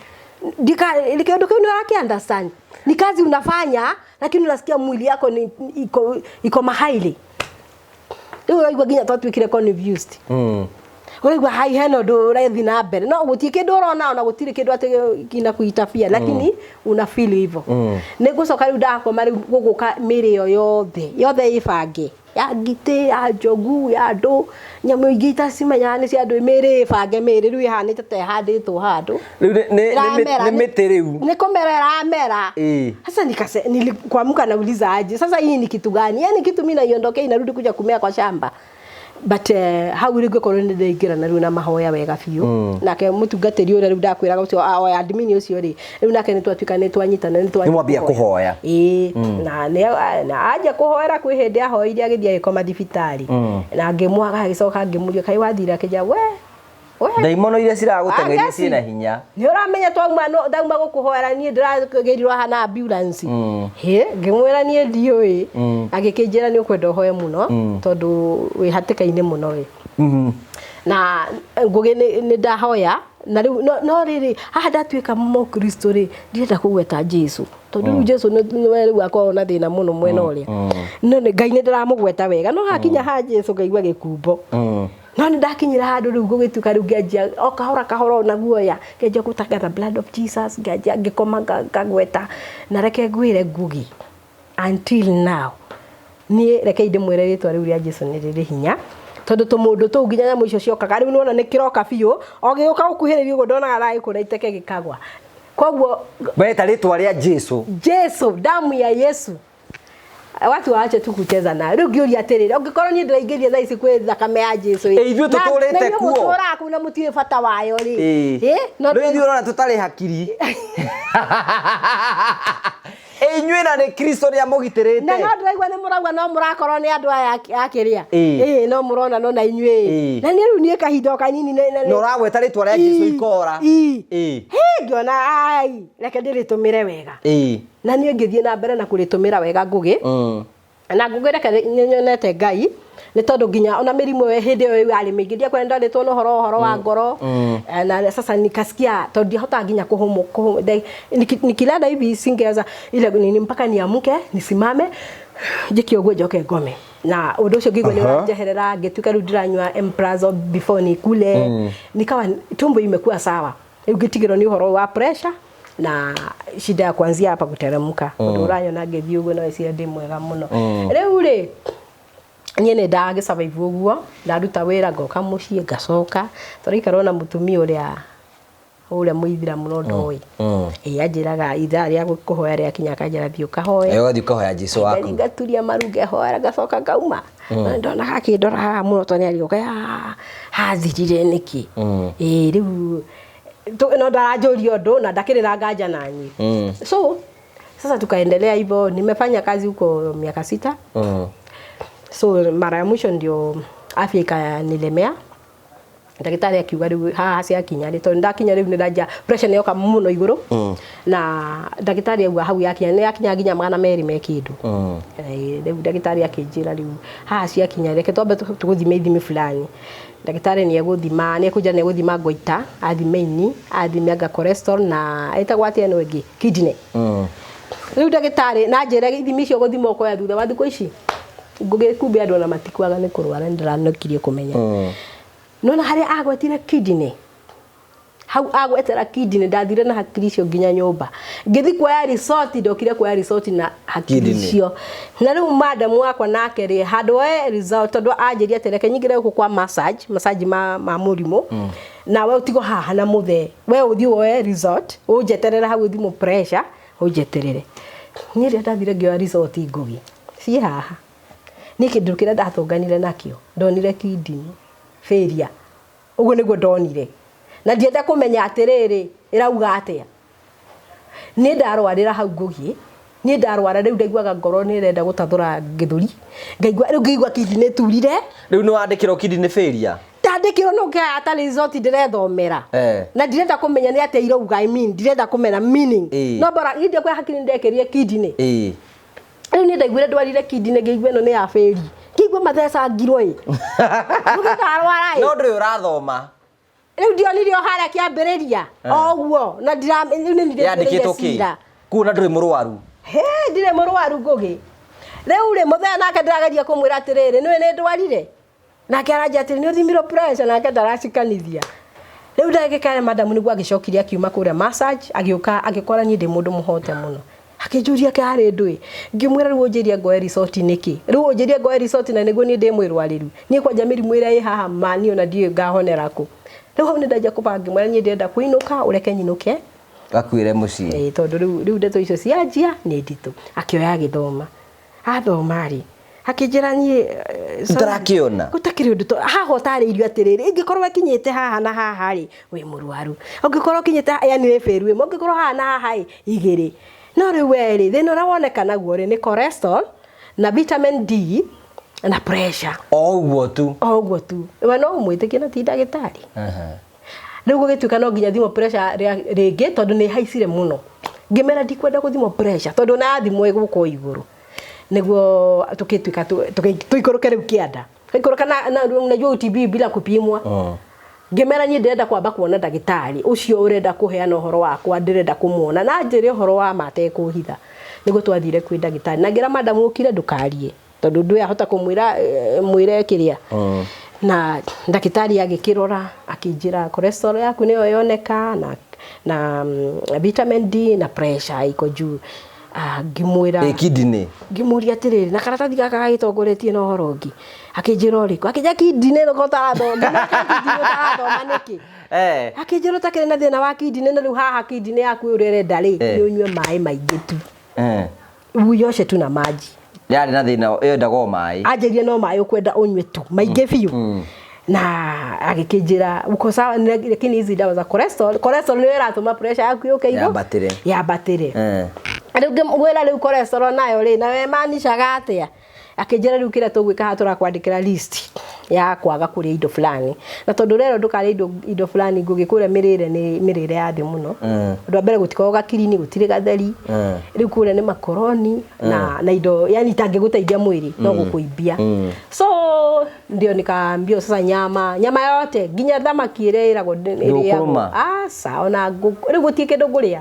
Kĩũndũ kĩu nĩ ũrakĩ understand. Ni kazi unafanya, lakini unasikia mwili yako ni iko mahaili. Rĩu ũraigua nginya twatuĩkire confused. Ũraigua hai hena ũndũ ũrathiĩ na mbere. No gũtirĩ kĩndũ ũrona, ona gũtirĩ kĩndũ atĩ kina kuitafia, lakini una feel hivyo. Nĩ ngũcoka rĩu ndakoma rĩu gũgũka mĩĩrĩ ĩyo yothe, yothe ĩbange. Ya ngitĩ, ya njogu, ya andũ, nyamũ ingĩ itacimenyaga nĩ cia andũ, mĩĩrĩ ĩbange, mĩĩrĩ rĩu ĩhanĩte ta ĩhandĩtwo handũ. Rĩu Ĩramera, nĩ mĩtĩ rĩu. Nĩ kũmera ĩramera. Sasa nilikuamka nauliza aje, sasa hii ni kitu gani? Yaani kitu mimi naiondokea inarudi kuja kumea kwa shamba. But hau rĩu ngĩkorwo nĩ ndaingĩra na rĩu na mahoya wega biũ. Nake mũtungatĩri ũrĩa rĩu ndakwĩraga ũcio, o admin ũcio rĩ, rĩu nake nĩ twatuĩka nĩ twanyitana, nĩ Nĩ mwambia kũhoya. Ĩĩ. Na na anjia kũhoera kwĩ hĩndĩ ahoire agĩthiĩ agĩkoma thibitarĩ. Na ngĩmwaga agĩcoka ngĩmũria kaĩ wathire, akĩnjĩra we, we. Ndaimono iria ciragũteng'eria Angeci. ciĩna hinya. Nĩ ũramenya twauma, no, ndauma gũkũhoera niĩ ndĩrakĩgĩrirwo haha na ambulance. Hĩ, ngĩmwĩra niĩ ndiũĩ. Agĩkĩnjĩra nĩ ũkwenda ũhoe mũno, tondũ wĩ hatĩka-inĩ mũno we. Na Ngũgĩ nĩ ndahoya, Na rĩu no rĩrĩ haha ndatuĩka mũkristo rĩ, ndirenda kũgweta Jesu tondũ rĩu Jesu nĩwe rĩu akoragwo na thĩna mũno mwena ũrĩa. No nĩ Ngai nĩ ndĩramũgweta wega, no hakinya ha Jesu ngaigua gĩkumbo. No nĩ ndakinyĩra handũ rĩu gũgĩtuĩka rĩu ngĩanjia o kahora kahora ona guoya, ngĩanjia gũtangatha blood of Jesus, ngĩanjia ngĩkoma ngagweta. Na reke ngwĩre Ngugi, until now niĩ rekei ndĩmwĩre rĩtwa rĩu rĩa Jesu nĩ rĩrĩ hinya, tondũ tũmũndũ tũu nginya nyamũ icio ciokaga rĩu nĩwona nĩ kĩroka biũ, o gĩgũka gũkuhĩrĩria ũguo ndonaga ragĩkũra iteke gĩkagwa. Koguo Weta rĩtwa rĩa Jesu. Jesu, damu ya Yesu, watu waache tu kucheza nayo. Rĩu ngĩũria atĩrĩrĩ, ũngĩkorwo niĩ ndĩraingĩria thaa ici kwĩ thakame ya Jesu ĩ, Ĩ, ithuĩ tũtũrĩte na inyuĩ kuo. mũtũraga kũu na mũtiũĩ bata wayo rĩ. Ĩ. Ĩ, no Rĩu ithuĩ ũrona tũtarĩ hakiri. Ĩ, inyuĩ na nĩ Kristo nĩ amũgitĩrĩte. Na no ndĩraigua nĩ mũrauga no mũrakorwo nĩ andũ aya a kĩrĩa. Ĩ. Ĩ, no mũrona no na inyuĩ. Ĩ. Na niĩ rĩu niĩ kahinda o kanini Na ũragweta rĩtwa rĩa Jesu ikora. Ĩ. Ĩ. Hĩ, ngĩona ai, reke ndĩrĩtũmĩre wega. Ĩ. Na niĩ ngĩthiĩ na mbere na kũrĩtũmĩra wega Ngũgĩ. Na Ngũgĩ reke nĩnyonete Ngai, nĩ tondũ nginya ona mĩrimũ ĩyo hĩndĩ ĩyo yarĩ mĩingĩ, ndiakwenda ndarĩtwo na ũhoro wa ngoro. Na sasa nikasikia tondũ ndiahotaga nginya nikilala hivi singeweza ile nini mpaka niamke nisimame njĩke ũguo njoke ngome. Na ũndũ ũcio ngĩigua nĩ ũranjeherera, ngĩtuĩka rĩu ndĩranyua Emprazol before nikule. Nikawa tumbo imekuwa sawa. Rĩu ngĩtigĩrwo nĩ ũhoro wa pressure na shida ya kuanzia hapa kuteremka. Ũndũ ũranyona ngĩthiĩ ũguo no eciria ndĩ mwega mũno. Rĩu rĩ niĩ nĩ ndagĩsurvive ũguo, ndaruta wĩra ngoka mũciĩ ngacoka, tũraikarwo na mũtumia ũrĩa mũithĩramu no ndoĩ. Ĩ, anjĩraga ithaa rĩa kũhoya rĩakinya akanjĩra thiĩ ũkahoe. Ĩ, ũgathiĩ ũkahoya Jesu waku. Ngathiĩ ngaturia maru ngehoera ngacoka ngauma. Na ndonaga akĩndora haha mũno tondũ nĩarigũka hathirire nĩkĩ. Ĩ, rĩu no ndaranjũria ũndũ na ndakĩrĩ na nganja naniĩ. So sasa tukaendelea hivyo, nimefanya kazi huko miaka 6. So mara ya mwisho ndio afya ikanilemea. Ndagĩtarĩ akiuga rĩu haha ciakinya rĩ, tondũ ndakinya rĩu nĩndanjia pressure nĩyoka mũno igũrũ. Na ndagĩtarĩ auga hau yakinya nĩ yakinya nginya 200 me kĩndũ. Rĩu ndagĩtarĩ akĩnjĩra rĩu haha ciakinya reke twambe tũgũthime ithimi fulani. Ndagĩtarĩ nĩegũthima, nĩekũnjĩra nĩegũthima ngoita, athime ini, athime anga cholesterol na ĩtagwo atĩa ĩno ĩngĩ, kidney. Rĩu ndagĩtarĩ na anjĩre ithimi icio ũgũthima ũkoya thutha wa thikũ ici. Ngũgĩkumbĩ andũ ona matikuaga nĩ kũrwara, nĩndĩranokirie kũmenya. Nona harĩa agwetire kidney, hau agwetera kidney, ndathire na hakiri icio nginya nyũmba. Ngĩthiĩ kuoya resort, ndokire kuoya resort na hakiri Kidney. icio. Na rĩu madam wakwa nake rĩ, handũ oe result, tondũ anjĩria atĩ reke nyingĩre gũkũ kwa massage, massage ma mũrimũ. Nawe ũtigwo haha na mũthee. We ũthiĩ woe result, ũnjeterere hau ũthimwo pressure, ũnjeterere. Niĩ rĩrĩa ndathire ngĩoya result Ngugi, ciĩ haha. Niĩ kĩndũ kĩrĩa ndatũnganire nakĩo, ndonire kidney failure. Ũguo nĩguo ndonire. Na ndienda kũmenya atĩrĩrĩ, ĩrauga atĩa. Niĩ ndarwarĩra hau Ngugi, niĩ ndarwara rĩu ndaiguaga ngoro nĩ ĩrenda gũtathũra gĩthũri. Ngaigua rĩu ngĩigua kidney ĩturire. Rĩu nĩ wandĩkĩrwo kidney failure? Ndandĩkĩrwo no ngĩaga ta result ndĩrethomera. Na ndirenda kũmenya nĩ atĩa irauga, I mean, ndirenda kũmenya meaning. No bora niĩ ndiakuoya hakiri ndekĩrire kidney. Rĩu niĩ ndaiguire ndwarire kidney ngĩigua ĩno nĩ ya failure. Ngĩigua mathecangirwo ĩ. Rĩu ndarwara ĩ. No ndũrĩ ũrathoma. Rĩu ndionire o harĩa kĩambĩrĩria. O ũguo. Na rĩu nĩ ndĩrĩire Yandĩkĩtwo kĩ? cira. Kuona ndũrĩ mũrwaru. Hĩ, ndirĩ mũrwaru Ngugi. Rĩu rĩ, mũthenya nake ndĩrageria kũmwĩra atĩrĩrĩ, nĩũĩ nĩ ndwarire? Nake aranjĩra atĩrĩ, nĩ ũthimirwo pressure, nake ndaracikanithia. Rĩu ndagĩka ĩrĩa madam nĩguo agĩcokire akiuma kũrĩa massage, agĩũka agĩkora niĩ ndĩ mũndũ mũhote mũno. Akĩnjũria kĩarĩ ndũĩ. Ngĩmwĩra rĩu ũnjĩrie ngoe resort nĩkĩ? Rĩu ũnjĩrie ngoe resort na nĩguo niĩ ndĩ mwĩrwarĩru. Niĩ kwanja mĩrimũ ĩrĩa ĩ haha ma niĩ ona ndiũĩ ngahonera kũ. Rĩu hau nĩ ndanjia kũbanga ngĩmwĩra niĩ ndĩrenda kũinũka, ũreke nyinũke. Gakuĩre mũciĩ. Ĩĩ, tondũ rĩu ndeto icio cianjia nĩ nditũ. Akĩoya agĩthoma. Athoma rĩ, akĩnjĩra niĩ, sorry. Ũtarakĩona? Gũtakĩrĩ ũndũ haha ũtarĩirio atĩrĩrĩ, ingĩkorwo ĩkinyĩte haha na haha rĩ, wĩ mũrwaru. Ũngĩkorwo ũkinyĩte haha, yani wĩ bĩru ĩmwe, ũngĩkorwo haha na haha rĩ, igĩrĩ. No rĩu we rĩ, thĩna ũrĩa woneka naguo rĩ, nĩ cholesterol na vitamin D na pressure. O ũguo tu. O ũguo tu. We no ũmwĩtĩkie na ti ndagĩtarĩ. Rĩu gũgĩtuĩka no nginya thimwo pressure rĩngĩ tondũ nĩ haicire mũno. Ngĩmera ndikwenda gũthimwo pressure tondũ ona yathimwo ĩgũka igũrũ. Nĩguo tũgĩtuĩka tũikũrũke rĩu kĩanda. Tũikũrũka na unajua UTB bila kupimwa. Ngĩmera niĩ ndĩrenda kwamba kuona ndagĩtarĩ ũcio ũrenda kũheana ũhoro wakwa, ndĩrenda kũmuona na anjĩre ũhoro wa ma atekũhitha. Nĩguo twathire kwĩ ndagĩtarĩ na ngĩra madam ũkire ndũkarie tondũ ndũĩ ahota kũmwĩra mwĩre kĩrĩa. Na ndagĩtarĩ agĩkĩrora akĩnjĩra cholesterol yaku nĩyo yoneka na vitamin D na pressure iko juu. Ngĩmwĩra Ĩ kidney. Ngĩmũria atĩrĩrĩ, na karatathi gaka gagĩtongoretie na ũhoro ũngĩ, akĩnjĩra ũrĩkũ, akĩnjĩra kidney nĩko ũtarathoma. Ngĩmwĩra kidney ũtarathoma nĩkĩ? Akĩnjĩra ũtakĩrĩ na thĩna wa kidney, na rĩu haha kidney yaku ũrĩa ũrenda rĩ, nĩ ũnyue maĩ maingĩ tu, uyoshe tu na maji. Yarĩ na thĩna yendaga o maĩ. Anjĩrire no maĩ ũkwenda ũnyue tu maingĩ biũ, na agĩkĩnjĩra uko sawa, lakini hizi dawa za cholesterol, cholesterol nĩyo ĩratũma pressure yaku yũke igũrũ, Yambatĩre. Yambatĩre. Rĩu ngĩmwĩra rĩu cholesterol nayo rĩ, nayo ĩmaanishaga atĩa? Akĩnjĩra rĩu kĩrĩa tũgwĩka haha, tũrakwandĩkĩra list ya kwaga kũrĩa indo fulani, na tondũ ũrerwo ndũkarĩe indo fulani, ngũgĩ kũrĩa mĩrĩre nĩ mĩrĩre ya thĩ mũno. Ũndũ wa mbere gũtikoragwo gakirini, gũtirĩ gatheri. Rĩu kũrĩa nĩ makoroni na indo yani itangĩgũteithia mwĩrĩ no gũkũimbia. So ndio nikaambiwa sasa nyama nyama yote, nginya thamaki ĩrĩa ĩragwo ĩrĩagwo. Ndũkũrũma? Aca, ona ngũkũ rĩu gũtirĩ kĩndũ ngũrĩa.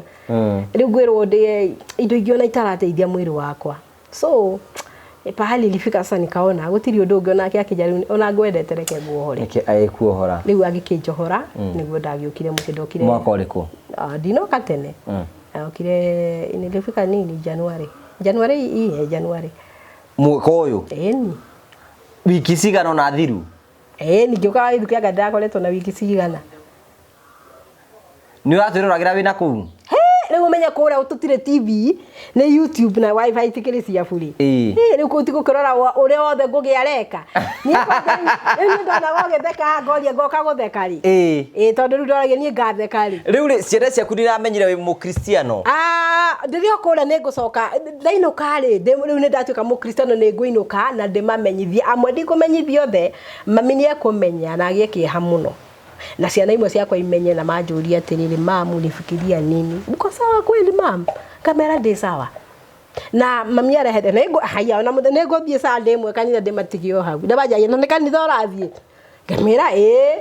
Rĩu ngwĩrwo ndĩe indo ingĩ ona itarateithia mwĩrĩ wakwa. So pahali ilifika sasa nikaona gũtirĩ ũndũ ũngĩ, onake akĩnja rĩu ona ngwendete, reke nguohore. Nĩkĩ agĩkuohora? Rĩu agĩkĩnjohora nĩguo ndagĩũkire mũciĩ, ndokire. Mwaka ũrĩkũ? Ah, ndinoka tene. Ndokire, nilifika nini, January, January hii, January. Mwaka ũyũ? Ĩni. Wiki cigana ona thiru? Ĩni, ngĩũka gĩthuki anga ndĩrakoretwo na wiki cigana. Nĩ ũratwĩroragĩra wĩna kũu? Rĩu ũmenye kũrĩa tũtirĩ TV, nĩ YouTube na WiFi itikĩrĩ cia bure. Rĩu kũu ti gũkĩrora ũrĩa wothe Ngũgĩ areka. Niĩ kwanja rĩu niĩ ndona wogĩtheka ngoria ngoka gũtheka rĩ. Ĩĩ, tondũ rĩu ndoragia niĩ ngatheka rĩ. Rĩu rĩ, ciana ciaku nĩiramenyire wĩ mũkristiano? Ah, ndĩrĩ o kũrĩa, nĩ ngũcoka ndainũka rĩ, rĩu nĩ ndatuĩka mũkristiano, nĩ ngũinũka na ndĩmamenyithie amwe, ndikũmenyithia othe. Mami nĩ ekũmenya na agĩe kĩeha mũno, na ciana imwe ciakwa imenye na manjũrie atĩrĩrĩ, "Mamu, ulifikiria nini? Uko sawa kweli, mam?" Ngamera ndĩ sawa na mami arehere nĩ haya, ona mũthenya nĩ ngũthiĩ Sunday ĩmwe kanitha ndĩmatige o hau, ndamanjagia na nĩ kanitha ũrathiĩ, ngamĩra ĩĩ,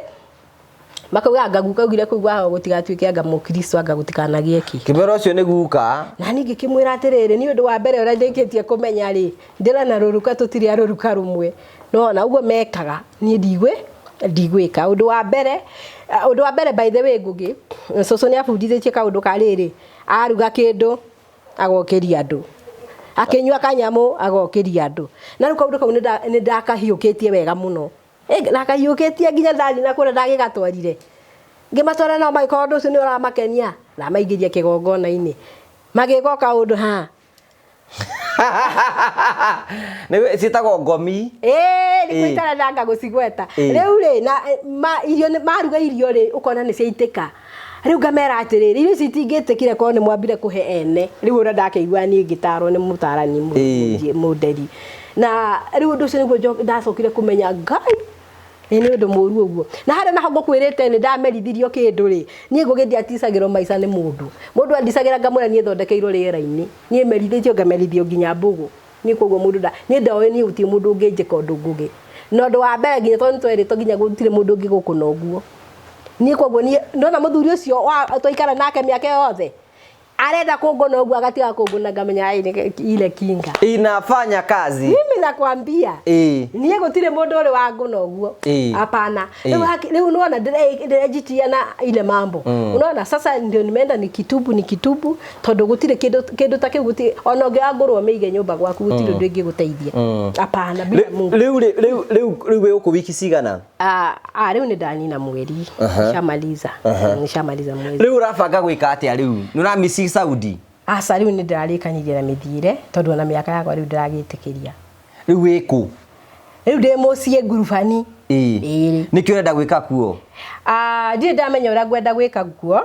makauga anga guka augire kũu gwao gũtigatuĩke anga mũkristo, anga gũtikanagĩe kĩ. Kĩmera ũcio nĩ guka. Na niĩ ngĩkĩmwĩra atĩrĩrĩ, nĩ ũndũ wa mbere ũrĩa ndĩkĩtie kũmenya rĩ, ndĩrona rũruka tũtirĩ a rũruka rũmwe, nona ũguo mekaga niĩ ndigwĩka. Ũndũ wa mbere, by the way, Ngũgĩ, cũcũ nĩ abundithĩtie kaũndũ ka rĩrĩ, aruga kĩndũ agokĩria andũ, akĩnyua kanyamũ agokĩria andũ, na rĩu kaũndũ kau nĩ ndakahiũkĩtie wega mũno. Ndakahiũkĩtie nginya ndathiĩ na kũrĩa ndagĩgatwarire, ngĩmatwara nao magĩkorwo ũndũ ũcio nĩ ũramakenia, ndamaingĩria kĩgongona-inĩ magĩka o kaũndũ ha. Nĩ ciĩtagwo ngomi. Ĩĩ, nĩ itarendanga gũcigweta. Rĩu rĩ, na irio maruga irio rĩ, ũkona nĩ ciaitĩka. Rĩu ngamera atĩrĩrĩ, irio ici itingĩtĩkire korwo nĩ mwambire kũhe ene. Rĩu ũrĩa ndakĩigua niĩ ngĩtarwo nĩ mũtarani mũnderi, na rĩu ũndũ ũcio nĩguo ndacokire kũmenya Ngai ĩ nĩ ũndũ mũru ũguo. Na harĩa naho ngũkwĩrĩte nĩ ndamerithirio kĩndũ rĩ, niĩ Ngũgĩ ndiaticagĩrwo maica nĩ mũndũ. Mũndũ andicagĩra ngamwĩra niĩ thondekeirwo rĩera-inĩ, niĩ merithĩtio ngamerithio nginya mbũgũ niĩ, koguo mũndũ nda niĩ ndoĩ niĩ gũtirĩ mũndũ ũngĩnjĩka ũndũ Ngũgĩ. Na ũndũ wa mbere nginya tondũ nĩ twerĩtwo nginya gũtirĩ mũndũ ũngĩ gũkũna ũguo niĩ, koguo niĩ ndona mũthuri ũcio wa twaikara nake mĩaka ĩyo yothe arenda kũngũna ũguo agatiga kũngũna, ngamenya ai nĩ ile kinga Inafanya kazi. Mimi nakwambia, niĩ gũtirĩ mũndũ ũrĩ wangũna ũguo. Hapana. Rĩu unaona ndĩrejitia na ile mambo, unaona sasa ndio nimeenda nikitubu, nikitubu, tondũ gũtirĩ kĩndũ ta kĩu, gũtirĩ ona ũngĩangũrwo mĩige nyũmba gwaku, gũtirĩ ũndũ ĩngĩgũteithia, hapana, bila Mungu. Rĩu rĩ, rĩu wĩ gũkũ wiki cigana? Ah, ah, rĩu nĩ ndanina mweri. Nishamaliza, nishamaliza mwezi. Rĩu ũrabanga gwĩka atĩa rĩu? Nĩ ũramici Saudi? Aca, rĩu nĩ ndĩrarĩkanirie na mĩthiĩre, tondũ ona mĩaka yakwa rĩu ndĩragĩtĩkĩria. Rĩu wĩ kũ? Rĩu ndĩ mũciĩ ngurubani. Ĩĩ. Nĩkĩ ũrenda gwĩka kuo? Ah, ndirĩ ndamenya ũrĩa ngwenda gwĩka kuo,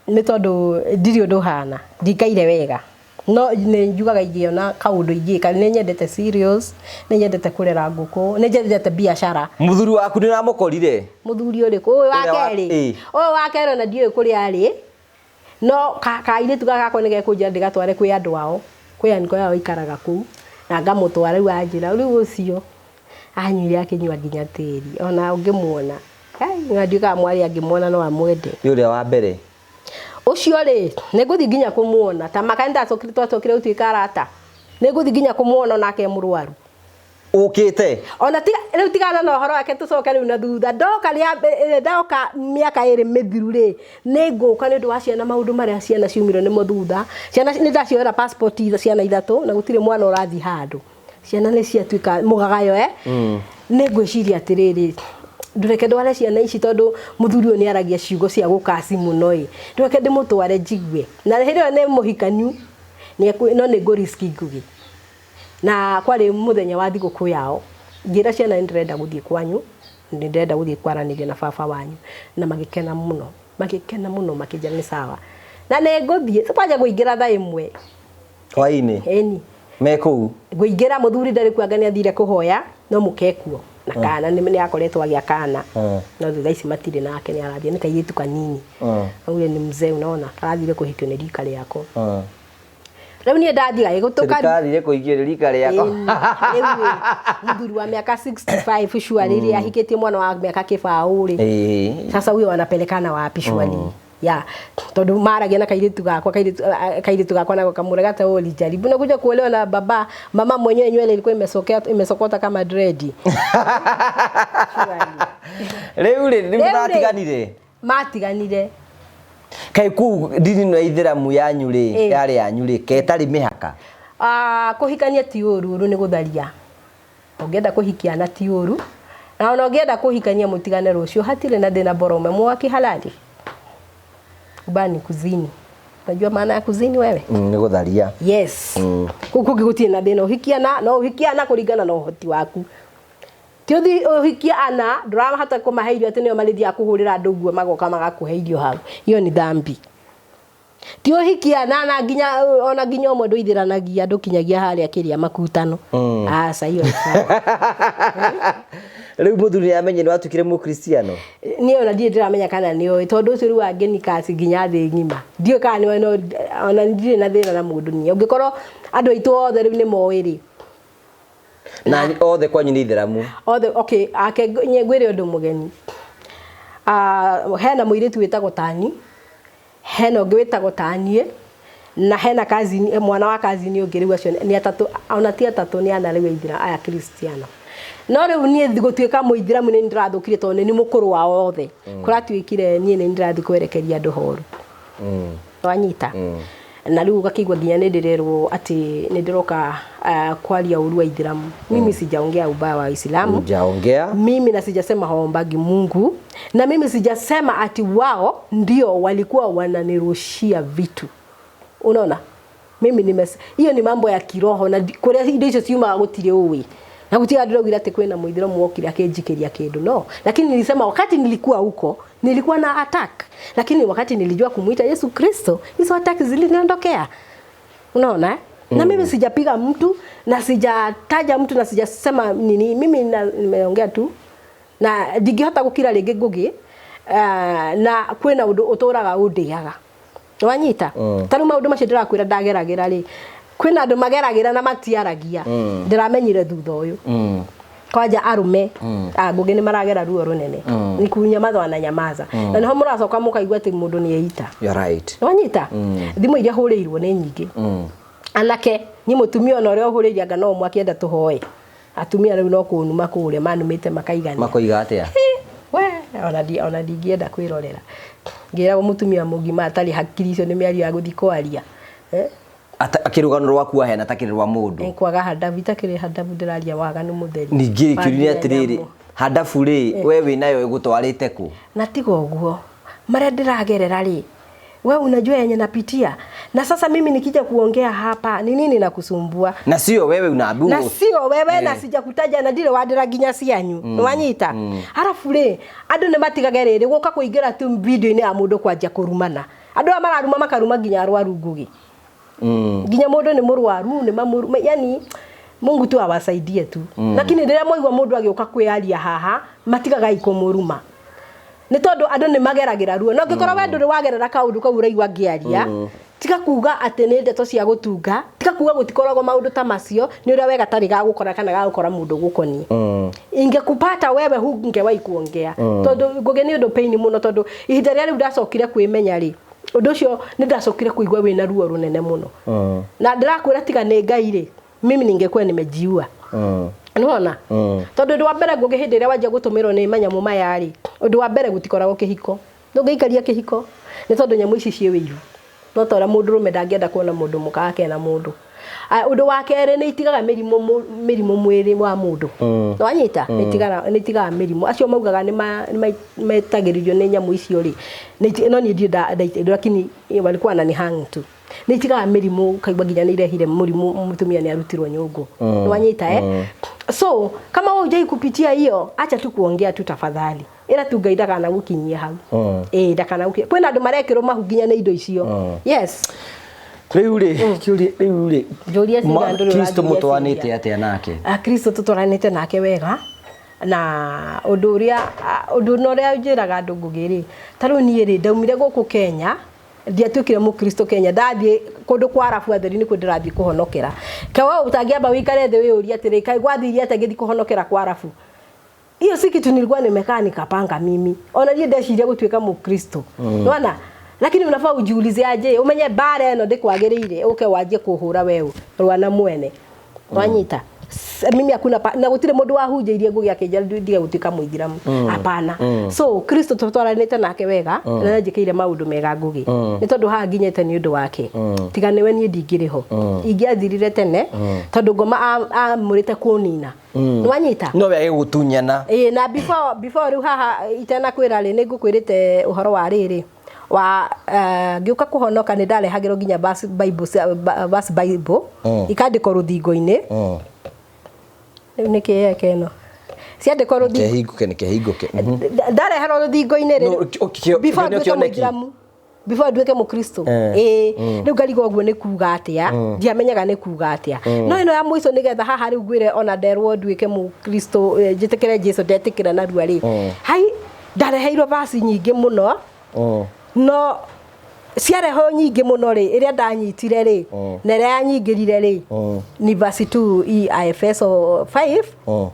nĩ tondũ ndirĩ ũndũ hana ndikaire wega, no nĩ njugaga ingĩona kaũndũ ingĩka, nĩ nyendete cereals, nĩ nyendete kũrera ngũkũ, nĩ nyendete biacara. Mũthuri waku nĩ ũramũkorire? Mũthuri ũrĩkũ? Ũyũ wa Ũrĩa kerĩ? Ĩĩ. Ũyũ wa kerĩ ona ndiũĩ kũrĩa arĩ, no kairĩtu gaka gakwa nĩ gekũnjĩra ndĩgatware kwĩ andũ ao, kwĩ anko yao ikaraga kũu, na ngamũtwara. Rĩu anjĩra rĩu ũcio anyuire akĩnyua nginya tĩri, ona ũngĩmuona Kai, na ndiũĩ kana mwarĩ angĩmuona no amwende. Nĩ ũrĩa wa mbere. Ũcio rĩ, nĩ ngũthiĩ nginya kũmuona. Ta maka nĩ twacokire gũtuĩka arata. Nĩ ngũthiĩ nginya kũmuona onake e mũrwaru. Ũkĩte? Ona tiga rĩu tigana na ũhoro wake tũcoke rĩu na thutha. Ndoka rĩa ndoka mĩaka ĩrĩ mĩthiru rĩ, nĩ ngũka nĩ ũndũ wa ciana maũndũ marĩa ciana ciumirwo nĩmo thutha. Ciana nĩ ndacioera passport ciana ithatũ na gũtirĩ mwana ũrathiĩ handũ. Ciana nĩ ciatuĩka mũgagayo eh? Nĩ ngwĩciria atĩrĩrĩ, ndũreke ndware ciana ici tondũ mũthuri ũyũ nĩ aragia ciugo cia gũkaci mũno ĩ. Ndũreke ndĩmũtware njigue. Na hĩndĩ ĩyo nĩ mũhikanu, no nĩ ngũ risk Ngugi. Na kwarĩ mũthenya wa thigũkũ yao, ngĩra ciana nĩ ndĩrenda gũthiĩ kwanyu, nĩ ndĩrenda gũthiĩ kwaranĩria na baba wanyu. Na magĩkena mũno, magĩkena mũno makĩnjĩra nĩ sawa. Na nĩ ngũthiĩ, kwanja ngũingĩra thaa ĩmwe. Hwaĩ-inĩ? Ĩni. Me kũu? Ngũingĩra mũthuri ndarĩ kuo anga nĩ athire kũhoya, no mũke kuo. Na kana nĩ akoretwo agĩa kana. No thutha ici matirĩ nake nĩ arathiĩ, nĩ kairĩtu kanini. Augire ni mzee unaona, karathire kũhikio nĩ rika rĩako. Rĩu niĩ ndathiĩ gagĩgũtũka. Kathire kũhikio nĩ rika rĩako. Rĩu ĩ, mũthuri wa mĩaka 65 surely rĩ ahikĩtie mwana wa mĩaka kĩbaũ rĩ. Sasa huyo wanapelekana wapi surely? Ya, tondũ maragia na kairĩtu gakwa, kairĩtu gakwa nako kamũrega ta ulijaribu. Unakuja kuolewa na baba, mama mwenyewe nywele ilikuwa imesokea, imesokota kama dread. Rĩu rĩ, nĩ Rĩu rĩ, matiganire? Matiganire. Kaĩ kũu ndini ĩno ya ithĩramu yanyu rĩ, yarĩ yanyu rĩ, ketarĩ mĩhaka? Kũhikania ti ũru, ũru nĩ gũtharia. Ũngĩenda kũhikia na ti ũru. Na ona ũngĩenda kũhikania mũtigane rũciũ, hatirĩ na thĩna bora umemuoa kihalali. Ubani kuzini. Unajua maana ya kuzini wewe? Nĩ gũtharia. Yes. Kũu kũngĩ gũtirĩ na thĩna, ũhikia na, no ũhikia na kũringana na ũhoti waku. Ti ũthi ũhikia ana, ndũrahota kũmahe irio atĩ nĩo marĩthiaga kũhũrĩra andũ nguo magoka magakũhe irio hau. Hiyo ni dhambi. Ti ũhikia na, na nginya, ona nginya ũmwe ndũithĩranagia, ndũkinyagia harĩa kĩrĩa makutano. Aca, hiyo ni sawa. Rĩu mũthuri nĩ amenye nĩ watuĩkire mũkristiano? Niĩ ona ndirĩ ndĩramenya kana nĩ oĩ, tondũ ũcio rĩu angĩnikasi nginya thĩ ng'ima. Ndiũĩ kana nĩ oĩ, no ona ndirĩ na thĩna na mũndũ niĩ. Ũngĩkorwo andũ aitũ othe rĩu nĩ moĩ rĩ. Na othe kwanyu nĩ ithĩramu? Othe, okay, ake ngwĩre ũndũ mũgeni. Hena mũirĩtu wĩtagwo Tani, hena ũngĩ wĩtagwo Tanie, na hena cousin, mwana wa cousin ũngĩ rĩu acio nĩ atatũ, ona ti atatũ nĩ ana rĩu aithĩra aya Kristiano. No rĩu niĩ gũtuĩka mũithĩramu nĩ ndĩrathũkire tondũ nĩ mũkũrũ wao othe. Kũratuĩkire niĩ nĩ ndĩrathiĩ kwerekeria andũ horu. Wanyita? Na rĩu ũgakĩigua nginya nĩ ndĩrerwo atĩ nĩ ndĩroka kwaria ũru wa Ithĩramu. Mimi sijaongea ubaya wa Uislamu. Hujaongea. Mimi na sijasema hawaombagi Mungu. Na mimi sijasema ati wao ndio walikuwa wananirushia vitu. Unaona? Mimi nimes, hiyo ni mambo ya kiroho na kuria indo icio ciumaga gũtirĩ ũĩ. Na gũtirĩ andũ raugire atĩ kwĩna mũithĩramu wokire akĩnjikĩria kĩndũ, no. Lakini nilisema wakati nilikuwa huko nilikuwa na attack. Lakini wakati nilijua kumuita Yesu Kristo, hizo attack ziliniondokea. Unaona? Na mimi sijapiga mtu na sijataja mtu na sijasema nini. Mimi nimeongea tu. Na ndingĩhota gũkira rĩngĩ Ngugi, na kwĩna ũndũ ũtũraga ũndĩaga. Wanyita? Ta rĩu maũndũ macio ndĩrakwĩra ndageragĩra rĩ, kwĩna andũ mageragĩra na matiaragia. Ndĩramenyire thutha ũyũ. Kwanja arũme, Ngugi nĩ maragera ruo rũnene. Nĩ kunyamaza na nyamaza. Na nĩho mũracoka mũkaigua atĩ mũndũ nĩ eita. You're right. Wanyita? Thimũ iria hũrĩirwo nĩ nyingĩ. Anake, niĩ mũtumia ona ũrĩa ũhũrĩire anga no ũmwe akĩenda tũhoe. Atumia rĩu no kũnuma kũrĩa manumĩte makaigania. Makoiga atĩa? We, ona ndingĩenda kwĩrorera. Ngĩragwo mũtumia mũgima atarĩ hakiri icio nĩ mĩario ya gũthiĩ kwaria. Akĩrũgano rwaku aheana ta kĩrĩ rwa mũndũ. Nĩ kwaga handabu, itakĩrĩ handabu ndĩraria waganu mũtheri. Ningĩ kĩũria nĩ Wangia atĩrĩrĩ, nyamũ. handabu rĩ, we wĩnayo ĩgũtwarĩte kũ? Na tiga ũguo, marĩa ndĩragerera rĩ, we unajua yenye napitia. Na sasa mimi nikija kuongea hapa, ni nini nakusumbua? Na sio wewe unaambiwa. Na sio wewe na sijakutaja na ndire wandira nginya cianyu. Wanyita? Arafu rĩ, andũ nĩ matigage rĩrĩ gũka kũingĩra tu video-inĩ ya mũndũ kwanja kũrumana. Andũ aya mararuma makaruma nginya arwaru Ngugi. Nginya mũndũ nĩ mũrwaru, nĩ mamũru, yani Mungu tu awasaidie tu. Lakini rĩrĩa mwaigua mũndũ agĩũka kwĩyaria haha, matigaga ikũmũruma. Nĩ tondũ andũ nĩ mageragĩra ruo. Na ũngĩkorwo we ndũrĩ wagerera kaũndũ kau ũraigua ngĩaria, Tiga kuga atĩ nĩ ndeto cia gũtunga, tiga kuga gũtikoragwo maũndũ ta macio, nĩ ũrĩa wega tarĩ gagũkora kana gagũkora mũndũ gũkoniĩ. Ingekupata wewe hungewahi kuongea. Tondũ Ngũgĩ nĩ ũndũ pain mũno, tondũ ihinda rĩrĩa rĩu ndacokire kwĩmenya rĩ, ũndũ ũcio nĩ ndacokire kũigua wĩna ruo rũnene mũno. Na ndĩrakwĩra tiga nĩ Ngai rĩ, mimi ningekuwa nimejiua. Nĩwona? Tondũ ũndũ wa mbere, Ngũgĩ, hĩndĩ ĩrĩa wanjia gũtũmĩrwo nĩ manyamũ maya rĩ, ũndũ wa mbere gũtikoragwo kĩhiko. Ndũngĩikaria kĩhiko nĩ tondũ nyamũ ici ciĩ wĩiru. No ta ũrĩa mũndũrũme ndangĩenda kuona mũndũ mũka akena mũndũ. Ũndũ wa kerĩ, nĩ itigaga mĩrimũ, mĩrimũ mwĩrĩ wa mũndũ. Nĩwanyita? Nĩ itigaga mĩrimũ. Acio maugaga nĩ metagĩrĩrio nĩ nyamũ icio rĩ, no niĩ ndirĩ lakini walikuwa wananihang tu. Nĩ itigaga mĩrimũ, ũkaigua nginya nĩ irehire mũrimũ, mũtumia nĩ arutirwo nyũngũ. Nĩwanyita, eh? So kama wewe hujai kupitia hiyo, acha tu kuongea tu tafadhali. Ĩra tu Ngai ndakanagũkinyie hau. Ĩĩ, ndakanagũkinyie. Kwĩna andũ marekĩrwo mahu nginya nĩ indo icio. Yes. Rĩu rĩ, kĩũria rĩu rĩ, Njũria ciga ndũrĩ Kristo ũranjũria mũtwanĩte ciũria. atĩa nake? Kristo tũtwaranĩte nake wega, na ũndũ ũrĩa ũndũ na ũrĩa njĩraga andũ, Ngũgĩ rĩ, ta rĩu niĩ rĩ, ndaumire gũkũ Kenya, ndiatuĩkire mũkristo Kenya, ndathiĩ kũndũ kwa arabu atheri nĩkuo ndĩrathiĩ kũhonokera. Kawa ũtangĩamba wĩikare thĩ wĩyũrie atĩrĩ, kaĩ gwathiire atĩa ngĩthiĩ kũhonokera kwa arabu? Hiyo si kitu nilikuwa nimekaa nikapanga mimi. Ona niĩ ndeciria gũtuĩka mũkristo. Nĩwona? Lakini unafaa ujiulize aje, umenye mbara ĩno ndĩkwagĩrĩire, ũke wanjie kũhũra weũ rwana mwene. Wanyita? Mimi hakuna na gũtirĩ mũndũ wahunjĩirie Ngũgĩ akĩnjĩra ndige gũtuĩka mũithiramu. Hapana. So Kristo tũtwaranĩte nake wega na nĩanjĩkĩire maũndũ mega, Ngũgĩ. Nĩ tondũ haha nginyĩte nĩ ũndũ wake. Tiga nĩwe niĩ ndingĩrĩ ho. Ingĩathirire tene tondũ ngoma amũrĩte kũnina. Nĩwanyita? No we agĩgũtunyana. Ĩĩ, na before rĩu haha itanakwĩra rĩ, nĩ ngũkwĩrĩte ũhoro wa rĩrĩ wa ngĩũka kũhonoka, nĩ ndarehagĩrwo nginya verse Bible, verse Bible ikandĩkwo rũthingo-inĩ. Rĩu nĩ kĩ eke ĩno ciandĩkwo rũthingo? Kehingũke nĩ kehingũke. Ndareherwo rũthingo-inĩ rĩ No, before kĩo nduĩke kĩoneki. mũithiramu, before nduĩke mũkristo. Eh. Ĩĩ, rĩu ngarigwo ũguo nĩ kuga atĩa, ndiamenyaga nĩ kuga atĩa. No ĩno ya mũico, nĩgetha haha rĩu ngwĩre, ona nderwo nduĩke mũkristo, njĩtĩkĩre Jesu, ndetĩkĩra narua rĩ, hai ndareheirwo verse nyingĩ mũno. No ciarehwo nyingĩ mũno rĩ, ĩrĩa ndanyitire rĩ na ĩrĩa yanyingĩrire rĩ ni verse 2 i Efeso 5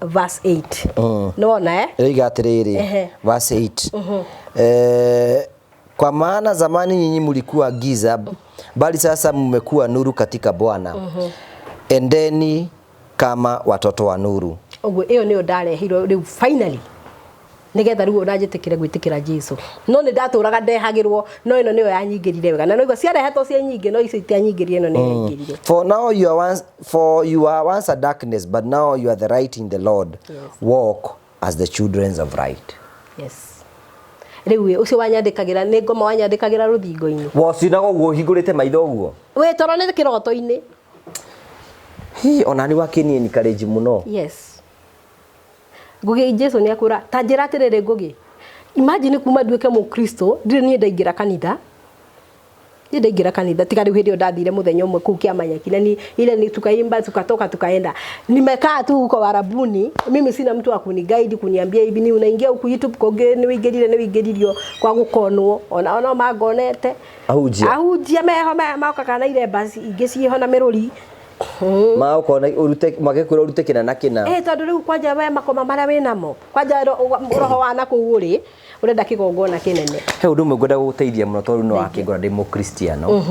verse 8. Nĩwona, eh? Ĩroiga atĩrĩrĩ, verse 8, kwa maana zamani nyinyi mlikuwa giza, bali sasa mmekuwa nuru katika Bwana. Endeni kama watoto wa nuru. Ũguo ĩyo nĩyo ndareheirwo rĩu finally, nigetha rĩu ona njĩtĩkĩre gwĩtĩkĩra Jesu. No nĩ ndatũraga ndehagĩrwo, no ĩno nĩyo yanyingĩrire wega, na noigua ciarehetwo ciĩ nyingĩ, no icio itianyingĩrire, ĩno nĩ yaingĩrire. For you are once a darkness, but now you are the light in the Lord. Walk as the children of light. Yes, rĩu ũcio wanyandĩkagĩra nĩ ngoma wanyandĩkagĩra rũthingo-inĩ. Wocinaga ũguo ũhingũrĩte maitho ũguo? Wĩ toro nĩ kĩroto-inĩ. Hi, ona nĩ wakĩni encourage mũno. Yes, Ngũgĩ, Jesu nĩ akwĩra ta njĩra atĩrĩrĩ, Ngũgĩ, imagine kuma nduĩke mũkristo ndirĩ niĩ ndaingĩra kanitha, niĩ ndaingĩra kanitha tiga rĩu hĩndĩ ĩyo ndathire mũthenya ũmwe kũu Kĩamanyaki, na ni ile ni tukaimba, tukatoka, tukaenda. Nimekaa tu huko Warabuni, mimi sina mtu wa kuniguide, kuniambia hivi ni unaingia huku YouTube. Kũngĩ nĩ wĩingĩrire, nĩ wĩingĩririo kwa gũkonwo, ona mangonete. Ahunjia. Ahunjia meho mokaga na iremba ingĩ ciĩho na mĩrũri. Maũkona ũrute, magĩkwĩra ũrute kĩna na kĩna. Eh, tondũ rĩu kwanja we makoma marĩa wĩnamo, kwanja roho wa nakũu ũrĩ ũrenda kĩgongona kĩnene. He ũndũ ũmwe ngwenda gũgũteithia mũno, tondũ no wakĩngora ndĩ mũkristiano,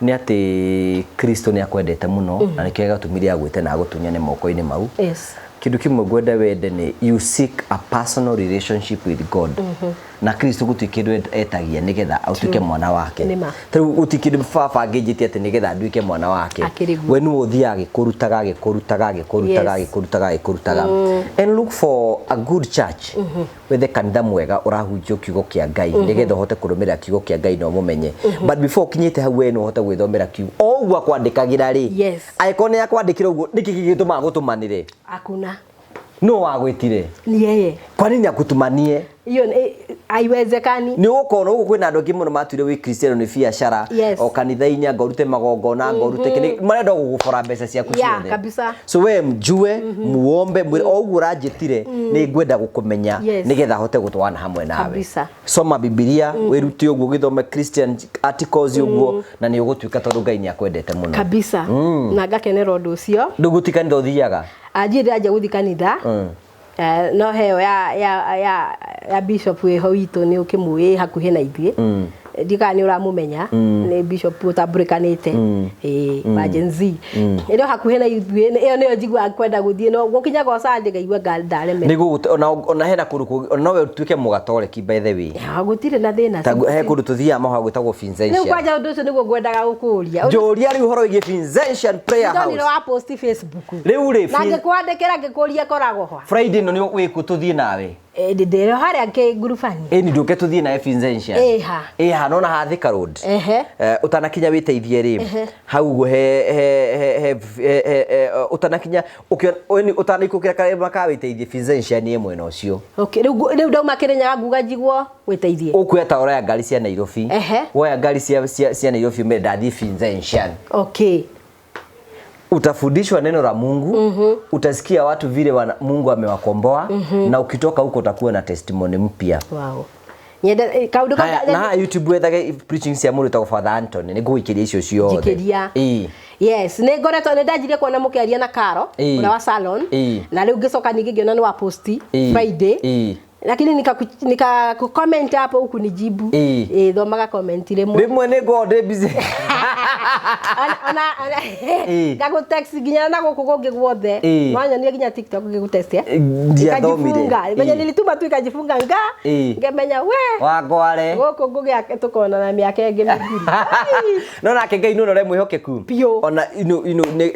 nĩ atĩ Kristo nĩ akwendete mũno na nĩkĩo gĩatũmire agwĩte na agũtunyane moko-inĩ mau. Kĩndũ kĩmwe ngwenda wende nĩ you seek a personal relationship with God na Kristo. Gũtirĩ kĩndũ etagia nĩgetha ũtuĩke mwana wake. Nĩma. Ta rĩu gũtirĩ kĩndũ baba angĩnjĩtie atĩ nĩgetha nduĩke mwana wake. Akĩrĩ guo. We nĩwe ũthiaga agĩkũrutaga, agĩkũrutaga, agĩkũrutaga, agĩkũrutaga, agĩkũrutaga. And look for a good church, wethe kanitha mwega ũrahunjio kiugo kĩa Ngai, nĩgetha ũhote kũrũmĩrĩra kiugo kĩa Ngai na ũmũmenye. But before ũkinyĩte hau, we no ũhote gwĩthomera kiugo o ũguo akwandĩkagĩra rĩ, angĩkorwo nĩ akwandĩkĩra ũguo, nĩkĩ gĩgĩtũmaga gũtũmanĩre? Hakuna. No wagwĩtire. Ni yeye. Kwa nini akutumanie? Hiyo haiwezekani. Nĩ ũgũkorwo gũkũ kwĩna andũ aingĩ mũno matuire wĩ Kristiano nĩ biacara. Yes. O kanitha-inĩ anga ũrute magongona anga ũrute kĩrĩ marenda gũgũbora mbeca ciaku Yeah, ciothe. kabisa. So we mjue, muombe, mwĩre o ũguo ũranjĩtire nĩ ngwenda gũkũmenya Yes. nĩgetha hote gũtwarana hamwe nawe. Kabisa. Soma Bibilia, wĩrute ũguo gĩthome Christian articles ũguo na nĩ ũgũtuĩka tondũ Ngai nĩ akwendete mũno. Kabisa. Na ngakenera ũndũ ũcio. Ndũgũti kanitha ũthiaga? Anjĩ ndĩranjia gũthiĩ kanitha. No heo ya bishop wĩho witũ nĩ ũkĩmũĩ hakuhĩ na ithuĩ. Ndiũĩ kana nĩ ũramũmenya, nĩ bishop ũtambũrĩkanĩte, ĩĩ, wa Gen Z ĩrĩ o hakuhĩ na ithuĩ. Ĩyo nĩyo njiguaga kwenda gũthiĩ, no gũkinyaga o Sunday ngaigua ndaremera. Nĩ ona hena kũndũ kũngĩ ona nowe ũtuĩke mũgatoreki by the way. Ya, gũtirĩ na thĩna. Ta he kũndũ tũthiaga mahoya gwĩtagwo Rĩu Vincentian. kwanja ũndũ ũcio nĩguo ngwendaga gũkũria. Njũria rĩu ũhoro wĩgiĩ Vincentian Prayer House. Ndonire wa post Facebook. Rĩu rĩ, Na ngĩkwandĩkĩra ngĩkũria koragwo ho. Friday ĩno nĩ wĩkũ tũthiĩ nawe? Ndĩrĩ harĩa kĩngurubani. Ĩni ndũke tũthiĩ nawe Vincentian. Ĩha. Ĩha nona ha Thika Road. Ehe. Ũtanakinya wĩteithie rĩ, hau ũguo he he he he he he ũtanakinya ũkĩona ũtanaikũrũkĩra karĩma ka wĩteithie Vincentian ĩ mwena ũcio. Okay, rĩu ndauma Kĩrĩnyaga nguga njiguo wĩteithie. Ũkuoya ta ũroya ngari cia Nairobi. Ehe. Woya ngari cia Nairobi ũmere ndathiĩ Vincentian. Okay. Utafundishwa neno la Mungu. Utasikia watu vile Mungu amewakomboa. Na ukitoka huko utakuwa na testimony mpya. Wow. Nyenda kaundu Haya, na YouTube wethage preaching cia mũndũ wĩtagwo Father Anthony nĩ ngũgũikĩria icio ciothe. Njikĩria. Ĩĩ. Yes, nĩ ngoretwo nĩ ndanjirie kuona mũkĩaria na Karo Ĩĩ. ũrĩa wa salon. Ĩĩ. Na rĩu ngĩcoka ningĩ ngĩona nĩ wa posti Ĩĩ. Friday. Ĩĩ. Lakini nika comment hapo huku nijibu. Ĩĩ. Ĩĩ, thomaga comment rĩmwe. Rĩmwe nĩ ngoragwo ndĩ busy. Ona Ĩĩ. ngagũ text nginya na gũkũ kũngĩ guothe. Ĩĩ. Wanyonire nginya TikTok ngĩgũ text eh? Ndiathomire. Ikajifunga. Menye Ĩĩ. nilituma tu ikajifunga nga. Ĩĩ. Ngemenya we. Wangware. Gũkũ ngũgĩa tũkonana mĩaka ĩngĩ mĩthiri. No nake Ngai nĩ ũrĩa mwĩhokeku. Biũ. Ona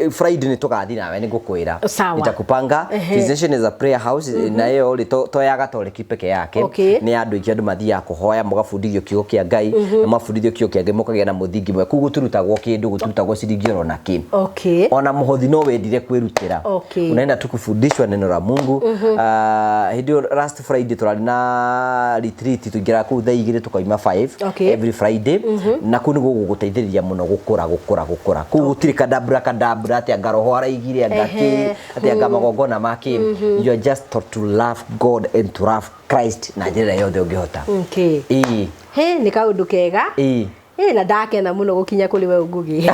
Friday nĩ tũgathiĩ nawe nĩ ngũkwĩra. Sawa. Nitakupanga. Ehe. Vincentian is a prayer house na ĩyo rĩ to ya Gatoreki peke yake. Okay. Nĩ ya andũ aingĩ andũ mathiaga kũhoya mũgabundithio kiugo kĩa Ngai na mabundithio kiugo kĩa Ngai mũkagĩa na mũthingi mwega. Kũu gũtirutagwo kĩndũ, gũtirutagwo ciringi oro na kĩ. Okay. Ona mũhothi no wendire kwĩrutĩra. Okay. Unaenda tu kufundishwa neno la Mungu. Hĩndĩ ĩyo last Friday tũrarĩ na retreat tũingĩraga kũu thaa igĩrĩ tũkauma 5 Okay. every Friday. Na kũu nĩguo gũgũteithĩrĩria mũno gũkũra gũkũra gũkũra. Kũu gũtirĩ kadabra kadabra atĩ anga roho araigire anga kĩ Ehe. atĩ anga magongona ma kĩ. You are just taught to love God and to love Christ na njĩra yothe ũngĩhota. Okay. Ĩĩ. He nĩ kaũndũ kega. Ĩĩ. Ĩ na ndakena mũno gũkinya kũrĩ we Ngugi. Ngugi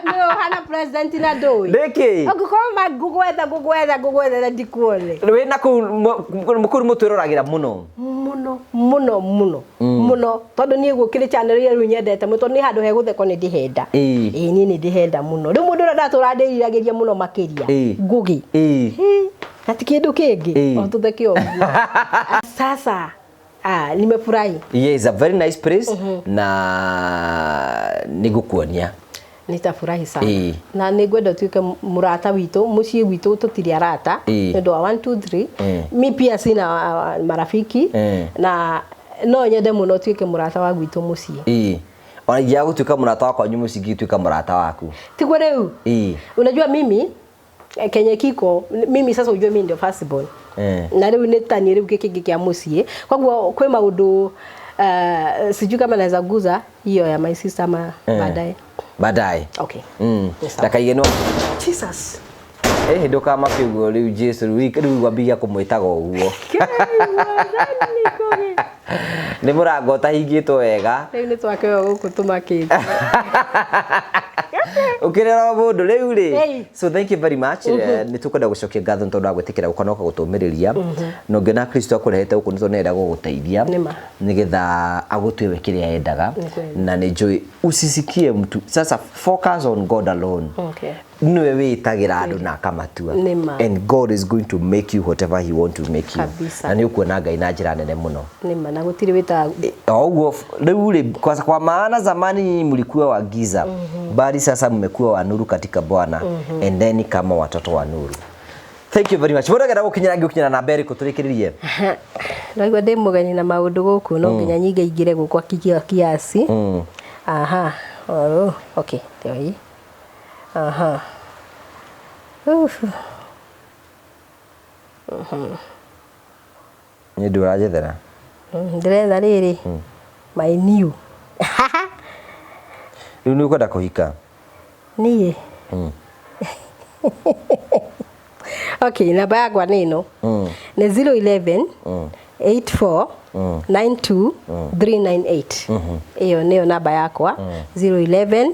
nĩwe ũhana president na ndũĩ. Nĩkĩ? Ũngĩkorwo ma ngũgwetha ngũgwetha ngũgwetha na ndikuone. Wĩna kũu kũu mũtwĩroragĩra mũno. Mũno mũno mũno mũno tondũ niĩ gũkĩrĩ channel ĩrĩa rĩu nyendete mũno tondũ nĩ handũ hegũthekwo nĩ ndĩhenda. Ĩĩ. Ĩĩ niĩ nĩ ndĩhenda mũno. Rĩu mũndũ ũrĩa ndatũra ndĩriragĩria mũno makĩria. Ĩĩ. Ngugi. Ĩĩ. Hĩ, na ti kĩndũ kĩngĩ. Ĩĩ. O tũtheke ũguo. Sasa nimefurahi. Yeah, it's a very nice place na nĩngũkuonia. Nitafurahi sana. Ĩĩ. Na nĩ ngwenda ũtuĩke mũrata witũ, mũciĩ gwitũ tũtirĩ arata Ĩĩ. nĩ ũndũ wa 1 2 3. Ĩĩ. Mi pia sina marafiki Ĩĩ. na no nyende mũno ũtuĩke mũrata wa gwitũ mũciĩ. Ĩĩ. Ona ingĩaga gũtuĩka mũrata wakwa kwanyu mũciĩ ingĩtuĩka mũrata waku. Tiguo rĩu? Ĩĩ. Unajua mimi kenye kiko mimi sasa ujue mimi ndio first born. Na rĩu nĩ tani rĩu gĩkĩngĩ kĩa mũciĩ. Koguo kwĩ maũndũ sijui kama naweza guza hiyo ya my sister ama baadaye. Baadaye. Okay. Ni sawa. Ndakaige no Jesus. Ndũkamake ũguo rĩu Jesu rĩu wambigia kũmwĩtaga ũguo. Nĩ mũrango ũtahingĩtwo wega. Rĩu nĩ twakĩoyo gũkũ tũmakĩte. Ũkĩrera mũndũ rĩu rĩ. Hey. So thank you very much. Nĩ tũkwenda gũcokia ngatho nĩ tondũ wa gwĩtĩkĩra gũka na ũkagũtũmĩrĩria. Na ũngĩona Kristo akũrehete gũkũ nĩ tondũ nĩarenda gũgũteithia. Nĩma. Nĩgetha agũtue we kĩrĩa endaga. Nĩ kweli. Na nĩ njũĩ usisikie mtu. Sasa focus on God alone. Okay. Nĩwe wĩtagĩra andũ na akamatua. Nĩma. And God is going to make you whatever he want to make you. Kabisa. Na nĩ ũkuona Ngai na njĩra nene mũno. Nĩma na gũtirĩ wĩtaga O ũguo rĩu rĩ kwa maana zamani nyinyi mlikuwa wa giza, bali sasa mmekuwa wa nuru katika Bwana, endeni kama watoto wa nuru. Thank you very much. Mũndũ angĩenda gũkinyĩra ngĩgũkinyĩra namba ĩrĩkũ tũrĩkĩrĩrie? Ndaigua ndĩ mũgeni na maũndũ gũkũ no nginya nyingĩ ingĩre gũkũ kiasi. Aha. Oh, okay. Ndio hii. Aha. Uf. Nĩ ndũ ũranjethera. Ndĩretha rĩrĩ my new. Rĩu nĩ ũkwenda kũhika? Niĩ okay, namba yakwa nĩ ĩno, nĩ 011 84 92 398. Ĩyo nĩyo namba yakwa, 011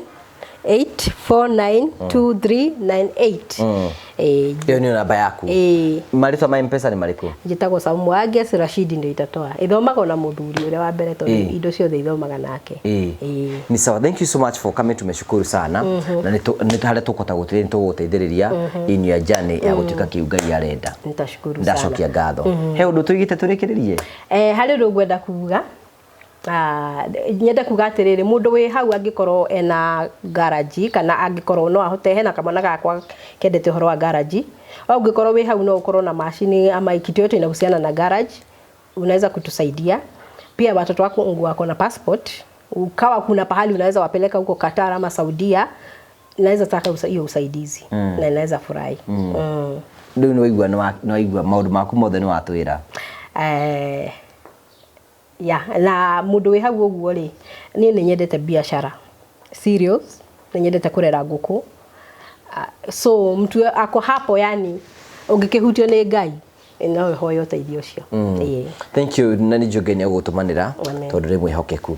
8492398. Eh. Ĩyo nĩyo namba yaku? Ĩĩ. Marĩtwa ma M-Pesa nĩ marĩkũ? Njĩtagwo Saumu Agnes Rashidi. Ndio itatoa ithomagwo na mũthuri ũrĩa wa mbere, tondũ indo ciothe ithomaga nake. Ĩĩ. Ni sawa, thank you so much for coming. Tumeshukuru sana na nĩ harĩa tũkũhota gũteithia nĩ tũgũgũteithĩrĩria in your journey ya gũtuĩka kĩu Ngai arenda. Nitashukuru sana. Ndacokia ngatho. He ũndũ tũigĩte tũrĩkĩrĩrie? Harĩ ũndũ ngwenda kuga. Nyende kuga atĩrĩrĩ, mũndũ wĩ hau angĩkorwo ena garaji kana angĩkorwo no ahote, hena kamwana gakwa kendete ũhoro wa garaji, au ũngĩkorwo wĩ hau no ũkorwo na macini ama kitu yote inahusiana na garage, unaweza kutusaidia. Pia watoto wako wako na passport, ukawa kuna pahali unaweza wapeleka huko Qatar ama Saudia, naweza taka hiyo usaidizi na naweza furahi. Rĩu nĩ waigua, nĩ waigua maũndũ maku mothe nĩ watwĩra. Ya na mũndũ wĩ hau ũguo rĩ, niĩ nĩ nyendete biashara serious, nĩ nyendete kũrera ngũkũ. So mtu ako hapo, yani ũngĩkĩhutio nĩ Ngai no ũhoe ũteithio ũcio. Ĩĩ. Thank you, na nĩ njũĩ Ngai nĩ egũgũtũmanĩra Amen. tondũ nĩ mwĩhokeku.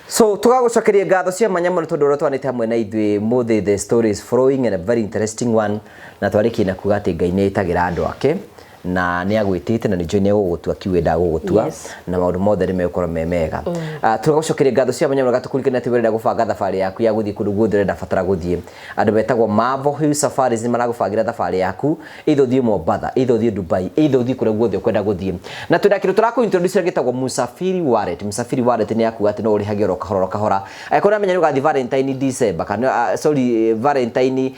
So tũgagũcokeria ngatho cia mwanya mũno tondũ ũrĩa twanĩte hamwe na ithuĩ mũthĩ. The story is flowing and a very interesting one, na twarĩkia na kuga atĩ Ngai nĩ ĩtagĩra andũ ake na nĩ agwĩtĩte na nĩ njũĩ nĩ egũgũtua kiuge ndagũgũtua na maũndũ mothe nĩ megũkorwo me mega. Tũgagũcokeria ngatho cia mwanya mũno, gatũkũririkania atĩ ũrenda gũbanga thabarĩ yaku ya gũthiĩ kũndũ guothe ũrenda batara gũthiĩ, andũ metagwo Marvel Hill Safaris nĩ maragũbangĩra thabarĩ yaku, either ũthiĩ Mombatha, either ũthiĩ Dubai, either ũthiĩ kũrĩa guothe ũkwenda gũthiĩ. Na twĩna kĩndũ tũrakũ introduce gĩtagwo Musafiri Wallet. Musafiri Wallet nĩ yakuga atĩ no ũrĩhage oro kahora oro kahora. Angĩkorwo ũramenya nĩ ũgathiĩ Valentine December kana sorry, Valentine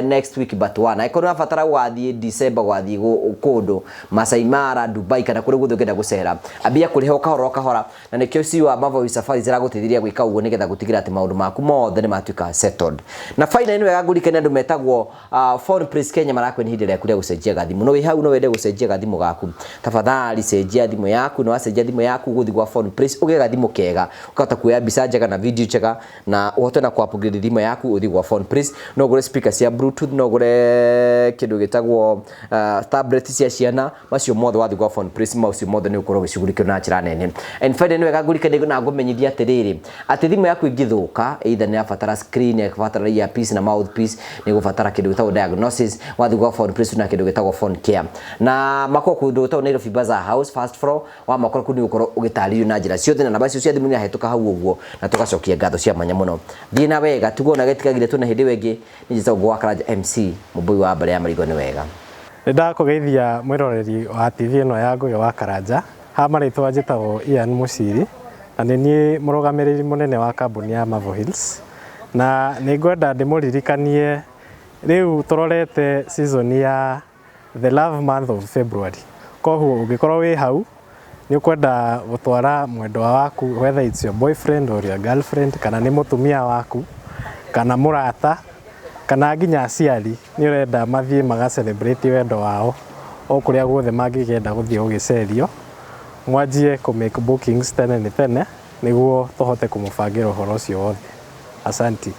next week but one, angĩkorwo ũrabatara gũgathiĩ December, gũgathiĩ kũndũ Masai Mara, Dubai kana kũrĩa guothe ũngĩenda gũcera, ambia kũrĩha o kahora o kahora, na nĩkĩo CEO wa Marvel Safaris ĩragũteithĩrĩria gwĩka ũguo nĩgetha gũtigĩrĩra atĩ maũndũ maku mothe nĩ matuĩka settled. Na finally, nĩ wega ngũririkanie andũ metagwo Phone Place Kenya marakwĩra nĩ ihinda rĩaku rĩa gũcenjia gathimũ. No wĩ hau no wende gũcenjia gathimũ gaku, tafadhali cenjia thimũ yaku. Na wacenjia thimũ yaku, ũgũthiĩ gwa Phone Place ũgĩe gathimũ kega, ũkahota kuoya mbica njega na video njega na ũhote na ku-upgrade thimũ yaku. Ũthiĩ gwa Phone Place, no ũgũre speaker cia Bluetooth, no ũgũre kĩndũ gĩtagwo tablet cia ciana, macio mothe wathiĩ gwa Phone Place, macio mothe nĩ ũkorwo ũgĩcugurikio na njĩra nene. And finally, nĩ wega ngũririkanie na ngũmenyithia atĩrĩrĩ, atĩ thimũ yaku ĩngĩthũka, either nĩ yabatara screen, nĩ yabatara earpiece na mouthpiece, nĩ gũbatara kĩndũ gĩtagwo diagnosis, wathiĩ gwa Phone Place na kĩndũ gĩtagwo phone care, na makorwo kũndũ gwĩtagwo Nairobi Bazaar House, first floor. Wa makora kũu nĩ ũgũkorwo ũgĩtarĩrio na njĩra ciothe, na namba icio cia thimũ nĩ ahĩtũka hau ũguo. Na tũgacokia ngatho cia mwanya mũno. Thiĩ na wega, tuguo na gĩtigagire tuna hĩndĩ ĩyo ĩngĩ. Nĩ njĩtagwo Ngũgĩ wa Karanja MC mũmbũi wa mbere ya marigo. Nĩ wega. Nĩ ndakũgeithia mwĩroreri wa TV ĩno ya Ngũgĩ wa Karanja. Ha marĩtwa njĩtagwo Ian Mũciri na nĩ niĩ mũrũgamĩrĩri mũnene wa kambuni ya Marvel Hills, na nĩ ngwenda ndĩmũririkanie rĩu tũrorete season ya the love month of February. Koguo ũngĩkorwo wĩ hau nĩ ũkwenda gũtwara mwendwa waku, whether it's your boyfriend or your girlfriend, kana nĩ mũtumia waku kana mũrata kana nginya aciari, nĩ ũrenda mathiĩ maga celebrate wendo wao o kũrĩa guothe mangĩkĩenda gũthiĩ gũgĩcerio, mwanjie kũ make bookings tene nĩ tene nĩguo tũhote kũmũbangĩra ũhoro ũcio wothe. Asanti.